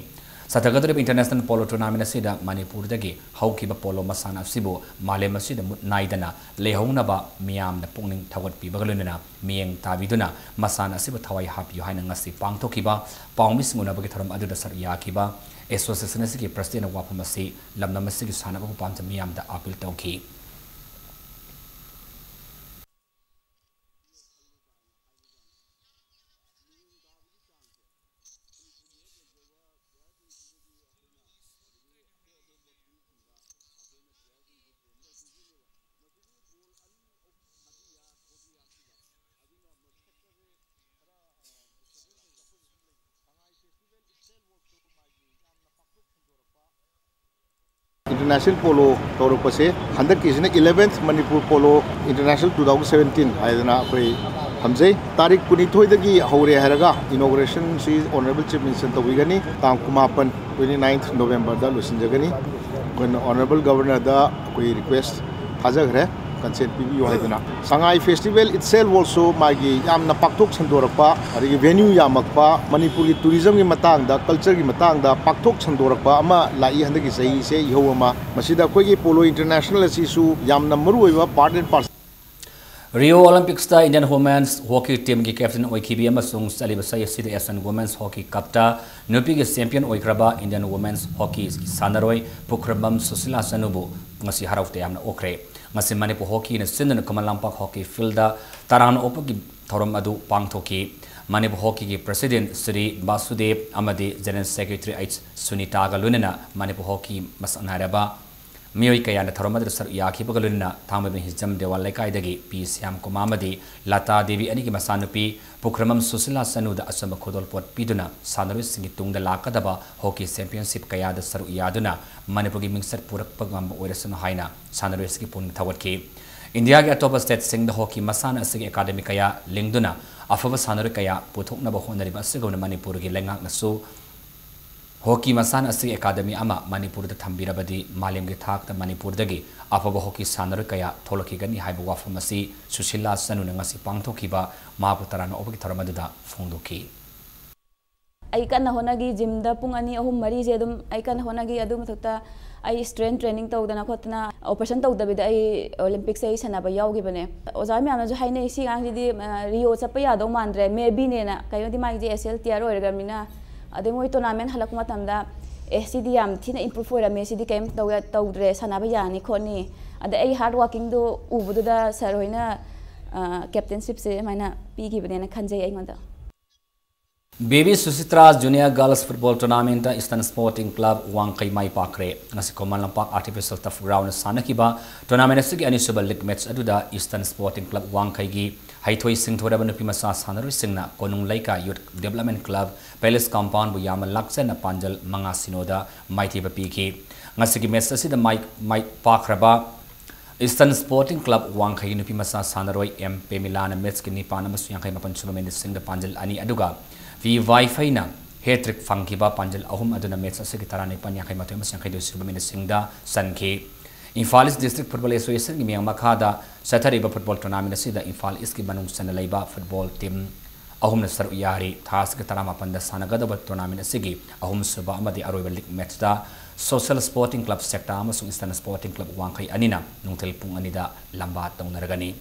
ꯆꯠꯊꯒꯗꯧꯔꯤꯕ international polo tournament ꯑꯁꯤꯗ ꯃꯅꯤꯄꯨꯔꯗꯒꯤ ꯍꯧꯈꯤꯕ polo ꯃꯁꯥꯟꯅ ꯑꯁꯤꯕꯨ ꯃꯥꯂꯦꯝ ꯑꯁꯤꯗ ꯃꯨꯠ ꯅꯥꯏꯗꯅ ꯂꯩꯍꯧꯅꯕ ꯃꯤꯌꯥꯝꯅ ꯄꯨꯛꯅꯤꯡ ꯊꯧꯒꯠꯄꯤꯕꯒ ꯂꯣꯏꯅꯅ ꯃꯤꯠꯌꯦꯡ ꯇꯥꯕꯤꯗꯨꯅ ꯃꯁꯥꯟꯅ ꯑꯁꯤꯕꯨ ꯊꯋꯥꯏ ꯍꯥꯞꯄꯤꯌꯨ ꯍꯥꯏꯅ ꯉꯁꯤ ꯄꯥꯡꯊꯣꯛꯈꯤꯕ ꯄꯥꯎꯃꯤꯁꯤꯡ ꯎꯅꯕꯒꯤ ꯊꯧꯔꯝ ꯑꯗꯨꯗ ꯁꯔꯨꯛ ꯌꯥꯈꯤꯕ association ꯑꯁꯤꯒꯤ presidentꯅ ꯋꯥꯐꯝ ꯑꯁꯤ ꯂꯝꯗꯝ ꯑꯁꯤꯒꯤ ꯁꯥꯟꯅꯕꯕꯨ ꯄꯥꯝꯖꯕ ꯃꯤꯌꯥꯝꯗ appeal ꯇꯧꯈꯤ꯫ International polo ꯇꯧꯔꯛꯄꯁꯦ ꯍꯟꯗꯛꯀꯤꯁꯤꯅ eleventh Manipur Polo International two thousand seventeen ꯍꯥꯏꯗꯅ ꯑꯩꯈꯣꯏ ꯊꯝꯖꯩ꯫ ꯇꯥꯔꯤꯛ ꯀꯨꯟꯅꯤꯊꯣꯏꯗꯒꯤ ꯍꯧꯔꯦ ꯍꯥꯏꯔꯒ inaugurationꯁꯤ Honourable Chief Minister ꯇꯧꯕꯤꯒꯅꯤ꯫ ꯇꯥꯡ ꯀꯨꯟꯃꯥꯄꯟ, twenty ninth Novemberꯗ ꯂꯣꯏꯁꯤꯟꯖꯒꯅꯤ꯫ ꯑꯩꯈꯣꯏꯅ ꯑꯣꯅꯔꯦꯕꯜ ꯒꯕꯔꯅꯔꯗ ꯑꯩꯈꯣꯏ ꯔꯤꯀ꯭ꯋꯦꯁ ꯊꯥꯖꯈ꯭ꯔꯦ, ꯀꯟꯁꯦꯟ ꯄꯤꯕꯤꯌꯨ ꯍꯥꯏꯗꯅ꯫ ꯁꯉꯥꯏ ꯐꯦꯁꯇꯤꯚꯦꯜ ꯏꯠꯁꯦꯜꯐ ꯑꯣꯜꯁꯣ ꯃꯥꯒꯤ ꯌꯥꯝꯅ ꯄꯥꯛꯊꯣꯛ ꯁꯟꯗꯣꯔꯛꯄ, ꯑꯗꯒꯤ ꯚꯦꯅ꯭ꯌꯨ ꯌꯥꯝꯃꯛꯄ, ꯃꯅꯤꯄꯨꯔꯒꯤ ꯇꯨꯔꯤꯖꯝꯒꯤ ꯃꯇꯥꯡꯗ, ꯀꯜꯆꯔꯒꯤ ꯃꯇꯥꯡꯗ ꯄꯥꯛꯊꯣꯛ ꯁꯟꯗꯣꯔꯛꯄ ꯑꯃ ꯂꯥꯛꯏ ꯍꯟꯗꯛꯀꯤ ꯆꯍꯤꯁꯦ, ꯏꯍꯧ ꯑꯃ꯫ ꯃꯁꯤꯗ ꯑꯩꯈꯣꯏꯒꯤ ꯄꯣꯂꯣ ꯏꯟꯇꯔꯅꯦꯁꯅꯦꯜ ꯑꯁꯤꯁꯨ ꯌꯥꯝꯅ ꯃꯔꯨꯑꯣꯏꯕ ꯄꯥꯔꯠ ꯑꯦꯟ ꯄꯥꯔꯁꯦꯜ꯫ ꯔꯤꯑꯣ ꯑꯣꯂꯤꯝꯄꯤꯛꯁꯇ ꯏꯟꯗꯤꯌꯟ ꯋꯨꯃꯦꯟꯁ ꯍꯣꯀꯤ ꯇꯤꯝꯒꯤ ꯀꯦꯞꯇꯦꯟ ꯑꯣꯏꯈꯤꯕꯤ ꯑꯃꯁꯨꯡ ꯆꯠꯂꯤꯕ ꯆꯍꯤ ꯑꯁꯤꯗ ꯑꯦꯁꯤꯌꯥꯟ ꯋꯨꯃꯦꯟꯁ ꯍꯣꯀꯤ ꯀꯞꯇ ꯅꯨꯄꯤꯒꯤ ꯆꯦꯝꯄꯤꯌꯟ ꯑꯣꯏꯈ꯭ꯔꯕ ꯏꯟꯗꯤꯌꯟ ꯋꯨꯃꯦꯟꯁ ꯍꯣꯀꯤ ꯁꯥꯟꯅꯔꯣꯏ ꯄꯨꯈ꯭ꯔꯝꯕꯝ ꯁꯨꯁꯤꯂꯥ ꯆꯅꯨꯕꯨ ꯉꯁꯤ ꯍꯔꯥꯎ ꯇꯌꯥꯝꯅ ꯑꯣꯛꯈ꯭ꯔꯦ꯫ ꯉꯁꯤ ꯃꯅꯤꯄꯨꯔ ꯍꯣꯀꯤꯅ ꯁꯤꯟꯗꯨꯅ ꯈꯨꯃꯟ ꯂꯝꯄꯥꯛ ꯍꯣꯀꯤ ꯐꯤꯜꯗ ꯇꯔꯥꯝꯅ ꯑꯣꯛꯄꯒꯤ ꯊꯧꯔꯝ ꯑꯗꯨ ꯄꯥꯡꯊꯣꯛꯈꯤ꯫ ꯃꯅꯤꯄꯨꯔ ꯍꯣꯀꯤꯒꯤ ꯄ꯭ꯔꯁꯤꯗꯦꯟꯠ ꯁ꯭ꯔꯤ ꯕꯥꯁꯨꯗꯦꯕ ꯑꯃꯗꯤ ꯖꯦꯅꯔꯦꯜ ꯁꯦꯀ꯭ꯔꯦꯇꯔꯤ ꯑꯩꯆ ꯁꯨꯅꯤꯇꯥꯒ ꯂꯣꯏꯅꯅ ꯃꯅꯤꯄꯨꯔ ꯍꯣꯀꯤ ꯃꯁꯥꯟꯅ ꯍꯥꯏꯔꯕ ꯃꯤꯑꯣꯏ ꯀꯌꯥꯅ ꯊꯧꯔꯝ ꯑꯗꯨꯗ ꯁꯔꯨꯛ ꯌꯥꯈꯤꯕꯒ ꯂꯣꯏꯅꯅ ꯊꯥꯡꯃꯩꯕꯟ ꯍꯤꯖꯝ ꯗꯦꯋꯥꯜ ꯂꯩꯀꯥꯏꯗꯒꯤ ꯄꯤ ꯁ꯭ꯌꯥꯝ ꯀꯨꯃꯥꯔ ꯑꯃꯗꯤ ꯂꯇꯥ ꯗꯦꯕꯤ ꯑꯅꯤꯒꯤ ꯃꯆꯥꯅꯨꯄꯤ ꯄꯨꯈ꯭ꯔꯃꯝ ꯁꯨꯁꯤꯂꯥ ꯆꯅꯨꯗ ꯑꯆꯨꯝꯕ ꯈꯨꯗꯣꯜꯄꯣꯠ ꯄꯤꯗꯨꯅ ꯁꯥꯟꯅꯔꯣꯏꯁꯤꯡꯒꯤ ꯇꯨꯡꯗ ꯂꯥꯛꯀꯗꯕ ꯍꯣꯀꯤ ꯆꯦꯝꯄꯤꯌꯟꯁꯤꯞ ꯀꯌꯥꯗ ꯁꯔꯨꯛ ꯌꯥꯗꯨꯅ ꯃꯅꯤꯄꯨꯔꯒꯤ ꯃꯤꯡꯆꯠ ꯄꯨꯔꯛꯄ ꯉꯝꯕ ꯑꯣꯏꯔꯁꯅꯨ ꯍꯥꯏꯅ ꯁꯥꯟꯅꯔꯣꯏꯁꯤꯡꯒꯤ ꯄꯨꯛꯅꯤꯡ ꯊꯧꯒꯠꯈꯤ꯫ ꯏꯟꯗꯤꯌꯥꯒꯤ ꯑꯇꯣꯞꯄ ꯁ꯭ꯇꯦꯠꯁꯤꯡꯗ ꯍꯣꯀꯤ ꯃꯁꯥꯟꯅ ꯑꯁꯤꯒꯤ ꯑꯦꯀꯥꯗꯃꯤ ꯀꯌꯥ ꯂꯤꯡꯗꯨꯅ ꯑꯐꯕ ꯁꯥꯟꯅꯔꯣꯏ ꯀꯌꯥ ꯄꯨꯊꯣꯛꯅꯕ ꯍꯣꯠꯅꯔꯤꯕ ꯑꯁꯤꯒꯨꯝꯅ ꯃꯅꯤꯄꯨꯔꯒꯤ ꯂꯩꯉꯥꯛꯅꯁꯨ ꯍꯣꯀꯤ ꯃꯁꯥꯟꯅ ꯑꯁꯤꯒꯤ ꯑꯦꯀꯥꯗꯃꯤ ꯑꯃ ꯃꯅꯤꯄꯨꯔꯗ ꯊꯝꯕꯤꯔꯕꯗꯤ ꯃꯥꯂꯦꯝꯒꯤ ꯊꯥꯛꯇ ꯃꯅꯤꯄꯨꯔꯗꯒꯤ ꯑꯐꯕ ꯍꯣꯀꯤ ꯁꯥꯟꯅꯔꯣꯏ ꯀꯌꯥ ꯊꯣꯛꯂꯛꯈꯤꯒꯅꯤ ꯍꯥꯏꯕ ꯋꯥꯐꯝ ꯑꯁꯤ ꯁꯨꯁꯤꯂꯥ ꯆꯅꯨꯅ ꯉꯁꯤ ꯄꯥꯡꯊꯣꯛꯈꯤꯕ ꯃꯍꯥꯛꯄꯨ ꯇꯔꯥꯝꯅ ꯑꯣꯛꯄꯒꯤ ꯊꯧꯔꯝ ꯑꯗꯨꯗ ꯐꯣꯡꯗꯣꯛꯈꯤ꯫ ꯑꯩ ꯀꯟꯅ ꯍꯣꯠꯅꯈꯤ, ꯖꯤꯝꯗ ꯄꯨꯡ ꯑꯅꯤ, ꯑꯍꯨꯝ, ꯃꯔꯤꯁꯦ ꯑꯗꯨꯝ ꯑꯩ ꯀꯟꯅ ꯍꯣꯠꯅꯈꯤ꯫ ꯑꯗꯨ ꯃꯊꯛꯇ ꯑꯩ ꯁ꯭ꯇꯔꯦꯡ ꯇ꯭ꯔꯦꯅꯤꯡ ꯇꯧꯗꯅ ꯈꯣꯠꯇꯅ ꯑꯣꯄꯔꯦꯁꯟ ꯇꯧꯗꯕꯤꯗ ꯑꯩ ꯑꯣꯂꯤꯝꯄꯤꯛꯁꯦ ꯑꯩ ꯁꯥꯟꯅꯕ ꯌꯥꯎꯈꯤꯕꯅꯦ꯫ ꯑꯣꯖꯥ ꯃꯌꯥꯝꯅꯁꯨ ꯍꯥꯏꯅꯩ, "ꯁꯤ ꯑꯉꯥꯡꯁꯤꯗꯤ, ꯑ, ꯔꯤꯑꯣ ꯆꯠꯄ ꯌꯥꯗꯧ ꯃꯥꯟꯗ꯭ꯔꯦ, ꯃꯦ ꯕꯤꯅꯦꯅ꯫ ꯀꯩꯅꯣꯗꯤ ꯃꯥꯒꯤꯗꯤ ꯑꯦꯁ ꯑꯦꯜ ꯇꯤꯌꯥꯔ ꯑꯣꯏꯔꯕꯅꯤꯅ"꯫ ꯑꯗꯩ ꯃꯣꯏ ꯇꯣꯔꯅꯥꯃꯦꯟ ꯍꯜꯂꯛꯄ ꯃꯇꯝꯗ, "ꯑꯦ, ꯁꯤꯗꯤ ꯌꯥꯝ ꯊꯤꯅ ꯏꯝꯄ꯭ꯔꯨꯞ ꯑꯣꯏꯔꯝꯃꯦ, ꯁꯤꯗꯤ ꯀꯩꯝ ꯇꯧ-, ꯇꯧꯗ꯭ꯔꯦ, ꯁꯥꯟꯅꯕ ꯌꯥꯅꯤ ꯈꯣꯠꯅꯤ"꯫ ꯑꯗꯩ ꯑꯩ ꯍꯥꯔꯗ ꯋꯥꯔꯀꯤꯡꯗꯣ ꯎꯕꯗꯨꯗ ꯁꯥꯔ ꯍꯣꯏꯅ, ꯑ, ꯀꯦꯞꯇꯦꯟꯁꯤꯞꯁꯦ ꯑꯗꯨꯃꯥꯏꯅ ꯄꯤꯈꯤꯕꯅꯦꯅ ꯈꯟꯖꯩ ꯑꯩꯉꯣꯟꯗ꯫ Baby Suchitra junior girls football ꯇꯣꯔꯅꯥꯃꯦꯟꯠꯇ ꯏꯁꯇꯔꯟ ꯁ꯭ꯄꯣꯔꯇꯤꯡ ꯀ꯭ꯂꯕ ꯋꯥꯡꯈꯩ ꯃꯥꯏ ꯄꯥꯛꯈ꯭ꯔꯦ꯫ ꯉꯁꯤ ꯈꯨꯃꯟ ꯂꯝꯄꯥꯛ ꯑꯥꯔꯇꯤꯐꯤꯁꯦꯜ ꯇꯔꯐ ꯒ꯭ꯔꯥꯎꯟꯗ ꯁꯥꯟꯅꯈꯤꯕ ꯇꯣꯔꯅꯥꯃꯦꯟꯠ ꯑꯁꯤꯒꯤ ꯑꯅꯤꯁꯨꯕ ꯂꯤꯒ ꯃꯦꯠꯆ ꯑꯗꯨꯗ ꯏꯁꯇꯔꯟ ꯁ꯭ꯄꯣꯔꯇꯤꯡ ꯀ꯭ꯂꯕ ꯋꯥꯡꯈꯩꯒꯤ ꯍꯩꯊꯣꯏ ꯁꯤꯡꯊꯣꯏꯔꯕ ꯅꯨꯄꯤ ꯃꯆꯥ ꯁꯥꯟꯅꯔꯣꯏꯁꯤꯡꯅ ꯀꯣꯅꯨꯡ ꯂꯩꯀꯥꯏ ꯌꯨꯠ ꯗꯤꯕꯦꯂꯞꯃꯦꯟꯠ ꯀ꯭ꯂꯕ ꯄꯦꯂꯦꯁ ꯀꯝꯄꯥꯎꯟꯕꯨ ꯌꯥꯝꯅ ꯂꯥꯛꯆꯅ ꯄꯥꯟꯖꯜ ꯃꯉꯥ ꯁꯤꯅꯣꯗ ꯃꯥꯏꯊꯤꯕ ꯄꯤꯈꯤ꯫ ꯉꯁꯤꯒꯤ ꯃꯦꯠꯆ ꯑꯁꯤꯗ ꯃꯥꯏ, ꯃꯥꯏ ꯄꯥꯛꯈ꯭ꯔꯕ ꯏꯁꯇꯔꯟ ꯁ꯭ꯄꯣꯔꯇꯤꯡ ꯀ꯭ꯂꯕ ꯋꯥꯡꯈꯩꯒꯤ ꯅꯨꯄꯤ ꯃꯆꯥ ꯁꯥꯟꯅꯔꯣꯏ ꯑꯦꯝ ꯄꯦꯃꯤꯂꯥꯅ ꯃꯦꯠꯆꯀꯤ ꯅꯤꯄꯥꯟ ꯑꯃꯁꯨꯡ ꯌꯥꯡꯈꯩ ꯃꯥꯄꯟ ꯁꯨꯕ ꯃꯤꯅꯤꯠꯁꯤꯡꯗ ꯄꯥꯟꯖꯜ ꯑꯅꯤ, ꯑꯗꯨꯒ ꯄꯤ ꯋꯥꯏꯐꯩꯅ ꯍꯦꯇ꯭ꯔꯤꯛ ꯐꯪꯈꯤꯕ ꯄꯥꯟꯖꯤꯜ ꯑꯍꯨꯝ ꯑꯗꯨꯅ ꯃꯦꯠꯆ ꯑꯁꯤꯒꯤ ꯇꯔꯥꯅꯤꯄꯥꯟ, ꯌꯥꯡꯈꯩ ꯃꯥꯊꯣꯏ ꯑꯃꯁꯨꯡ ꯌꯥꯡꯈꯩ ꯅꯤꯊꯣꯏ ꯁꯨꯕ ꯃꯤꯅꯠꯁꯤꯡꯗ ꯆꯟꯈꯤ꯫ ꯏꯝꯐꯥꯜ ꯏꯁ ꯗꯤꯁꯇ꯭ꯔꯤꯛ ꯐꯨꯠꯕꯣꯜ ꯑꯦꯁꯣꯁꯤꯌꯦꯁꯟꯒꯤ ꯃꯤꯌꯥꯝ ꯃꯈꯥꯗ ꯆꯠꯊꯔꯤꯕ ꯐꯨꯠꯕꯣꯜ ꯇꯣꯔꯅꯥꯃꯦꯟ ꯑꯁꯤꯗ ꯏꯝꯐꯥꯜ ꯏꯁꯀꯤ ꯃꯅꯨꯡ ꯆꯟꯅ ꯂꯩꯕ ꯐꯨꯠꯕꯣꯜ ꯇꯤꯝ ꯑꯍꯨꯝꯅ ꯁꯔꯨꯛ ꯌꯥꯔꯤ꯫ ꯊꯥ ꯑꯁꯤꯒꯤ ꯇꯔꯥꯃꯥꯄꯟꯗ ꯁꯥꯟꯅꯒꯗꯕ ꯇꯣꯔꯅꯥꯃꯦꯟ ꯑꯁꯤꯒꯤ ꯑꯍꯨꯝꯁꯨꯕ ꯑꯃꯗꯤ ꯑꯔꯣꯏꯕ ꯂꯤꯒ ꯃꯦꯠꯆꯇ ꯁꯣꯁꯦꯜ ꯁ꯭ꯄꯣꯔꯇꯤꯡ ꯀ꯭ꯂꯕ ꯁꯦꯛꯇꯥ ꯑꯃꯁꯨꯡ ꯏꯁꯇꯔꯟ ꯁ꯭ꯄꯣꯔꯇꯤꯡ ꯀ꯭ꯂꯕ ꯋꯥꯡꯈꯩ ꯑꯅꯤꯅ ꯅꯨꯡꯊꯤꯜ ꯄꯨꯡ ꯑꯅꯤꯗ ꯂꯝꯕꯥ ꯇꯧꯅꯔꯒꯅꯤ꯫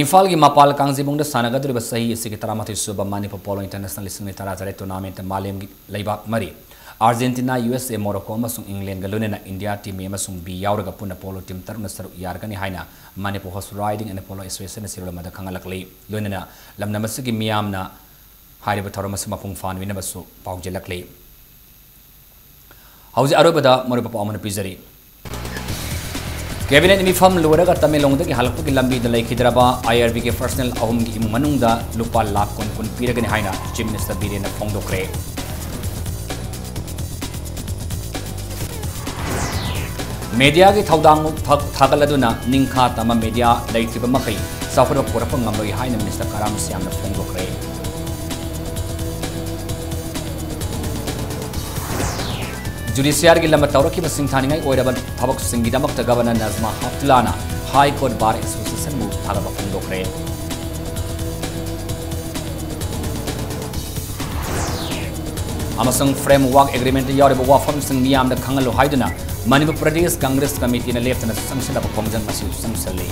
ꯏꯝꯐꯥꯜꯒꯤ ꯃꯄꯥꯜ ꯀꯥꯡꯖꯩꯕꯨꯡꯗ ꯁꯥꯟꯅꯒꯗꯧꯔꯤꯕ ꯆꯍꯤ ꯑꯁꯤꯒꯤ ꯇꯔꯥꯃꯥꯊꯣꯏ ꯁꯨꯕ ꯃꯅꯤꯄꯨꯔ ꯄꯣꯂꯣ ꯏꯟꯇꯔꯅꯦꯁꯅꯦꯜ ꯂꯤꯁꯤꯡ ꯑꯅꯤ ꯇꯔꯥꯇꯔꯦꯠ ꯇꯣꯔꯅꯥꯃꯦꯟꯠ ꯃꯥꯂꯦꯝꯒꯤ ꯂꯩꯕꯥꯛ ꯃꯔꯤ, ꯑꯥꯔꯖꯦꯟꯇꯤꯅꯥ, ꯌꯨ ꯑꯦꯁ ꯑꯦ, ꯃꯣꯔꯣꯀꯣ ꯑꯃꯁꯨꯡ ꯏꯪꯂꯦꯟꯒ ꯂꯣꯏꯅꯅ ꯏꯟꯗꯤꯌꯥ ꯇꯤꯝ ꯑꯦ ꯑꯃꯁꯨꯡ ꯕꯤ ꯌꯥꯎꯔꯒ ꯄꯨꯟꯅ ꯄꯣꯂꯣ ꯇꯤꯝ ꯇꯔꯨꯛꯅ ꯁꯔꯨꯛ ꯌꯥꯔꯒꯅꯤ ꯍꯥꯏꯅ Manipur horse riding and polo ꯑꯦꯁꯣꯁꯤꯌꯦꯁꯟꯅ ꯆꯦꯔꯣꯜ ꯑꯃꯗ ꯈꯪꯍꯜꯂꯛꯂꯤ꯫ ꯂꯣꯏꯅꯅ ꯂꯝꯗꯝ ꯑꯁꯤꯒꯤ ꯃꯤꯌꯥꯝꯅ ꯍꯥꯏꯔꯤꯕ ꯊꯧꯔꯝ ꯑꯁꯤ ꯃꯄꯨꯡ ꯐꯥꯍꯟꯕꯤꯅꯕꯁꯨ ꯄꯥꯎꯖꯦꯜꯂꯛꯂꯤ꯫ ꯍꯧꯖꯤꯛ ꯑꯔꯣꯏꯕꯗ ꯃꯔꯨꯑꯣꯏꯕ ꯄꯥꯎ ꯑꯃꯅ ꯄꯤꯖꯔꯤ꯫ ꯀꯦꯕꯤꯅꯦꯠ ꯃꯤꯐꯝ ꯂꯣꯏꯔꯒ ꯇꯃꯦꯡꯂꯣꯡꯗꯒꯤ ꯍꯜꯂꯛꯄꯒꯤ ꯂꯝꯕꯤꯗ ꯂꯩꯈꯤꯗ꯭ꯔꯕ ꯑꯥꯏ ꯑꯥꯔ ꯕꯤꯒꯤ ꯄꯔꯁꯅꯦꯜ ꯑꯍꯨꯝꯒꯤ ꯏꯃꯨꯡ ꯃꯅꯨꯡꯗ ꯂꯨꯄꯥ ꯂꯥꯈ ꯀꯨꯟ ꯀꯨꯟ ꯄꯤꯔꯒꯅꯤ ꯍꯥꯏꯅ ꯆꯤꯐ ꯃꯤꯅꯤꯁꯇꯔ ꯕꯤꯔꯦꯟꯅ ꯐꯣꯡꯗꯣꯛꯈ꯭ꯔꯦ꯫ ꯃꯦꯗꯤꯌꯥꯒꯤ ꯊꯧꯗꯥꯡ ꯊ-, ꯊꯥꯒꯠꯂꯗꯨꯅ ꯅꯤꯡꯈꯥ ꯇꯝꯕ ꯃꯦꯗꯤꯌꯥ ꯂꯩꯇ꯭ꯔꯤꯕ ꯃꯈꯩ ꯆꯥꯎꯈꯠꯄ ꯄꯨꯔꯛꯄ ꯉꯝꯂꯣꯏ ꯍꯥꯏꯅ ꯃꯤꯅꯤꯁꯇꯔ ꯀꯔꯥꯝ ꯁ꯭ꯌꯥꯝꯅ ꯐꯣꯡꯗꯣꯛꯈ꯭ꯔꯦ꯫ ꯖꯨꯗꯤꯁꯤꯌꯥꯔꯒꯤ ꯂꯝꯗ ꯇꯧꯔꯛꯈꯤꯕ ꯁꯤꯡꯊꯥꯅꯤꯡꯉꯥꯏ ꯑꯣꯏꯔꯕ ꯊꯕꯛꯁꯤꯡꯒꯤꯗꯃꯛꯇ ꯒꯕꯔꯅꯔ ꯅꯖꯃꯥ ꯍꯞꯇꯨꯂꯥꯅ ꯍꯥꯏ ꯀꯣꯔꯠ ꯕꯥꯔ ꯑꯦꯁꯣꯁꯤꯌꯦꯁꯟꯕꯨ ꯊꯥꯒꯠꯄ ꯐꯣꯡꯗꯣꯛꯈ꯭ꯔꯦ꯫ ꯑꯃꯁꯨꯡ ꯐ꯭ꯔꯦꯝꯋꯥꯔꯛ ꯑꯦꯒ꯭ꯔꯤꯃꯦꯟꯠꯇ ꯌꯥꯎꯔꯤꯕ ꯋꯥꯐꯝꯁꯤꯡ ꯃꯤꯌꯥꯝꯗ ꯈꯪꯍꯜꯂꯨ ꯍꯥꯏꯗꯨꯅ ꯃꯅꯤꯄꯨꯔ ꯄ꯭ꯔꯗꯦꯁ ꯀꯪꯒ꯭ꯔꯦꯁ ꯀꯃꯤꯇꯤꯅ ꯂꯦꯞꯇꯅ ꯆꯪꯁꯤꯜꯂꯕ ꯈꯣꯡꯖꯪ ꯑꯁꯤ ꯆꯪꯁꯤꯜꯂꯤ꯫